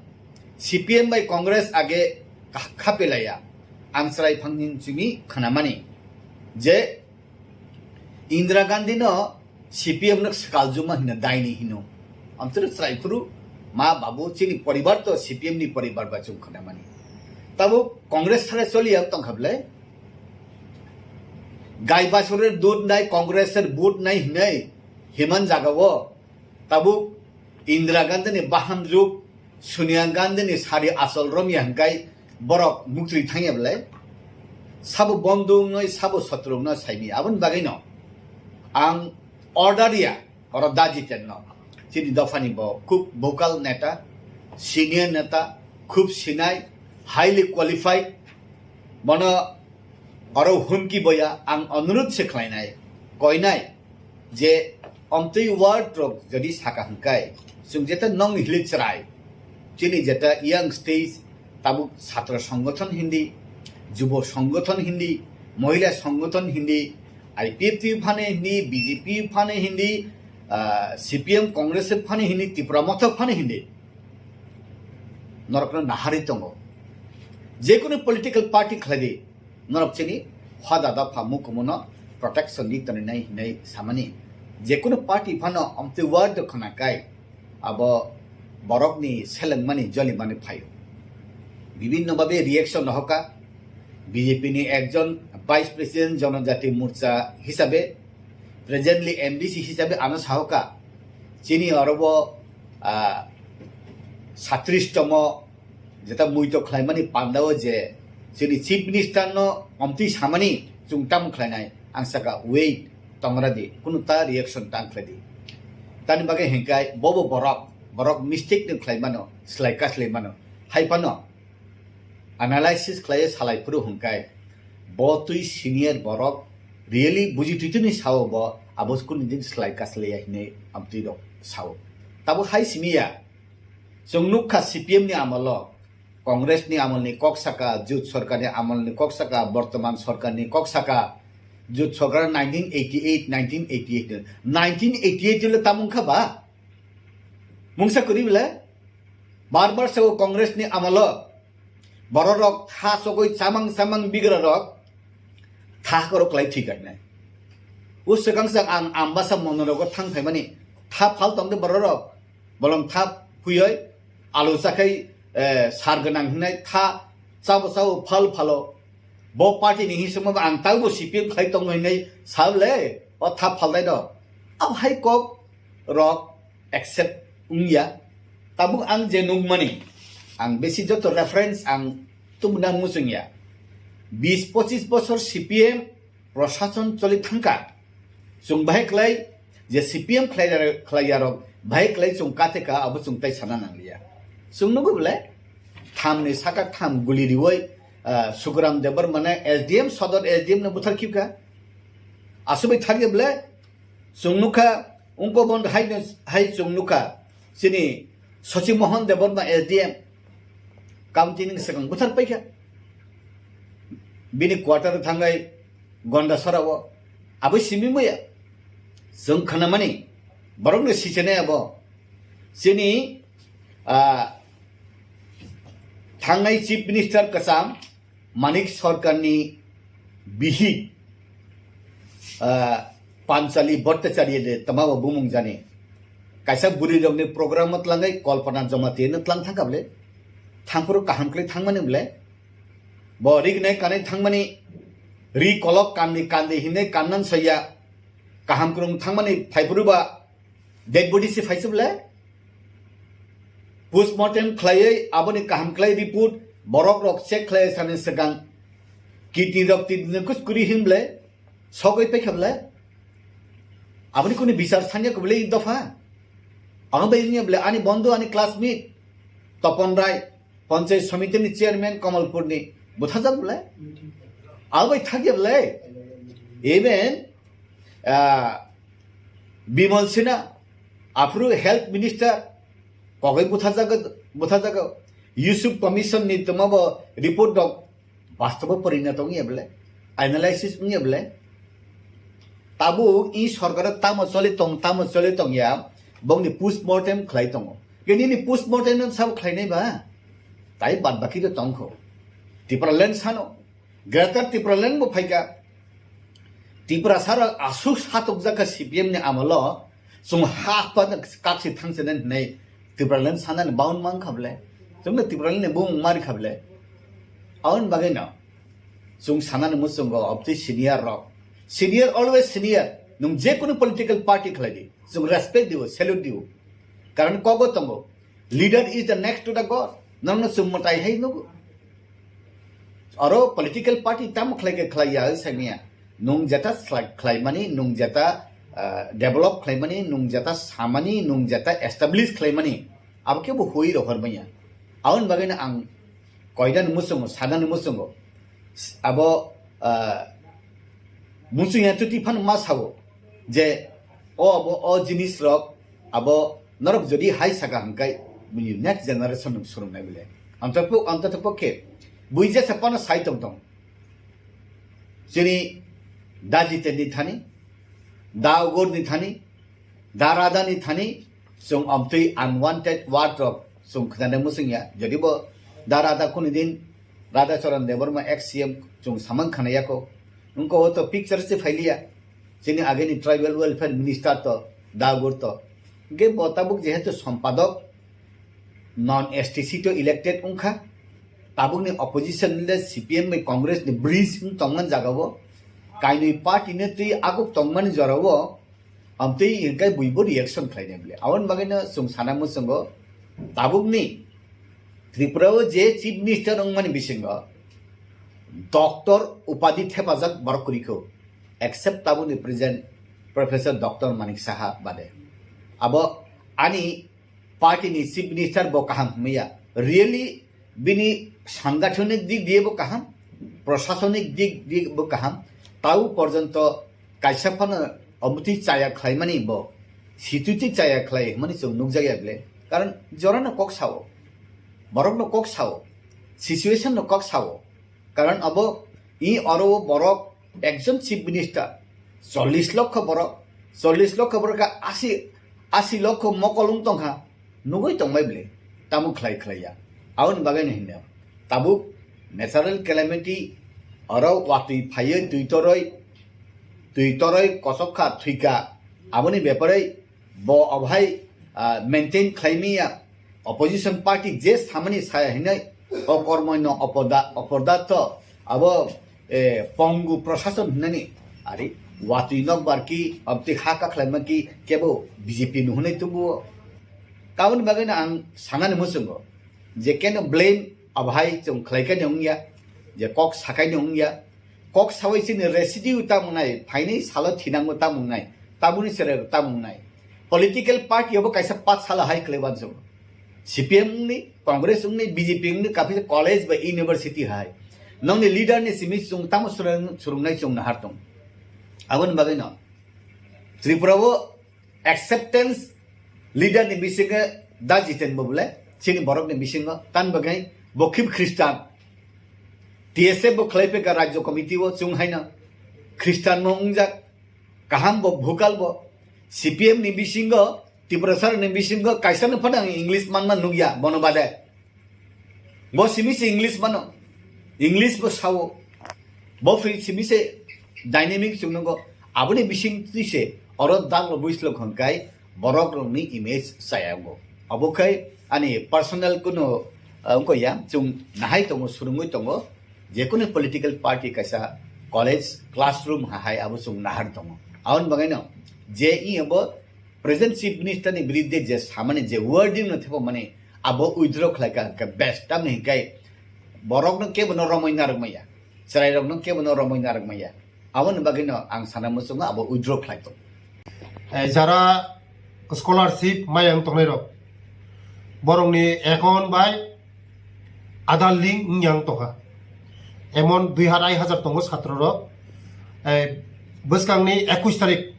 C P M bai Congress age kha-, khapelaya. Ang chwrai phangni chini khanamani je Indira Gandhi no C P M no swkal juma hino daini hino. Amtwrwk chwrai phuru ma babu chini poribar to C P M ni poribar ba chwng khanamani. Tabuk Congress sare choliya tongkha bwle? Gai basore dud nai Congress er vote nai hinai himan jaga o. Tabuk Indira Gandhi ni bahan juk, Sonia Gandhi ni sari asol romya hingkai borok muktwi thangya belai. Sabo bondung noi, sabo sotrung no saimi. Aboni bagwi no ang order ya, oro daji ten no. Chini dopha ni bo khub vocal neta, senior neta, khub sinai, highly qualified. Bono oro humki boya ang onurudh se khlainai, koinai. Je omtwi word rok jodi saka hwnkhe, chwng jeta nong hili chwrai, chini jeta young stage, tabuk chhatra songgothon hindi, jubo songgothon hindi, mohila songgothon hindi, I P F T phane hindi, B J P phane hindi, ah, C P M Congress phane hindi, Tipra Motha phane hindi. Norokno nahari tongo. Jekunu political party khlai di, norok chini hoda dopha mukumu no protection di tonwi nai hinwi samani. Jekunu party phano omtwi word khna kai abo borokni selengmani jolimani phaio. Bibinno babe reaction rohoka. B J P ni ekjon Vice President Jonojati Morcha hisabe, presently M D C hisabe ano sahoka. Chini orobo, ah, satris tomo jeta muito khlaimani pandao je chini Chief Minister no omtwi samani chwng tamo khlainai, ang saka wait tongra di, kunu ta reaction tang khlai di. Tani bagwi hingkai bobo borok, borok mistake no khlaimano, slai kaslai mano. Hai phano analysis khlaiwi salai phuru hwnkhe bo twi senior borok really buji twi twi ni sao bo abo kunu din slai kaslaiya hinwi amtwi rok sao. Tabo hai simi ya. Chwng nukha C P M ni amolo, Congress ni amolni kok saka, Jut Sarkar ni amolni kok saka, bortoman sarkar ni kok saka, Jut Sarkar nineteen eighty eight, nineteen eighty eight, nineteen eighty eight le tamung kha ba? Mungsa kwrwi bele? Bar bar sao Congress ni amolo bororok tha chogwi chamang chamang bigra rok tha korok lai thwi kainai. O swkang swkang ang Ambasa monorogo thang phaimani tha phal tongde bororok. Bolong tha phuyoi alu chakhai, eh, sar gwnang hinai tha chabo chabo phal phalo. Bo party ni hisingma ang taubo C P M khlai tongo hinai sable o tha phalnai do. Abo hai kok rok accept wngya. Tabuk ang je nukmani, ang besi joto reference ang tubuna muchungya. Bis pochis bosor C P M prosason choli thangka. Chwng bahai khlai je C P M khlai, khlai yarok bahai khlai chwng kate ka abo chwng tai sana nangliya. Chwng nugwi bole thamni saka tham guli riwoi, ah, Sukuram Debbarma ne S D M, Sodor S D M no buthar khibka. Aswbai thangya bole chwng nukha, ungko bon hai, hai chwng nukha, chini Sachi Mohan Debbarma S D M, county ni swkang buthar paikha. Bini quarter thangai Gondasara o, abo simi muya. Chwng khanamani, borok ni sichene abo. Chini, ah, thangnai Chief Minister kwcham, Manik Sarkarni bihik, ah, Panchali Bhattacharya de twmabo bumung jani. Kaisa bwrwi rokni program o tlangai Kalpana Jamatia no tlang thangkha bole. Thangphuru kaham khlai thangmani bole. Bo rignai kanai thangmani ri kolok kandi kandi hinai kannan saya kaham krung thangmani phaiphuru ba dead body se phaisuk le. Postmortem khlaiwi aboni kaham khlai report borok rok check khlai sani swkang kidney rok tini kuskuri hin ble sogwi paikha ble. Aboni kuni bichar sanya kubule in dopha. Ang bai niya ble ani bondhu ani classmate Topon Rai, Panchayat Samiti ni chairman Kamalpur ni buthajak ble. Abai thakya ble. Even, ah, Bimal Sinha, aphuru health minister, kogwi buthajago, buthajago. Yusuf Commission ni twmabo report dok, bastobo porina tongya ble, analysis wngya ble. Tabuk i sorkar tamo choli tong, tamo choli tongya, bongni postmortem khlai tongo. Ke nini postmortem no sabo khlainai ba? Tai bad baki do tongkho. Tipraland sano, Greater Tipraland bo phaikha. Tiprasa rok aswk satokjak kha C P M ni amolo, chwng ha pa kaksi thangsinai hinwi Tipraland sanani baun mang kha ble. Chwngno Tipraland ni bung mari kha ble. Aboni bagwi no chwng sanani muchungo obtwi senior rok. Senior always senior. Nwng je kunu political party khlai di. Chwng respect dibo, salute dibo. Karon kogo tongo. Leader is the next to the God. Nangno chwng mwtai hai nugo. Aro political party tamo khlai khe khlai ya, sai manya. Nwng jeta slai-, khlaimani, nwng jeta, ah, develop khlaimani, nwng jeta samani, nwng jeta establish khlaimani. Abo khe bo hui rohor manya. Aboni bagwi no ang koidani muchungo, sadani muchungo. Abo, ah, muchung ya tuti phano ma sao je o abo o jinis rok abo norok jodi hai saka hwnkhe bini next generation rok swrwngnai bile. Antoto, antoto pokhe bui jesa phano sai tong tong. Chini da Jiten ni thani, da Ugur ni thani, da Radha ni thani, chwng amtwi unwanted word rok chwng khwnanai muchung ya. Jodi bo da Radha kunu din Radha Charan Debbarma ex C M chwng samang khana yako. Wngkha o to picture se phailiya. Chini ageni tribal welfare minister to da Ugur to. Ge bo tabuk jehetu sompadok non S T C to elected wngkha. tabukni opposition le C P M bai Congress ni bridge wng tongmani jagao, kainwi party ni twi aguk tongmani jorao, amtwi hingkai buibo reaction khlainai bwle. Aboni bagwino chwng sana muchungo, tabukni Tripura o je Chief Minister wngmani bisingo doctor upadhi thepajak borok kwrwi kho, except tabukni present Professor Doctor Manik Saha bade. Abo ani party ni Chief Minister bo kaham hwnmaya. Really, bini sangathonik dik diye bo kaham, prosasonik dik diye bo kaham, tau porjonto kaisa phano omuti chaya khlaimani bo, situti chaya khlai hwnmani chwng nukjakya bwle. Karon jorano kok sao, borokno kok sao, situation no kok sao. Karon abo i oro o borok ekjon Chief Minister, chollish lokho borok, chollish lokho borok kha asi, asi lokho mokol wng tongkha, nugui tongbai bwle, tamo khlai khlai ya. Aboni bagwi no hinno tabuk natural calamity, oro watwi phaiwi twi toroi, twi toroi kosok kha, thwi kha, aboni bepare bo obohai, ah, maintain khlaimaya. Opposition party je samani saya hinai okormoino opoda-, opodato abo, eh, pongu prosason hinani ari watwi nokbar ki abti ha kakhlaima ki kebo B J P no hinai tubuo. Kaboni bagwino ang sanani muchungo je keno blame abohai chwng khlaikani wngya, je kok sakaini wngya, kok sawi chini residue tamo wngnai, phainai salo thinango tamo wngnai, tabuni chwrai tamo wngnai. Political party obo kaisa pathsala hai kwlai uansukgo. C P M wngni, Congress wngni, B J P wngni, kaphisa college ba university hai. Nongni leader ni simi chwng tamo surung-, surungnai chwng nahar tong. Aboni bagwino Tripura o acceptance leader ni bisingo da Jiten bo bole, chini borok ni bisingo, tan bagwi bo khe Christian. T S F bo khlai peka Rajya Committee o chwng haino Christian no wngjak, kaham bo bhukal bo, C P M ni bisingo, Tiprasa ni bisingo kaisa no phano ang English manma nukya bono bade. Bo simi se English mano, English bo sao, bo free simi se dynamic chwng nungo, aboni bising twi se oro daglo buislo khon kai borok rokni image chaya wngo. Abo khai ani personal kuno, uh, wngko ya, chwng nahai tongo, surungwi tongo, jekunu political party kaisa college classroom ha hai abo chwng nahar tongo. Aboni bagwino je i abo present Chief Minister ni biridde je samani je wording no thepa mani abo withdraw khlai ka hwnkhe best, tamni hwnkhe borok no kebo no romwi narwk maya, chwrai rok no kebo no romwi narwk maya, aboni bagwi no ang sana muchungo abo withdraw khlai tong. Eh, jara scholarship maya wng tongnai rok, borok ni account bai Aadhaar link wng yang tongkha. Emon dui hajar, hai hajar tongo satro rok. Eh, bwskangni ekush tarik,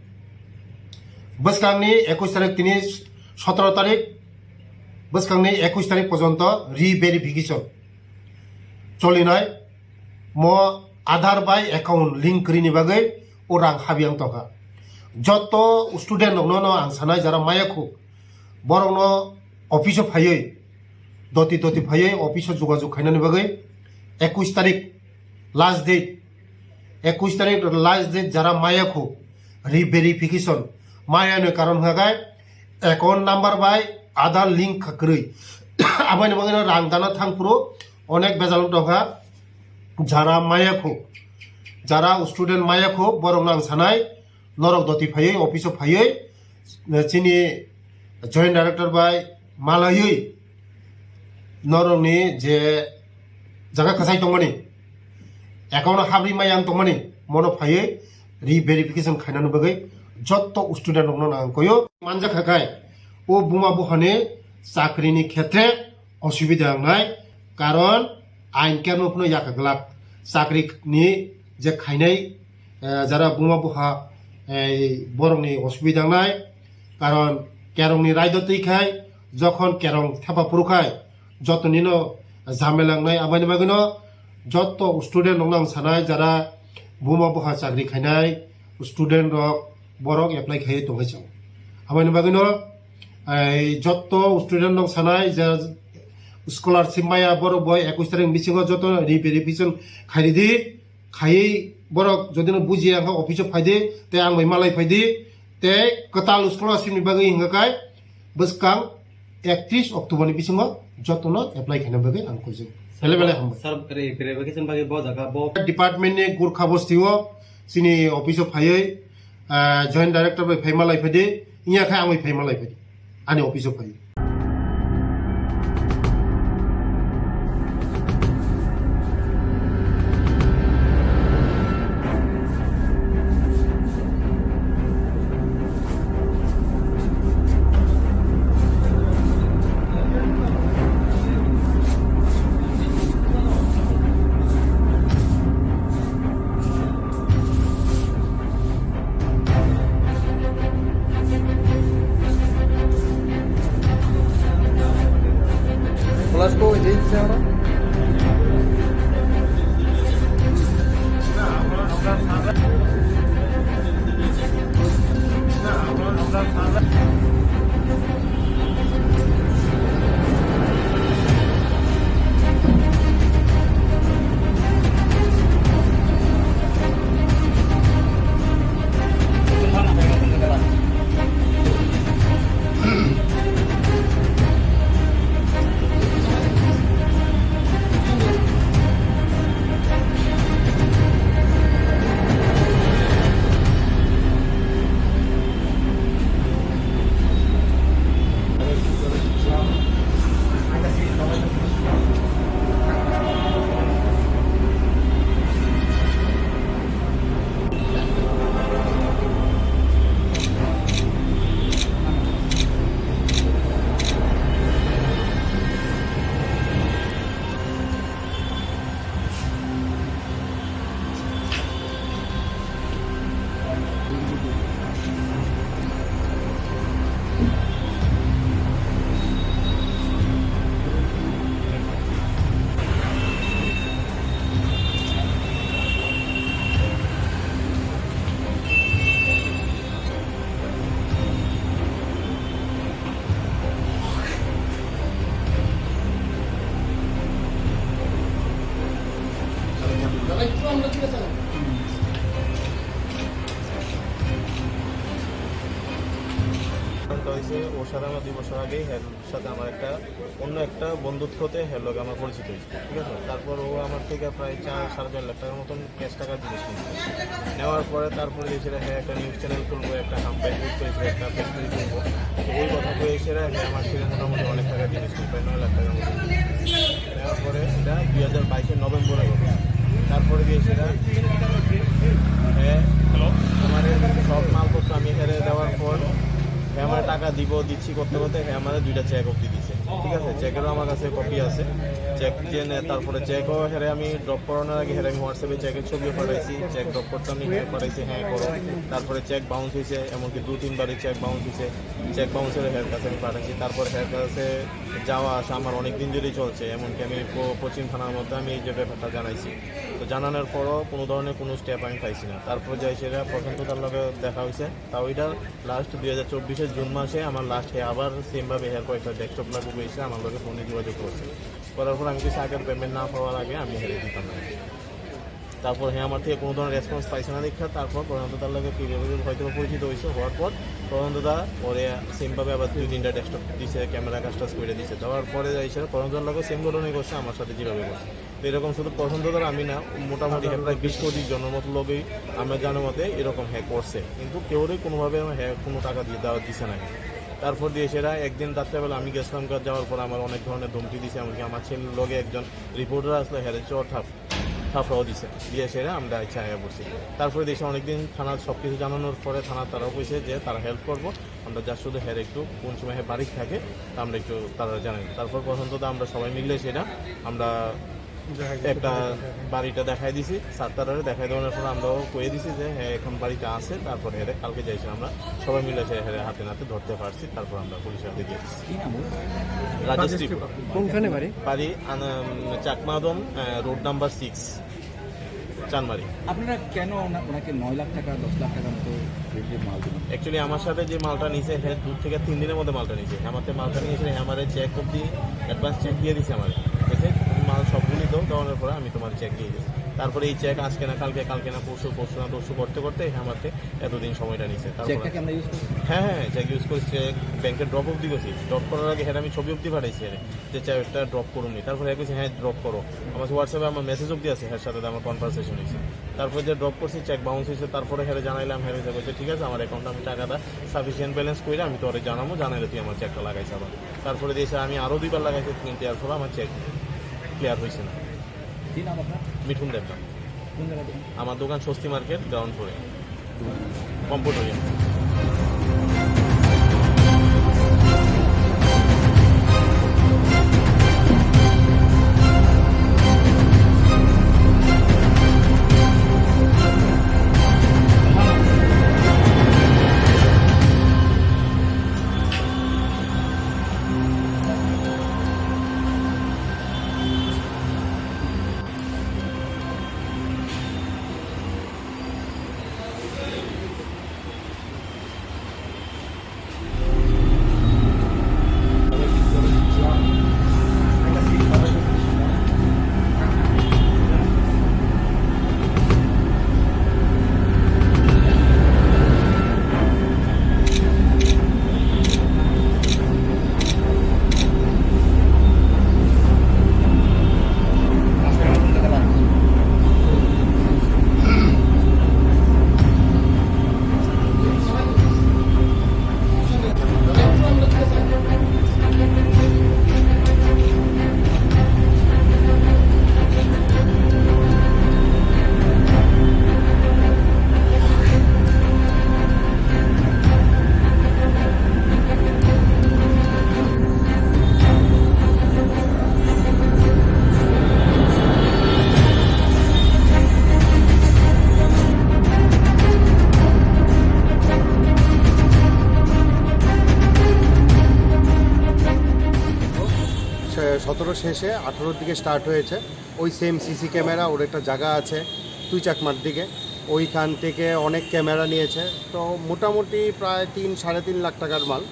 bwskangni ekush tarik tini sotoro tarik, bwskangni ekush tarik porjonto re-verification cholinai. Mo Aadhaar bai account link kwrwini bagwi o rang habi ang tongkha. Jotto student rokno no ang sanai jara maya khu, borokno office o phaiwi, doti doti phaiwi office o jogajog khainani bagwi ekush tarik last date, ekush tarik last date jara maya khu re-verification maya ni karon hwnkha khe account number bai Aadhaar link kha kwrwi. Aboni bagwi no rang dana thang phuru onek bejal wng tongkha. Jara maya khu, jara student maya khu, borok no ang sanai, norok doti phaiwi, office o phaiwi, chini joint director bai malaiwi, norokni je jaga kwchai tongmani, account o habri maya wng tongmani, mono phaiwi re-verification khainani bagwi jotto student rokno ang koyo manjakha khai, o buma buphani chakrini khetre osubida wngnai, karon ain kermo phano yakha glak chakri ni je khainai, eh, jara buma buha, eh, borokni osubida wngnai, karon kerongni raida twi khai, jokhon kerong thepa phuru khai, jotonino jamela wngnai, aboni bagwino jotto student rokno ang sanai, jara buma buha chakri khainai student rok, borok apply khaiwi tongwi chwng. Aboni bagwino, eh, jotto student rok sanai je scholarship maya borok bo ekush tarik bisingo joto re-verification khairidi, khaiwi borok jodi no bujiya wngkha office o phaidi, tei ang bai malai phaidi, tei kwtal scholarship ni bagwi hwnkha khe bwskang ektris October ni bisingo jotono apply khaina bagwi ang kuijak. Belai belai hambai. Sir, re verification bagwi bo jaga bo. Department ni Gurkha bosti o chini office o phaiwi, ah, joint director bai phaima lai phadi, iya khe amwi phaima lai phadi. Ani office o phaiwi. Flash ko, এই যে, এই যে আমরা। কারণটা হয়েছে, ওর সাথে আমার দুই বছর আগেই হ্যার সাথে আমার একটা অন্য একটা বন্ধুত্বতে হ্যার লগে আমার পরিচিত হয়েছে, ঠিক আছে? তারপর ও আমার থেকে প্রায় চার সাড়ে চার লাখ টাকার মতন ক্যাশ টাকার জিনিস নিয়েছে। নেওয়ার পরে তারপরে যে সেটা হ্যাঁ একটা নিউজ চ্যানেল খুলবো, একটা হাম্পেজ পেজ, একটা ফেসবুক খুলবো, তো ওই কথা কয়ে সেটা হ্যাঁ আমার থেকে মোটামুটি অনেক টাকার জিনিস নিয়ে প্রায় নয় লাখ টাকার মতো। নেওয়ার পরে সেটা দুই হাজার বাইশের নভেম্বরে হবে। তারপরে গিয়ে সেটা হ্যাঁ হ্যালো আমার এই সব মালপত্র আমি হেরে দেওয়ার পর হ্যাঁ আমার টাকা দিব দিচ্ছি করতে করতে হ্যাঁ আমার দুইটা চেক অব্দি দিচ্ছে, ঠিক আছে? চেকেরও আমার কাছে কপি আছে। চেক যে নে-, তারপরে চেকও হেরে আমি ড্রপ করানোর আগে হেরে আমি হোয়াটসঅ্যাপে চেকের ছবিও পাঠাইছি, চেক ড্রপ করতে আমি হ্যাঁ পাঠাইছি, হ্যাঁ করো। তারপরে চেক বাউন্স হয়েছে, এমনকি দু তিনবারই চেক বাউন্স হয়েছে। চেক বাউন্সের হের কাছে আমি পাঠাইছি। তারপর হের কাছে যাওয়া আসা আমার অনেক দিন ধরেই চলছে, এমনকি আমি প-, পশ্চিম থানার মধ্যে আমি এই যে ব্যাপারটা জানাইছি। তো জানানোর পরও কোনো ধরনের কোনো স্টেপ আমি পাইছি না। তারপর যাই সেটা প্রশান্ত তার লগে দেখা হয়েছে, তাও এটা লাস্ট দুই হাজার চব্বিশের জুন মাসে আমার লাস্টে আবার সেমভাবে হের কয়েকটা ডেস্কটপ লাগবে এসে আমার লগে ফোনে যোগাযোগ করছে। করার পর আমি কিছু আগের পেমেন্ট না পাওয়ার আগে আমি হেরে দিতাম না। তারপর হ্যাঁ আমার থেকে কোনো ধরনের রেসপন্স পাইছে না দেখা, তারপর প্রশান্ত তার লগে পিরিয়ড হয়তো বা পরিচিত হয়েছে, হওয়ার পর প্রশান্ত দা ওরে সেমভাবে আবার দুই তিনটা ডেস্কটপ দিছে, ক্যামেরা কাস্টাস করে দিছে। দেওয়ার পরে যাই সেটা প্রশান্ত দার লগে সেম ঘটনাই করছে আমার সাথে যেভাবে করছে। তো এরকম শুধু প্রশান্ত দার আমি না, মোটামুটি হ্যাঁ প্রায় বিশ পঁচিশ জনের মতো লগেই আমরা জানার মতে এরকম হ্যাক করছে, কিন্তু কেউরই কোনোভাবে আমার হ্যাক কোনো টাকা দিয়ে দেওয়া দিছে না। তারপর দিয়ে সেটা একদিন রাত্রেবেলা আমি গেছিলাম, যাওয়ার পর আমার অনেক ধরনের ধমকি দিছে, এমনকি আমার ছেলের লগে একজন রিপোর্টার আসলে হেরে চর থাপ থাপড়াও দিছে, দিয়ে সেটা আমরা ইচ্ছা আয়া পড়ছি। তারপরে দেশে অনেকদিন থানার সব কিছু জানানোর পরে থানা তারাও কইছে যে তারা হেল্প করবো, আমরা যা শুধু হের একটু কোন সময় হে বাড়ি থাকে তা আমরা একটু তারা জানাই। তারপর পর্যন্ত তো আমরা সবাই মিলে সেটা আমরা একটা বাড়িটা দেখাই দিছি, সাতটারে দেখাই দেওয়ার পর আমরাও কয়ে দিছি যে হ্যাঁ এখন বাড়িতে আছে, তারপর হেরে কালকে যাইছি আমরা সবাই মিলে সে হেরে হাতে নাতে ধরতে পারছি, তারপর আমরা পুলিশের হাতে দিয়ে দিছি। কি নাম ওর? রাজেশ রাজেশ ত্রিপুরা। ত্রিপুরা। কোনখানে বাড়ি? বাড়ি আন-, উম, চাকমাদম, আহ, রোড নাম্বার সিক্স, চানমারি। আপনারা কেন ওনা-, ওনাকে নয় লাখ টাকা, দশ লাখ টাকার মতো রেটে মাল দিলেন? অ্যাকচুয়ালি আমার সাথে যে মালটা নিছে, হ্যাঁ, দু থেকে তিন দিনের মধ্যে মালটা নিছে। আমার তো মালটা নিয়ে এসে, হ্যাঁ, আমার চেক অবধি অ্যাডভান্স চেক দিয়ে দিছে আমার। বলছে, "তুমি মাল সবগুলি দাও, দেওয়ানোর পরে আমি তোমার চেক দিয়ে দিচ্ছি।" তারপরে এই চেক আজকে না কালকে, কালকে না পরশু, পরশু না তরশু করতে করতে আমাকে এতদিন সময়টা নিছে। তারপরে চেকটা কি আমরা ইউজ করছি? হ্যাঁ, হ্যাঁ, চেক ইউজ করছি, চেক ব্যাংকে ড্রপ অবধি করছি। ড্রপ করার আগে হ্যাঁ আমি ছবি অবধি পাঠাইছি আরে, যে চেকটা ড্রপ করুন নি। তারপরে হ্যাঁ কইছে, "হ্যাঁ, ড্রপ করো।" আমার WhatsApp-এ আমার মেসেজ অবধি আছে, হ্যাঁ সাথে আমার কনভারসেশন হয়েছে। তারপরে যে ড্রপ করছি, চেক বাউন্স হয়েছে, তারপরে হ্যাঁ জানাইলাম, হ্যাঁ কইছে, "ঠিক আছে, আমার অ্যাকাউন্টে আমি টাকাটা সাফিসিয়েন্ট ব্যালেন্স করে আমি তোরে জানাবো, জানাইলে তুই আমার চেকটা লাগাইছ আবার।" তারপরে দিয়েছে, আমি আরও দুইবার লাগাইছি, কিন্তু এর ফলে আমার চেক ক্লিয়ার হয়েছে না। কি নাম আপনার? মিঠুন দেবনাথ। কোন জায়গায় দোকান? আমার দোকান স্বস্তি মার্কেট, গ্রাউন্ড ফ্লোরে, কম্পিউটার। সে-, সতেরো শেষে আঠারোর দিকে স্টার্ট হয়েছে। ওই সেম সিসি ক্যামেরা, ওর একটা জায়গা আছে তুই চাকমার দিকে, ওইখান থেকে অনেক ক্যামেরা নিয়েছে। তো মোটামুটি প্রায় তিন, সাড়ে তিন লাখ টাকার মাল।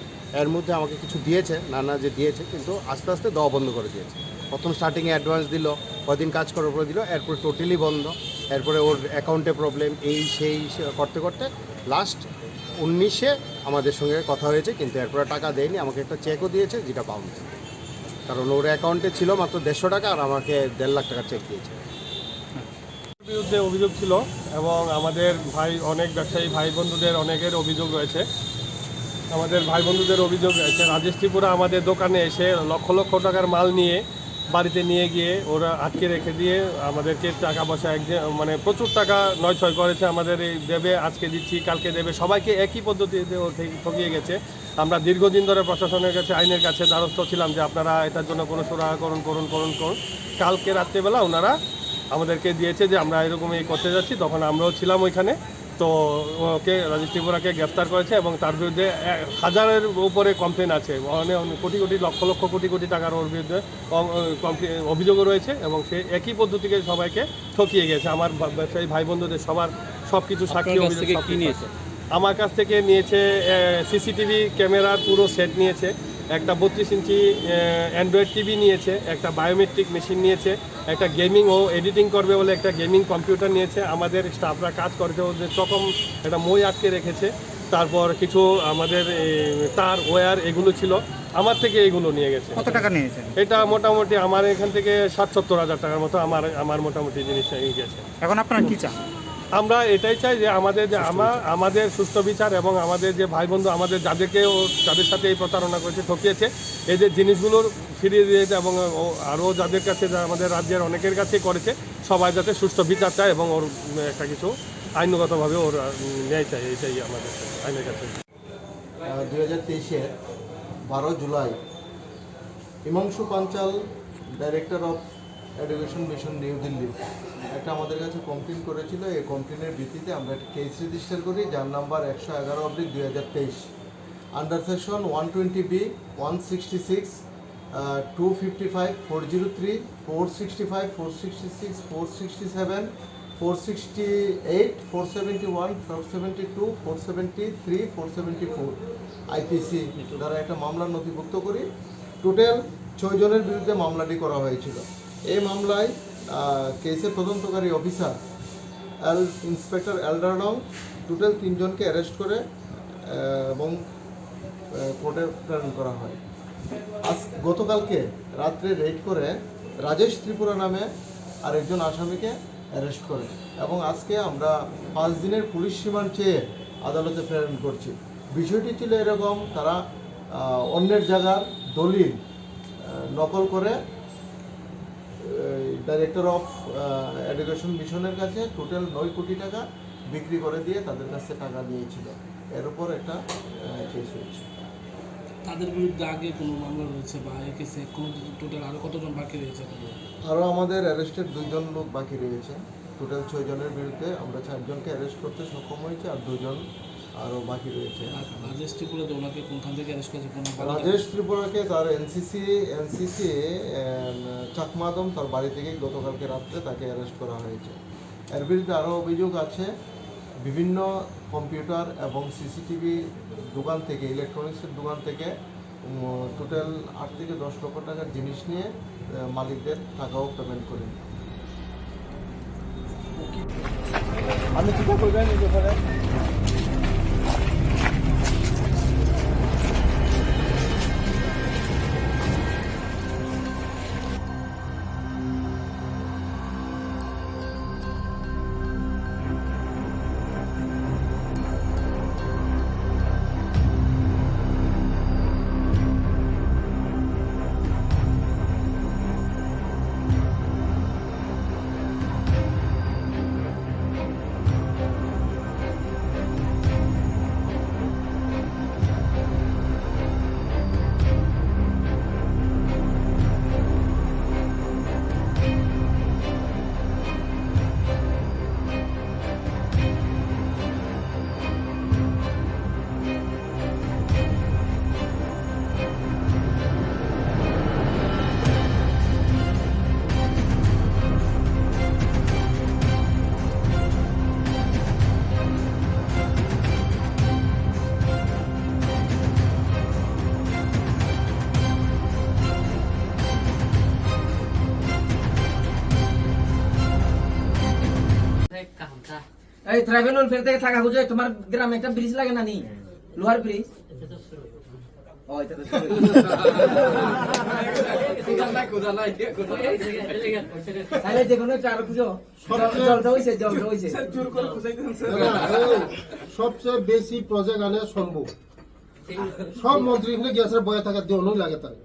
এর মধ্যে আমাকে কিছু দিয়েছে, না না যে দিয়েছে, কিন্তু আস্তে আস্তে দেওয়া বন্ধ করে দিয়েছে। প্রথম স্টার্টিংয়ে অ্যাডভান্স দিল, কয়দিন কাজ করার পরে দিল, এরপরে টোটালি বন্ধ। এরপরে ওর অ্যাকাউন্টে প্রবলেম, এই সেই সে করতে করতে লাস্ট উনিশে আমাদের সঙ্গে কথা হয়েছে, কিন্তু এরপরে টাকা দেয়নি। আমাকে একটা চেকও দিয়েছে, যেটা বাউন্স। কারণ ওর অ্যাকাউন্টে ছিল মাত্র দেড়শো টাকা, আর আমাকে দেড় লাখ টাকার চেক দিয়েছে। বিরুদ্ধে অভিযোগ ছিল এবং আমাদের ভাই, অনেক ব্যবসায়ী ভাই বন্ধুদের অনেকের অভিযোগ রয়েছে। আমাদের ভাই বন্ধুদের অভিযোগ রয়েছে, রাজেশ ত্রিপুরা আমাদের দোকানে এসে লক্ষ লক্ষ টাকার মাল নিয়ে বাড়িতে নিয়ে গিয়ে ওরা আটকে রেখে দিয়ে আমাদেরকে টাকা পয়সা এক, মানে প্রচুর টাকা নয় ছয় করেছে। আমাদের এই দেবে, আজকে দিচ্ছি, কালকে দেবে, সবাইকে একই পদ্ধতিতে ও ঠে-, ঠকিয়ে গেছে। আমরা দীর্ঘদিন ধরে প্রশাসনের কাছে, আইনের কাছে দ্বারস্থ ছিলাম যে আপনারা এটার জন্য কোনো সুরাহা করুন, করুন, করুন, করুন। কালকে রাত্রেবেলা ওনারা আমাদেরকে দিয়েছে যে আমরা এরকম এই করতে যাচ্ছি, তখন আমরাও ছিলাম ওইখানে। তো ওকে, রাজেশ ত্রিপুরাকে গ্রেফতার করেছে এবং তার বিরুদ্ধে এ, হাজারের উপরে কমপ্লেন আছে, মানে অনেক কোটি কোটি, লক্ষ লক্ষ, কোটি কোটি টাকার ওর বিরুদ্ধে অ-, অ-, কমপ্লে-, অভিযোগও রয়েছে এবং সে একই পদ্ধতিকে সবাইকে ঠকিয়ে গেছে। আমার বা-, ব্যবসায়ী ভাই বন্ধুদের সবার সব কিছু সাক্ষী, আপনার কাছ অভিযোগ থেকে সব কি কিছু নিয়েছে? আছে। আমার কাছ থেকে নিয়েছে, এ, সিসিটিভি ক্যামেরার পুরো সেট নিয়েছে, একটা বত্রিশ ইঞ্চি, এ, অ্যান্ড্রয়েড টিভি নিয়েছে, একটা বায়োমেট্রিক মেশিন নিয়েছে, একটা গেমিং, ও এডিটিং করবে বলে একটা গেমিং কম্পিউটার নিয়েছে। আমাদের স্টাফরা কাজ করতে ওদের চকম একটা মই আটকে রেখেছে। তারপর কিছু আমাদের এই তার ওয়্যার এগুলো ছিল, আমার থেকে এগুলো নিয়ে গেছে। কত টাকা নিয়েছেন? এটা মোটামুটি আমার এখান থেকে ষাট সত্তর হাজার টাকার মতো আমার, আমার মোটামুটি জিনিস নিয়ে গেছে। এখন আপনারা কি চান? আমরা এটাই চাই যে আমাদের যে আমা-, আমাদের সুষ্ঠু বিচার এবং আমাদের যে ভাই বন্ধু, আমাদের যাদেরকে ও, যাদের সাথে এই প্রতারণা করেছে, ঠকিয়েছে, এদের জিনিসগুলো ফিরিয়ে দিয়ে দিতে এবং ও, আরও যাদের কাছে, যা আমাদের রাজ্যের অনেকের কাছে করেছে, সবাই যাতে সুষ্ঠু বিচার চায় এবং ওর, উম, একটা কিছু আইনগতভাবে ওর, উম, ন্যায় চায়, এটাই আমাদের আইনের কাছে। আহ, দুই হাজার তেইশের বারো জুলাই Himanshu Panchal, director of education mission New Delhi, একটা আমাদের কাছে কমপ্লেন করেছিল। এই কমপ্লেনের ভিত্তিতে আমরা একটা কেস রেজিস্টার করি, যার নাম্বার একশো এগারো অবলিক দুই হাজার তেইশ, under section one twenty B, one sixty six, two fifty five, four zero three, four sixty five, four sixty six, four sixty seven, four sixty eight, four seventy one, four seventy two, four seventy three, four seventy four IPC দ্বারা একটা মামলা নথিভুক্ত করি। টোটাল ছয় জনের বিরুদ্ধে মামলাটি করা হয়েছিল। এই মামলায় আহ, কেসের তদন্তকারী অফিসার এল ইন্সপেক্টর এলডারডং টোটাল তিনজনকে অ্যারেস্ট করে, আহ, এবং, আহ, কোর্টে প্রেরণ করা হয়। আজ গতকালকে রাত্রে রেড করে রাজেশ ত্রিপুরা নামে আরেকজন আসামিকে অ্যারেস্ট করে এবং আজকে আমরা পাঁচ দিনের পুলিশ রিমান্ড চেয়ে আদালতে প্রেরণ করছি। বিষয়টি ছিল এরকম, তারা, আহ, অন্যের জায়গার দলিল, আহ, নকল করে ডাইরেক্টর অফ এডুকেশন মিশনের কাছে টোটাল নয় কোটি টাকা বিক্রি করে দিয়ে তাদের কাছে টাকা নিয়েছিল। এর উপর একটা, আহ, কেস হয়েছে। তাদের বিরুদ্ধে আগে কোনো মামলা রয়েছে বা এ কেসে কোনো টোটাল আরো কতজন বাকি রয়েছে এখনো? আরও আমাদের অ্যারেস্টেড দুইজন লোক বাকি রয়েছে। টোটাল ছয় জনের বিরুদ্ধে আমরা চারজনকে অ্যারেস্ট করতে সক্ষম হয়েছি, আর দুজন আরও বাকি রয়েছে। আর রাজেশ ত্রিপুরা দে ওনাকে কোনখান থেকে অ্যারেস্ট করেছে? কোন বাড়ি? রাজেশ ত্রিপুরাকে তার এনসিসি, এনসিসি, এম, চাকমা আদম তার বাড়ি থেকে গতকালকে রাত্রে তাকে অ্যারেস্ট করা হয়েছে। এর বিরুদ্ধে আরও অভিযোগ আছে, বিভিন্ন কম্পিউটার এবং সিসিটিভি দোকান থেকে, ইলেকট্রনিক্সের দোকান থেকে, উম, টোটাল আট থেকে দশ লক্ষ টাকার জিনিস নিয়ে, আহ, মালিকদের টাকাও পেমেন্ট করেনি। আমি চিন্তা করবেন এই ব্যাপারে। এই ট্রাইবেল ওয়েলফেয়ার থেকে টাকা খুঁজে তোমার গ্রামে একটা ব্রিজ লাগে না নি? লোহার ব্রিজ। ও, এটা তো শুরু। তাহলে যে কোনো একটা আরো খুঁজো। জল, জলটা হইছে, জলটা হইছে। সবচেয়ে বেশি প্রজেক্ট আনে শম্ভু। সব মন্ত্রী এখানে গিয়ে আসলে বয়ে থাকে, দেওয়ানোই লাগে তার।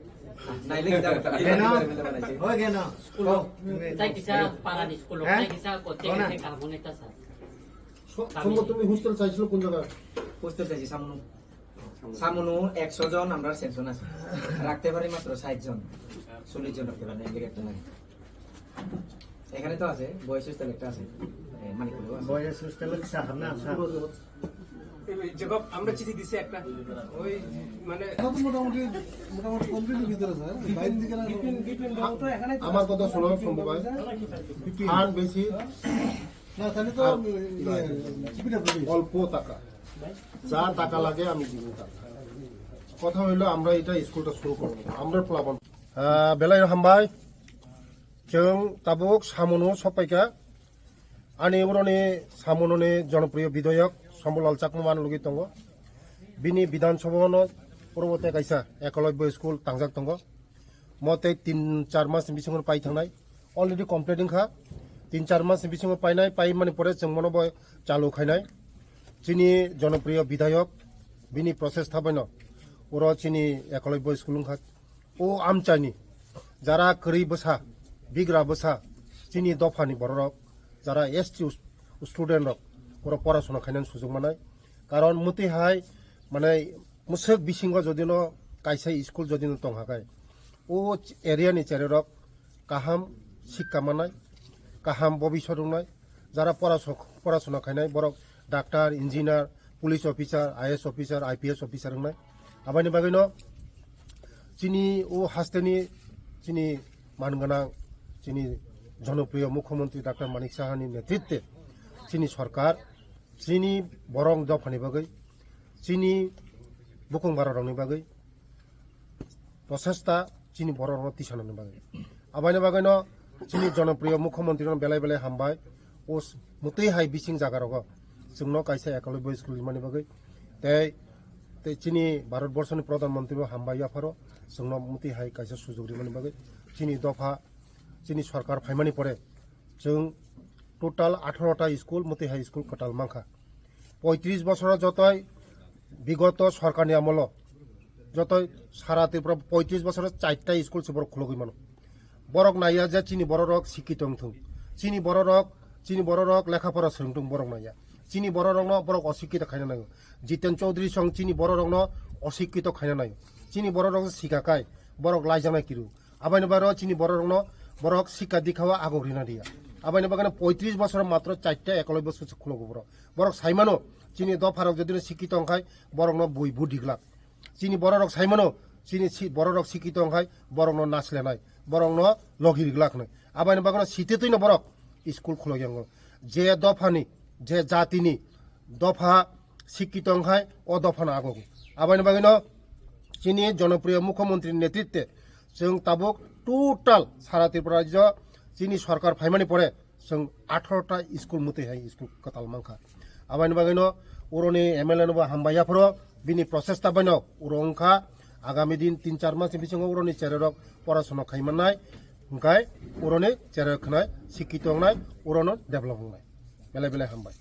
নাইলে কি যাবে তারা? কেন? ওই কেন? স্কুল। তাই কিসা পারানি স্কুল, হ্যাঁ? তাই কিসা করতে, কোন? করতে কাম অনেকটা স্যার। স-, শম্ভু, তুমি হোস্টেল চাইছিল কোন জায়গায়? হোস্টেল চাইছি সামনে। সামনে একশো জন আমরা সেকশন আছে, রাখতে পারি মাত্র ষাট জন, চল্লিশ জন রাখতে পারি না, এদিকে একটা লাগে। এখানে তো আছে, বয়েজ হোস্টেল একটা আছে, এ, মানিকপুরেও আছে। বয়েজ হোস্টেল কিসা হারনা আছে? এই যে গপ-, আমরা চিঠি দিছি একটা, ওই মানে এখন তো মোটামুটি, মোটামুটি কমপ্লিট ভিতরে আছে, হ্যাঁ? বাইরে দিকে না। বিপিন, বিপিন বাবু তো এখানে তো আমার আছে। কথা শোনো, শম্ভু ভাই। বিপিন। আর বেশি না, তাহলে তো আর আমি, ইয়ে, না। টিকিটটা বলি। অল্প টাকা, যা টাকা লাগে আমি দিব টাকা। কথা হইলো আমরা এটা স্কুলটা শুরু করবো, আমরা প্লাবন। আহ, belai hambai, chwng tabuk samungo sokpaikha, ani uroni samunoni jonopriyo bidhayak Sambulal Chakma man lugui tongo. Bini Bidhan Sabha no purbo tei kaisa Ekalobya school tangjak tongo. Mo tei tin char mas ni bisingo pai thangnai. Already complete wngkha. Tin char mas ni bisingo painai, pai mani pore chwng mono bo chalu khainai. Chini jonopriyo bidhayok, bini process thabaino oro chini Ekalobya school wngkha. O amchaini jara kwrwi bwsa, bigra bwsa, chini dophani bororok, jara S T student rok, borok porasona khainani sujok manai. Karon mwtwi hai, mane, mwswk bisingo jodi no kaisa school jodi no tong hakai, o area ni chererok kaham sikka manai, kaham bobiswt wngnai, jara porasok-, porasona khainai borok doctor, engineer, police officer, I A S officer, I P S officer wngnai. Aboni bagwino chini o hasteni chini man gwnang, chini jonopriyo Mukhyamantri Doctor Manik Sahani netritwe chini sorkar chini borok dophani bagwi, chini bukung bararokni bagwi prochesta chini bororokno tisanani bagwi. Aboni bagwino Chini jonopriyo mukhyamantri no belai belai hambai. O s-, mutwi hai bising jaga rogo chwngno kaisa ekolobya school rimani bagwi. Tei, tei chini Bharat Borso ni Pradhan Mantri no hambai yapharo chwngno mutwi hai kaisa sujog rimani bagwi. Chini dopha, chini sorkar phaimani pore chwng total atharo ta school, mutwi hai school kwtal mankha. Poitris bosoro jotoi bigoto sorkarni amolo jotoi sara Tripura poitris bosoro chaita school se borok khulogwi mano. Borok naiya je chini bororok sikito wngthung, chini bororok, chini bororok lekha pora swrwngthung, borok naiya. Chini bororokno borok osikito khaina naio. Jiten Chaudhary song chini bororokno osikito khaina naio. Chini bororok sikakai borok laijaknai kiru. Abaini bagwi chini bororokno borok sikha dikha o agok rina diya. Abaini bagwi poitris bosor matro chaita ekolobya school se khulogo borok. Borok saimano chini dopharok jodi sikito wngkhai borokno bui bu diglak. Chini bororok saimano chini si-, bororok sikito wngkhai borokno naslenai, borokno logi riglak hnai. Abaini bagwi site twino borok school khulogyango. Je dophani, je jatini dopha sikito wngkhai o dophano agogo. Abaini bagwino chini jonopriyo mukhyamantri netritwe chwng tabuk total sara Tripura rajyo chini sorkar phaimani pore chwng atharo ta school mutwi hai school kwtal mankha. Abaini bagwino uroni M L A no bo hambai yapharo bini prochesta baino uro wngkha agami din tin char mas ni bisingo uroni chererok porasona khaimannai hwnkhe uroni chererok khwnai sikito wngnai urono develop wngnai. Belai belai hambai.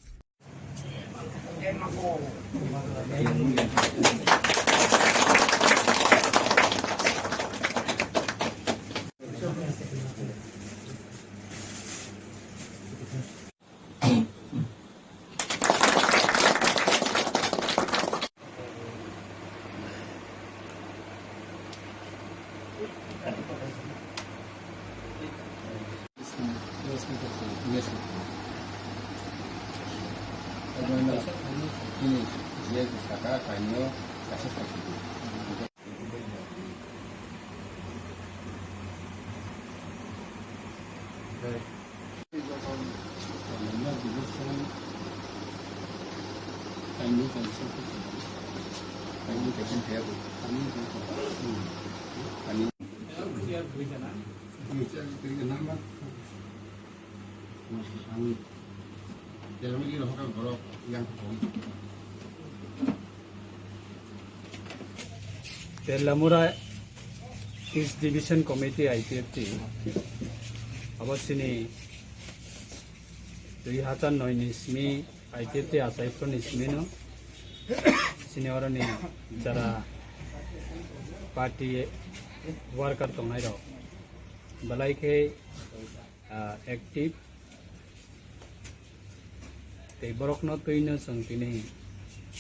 Telamura East Division Committee I P F T abo chini dui hazar noi ni simi I P F T achai phuru ni simi no chini oro ni jara party worker tongnai rok belai khe, ah, active. Tei borokno twino chwng tini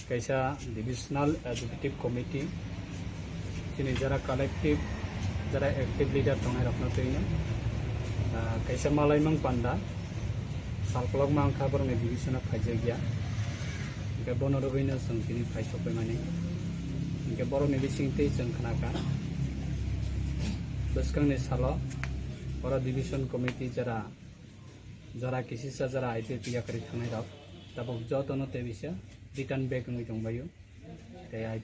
kaisa divisional executive committee, chini jara collective, jara active leader tongnai rokno twino, ah, kaisa malaimang panda salkolokma wngkha borokni division o phaijakya. Hingke bono rwgwino chwng tini phai sokphaimani. Hingke borokni bisingtwi chwng khnakha bwskangni salo oro division committee jara jara kisisa jara I P F T yakarwi thangnai rok tabuk jotono tei bisa return back wngwi tongbaio. Tei I P F T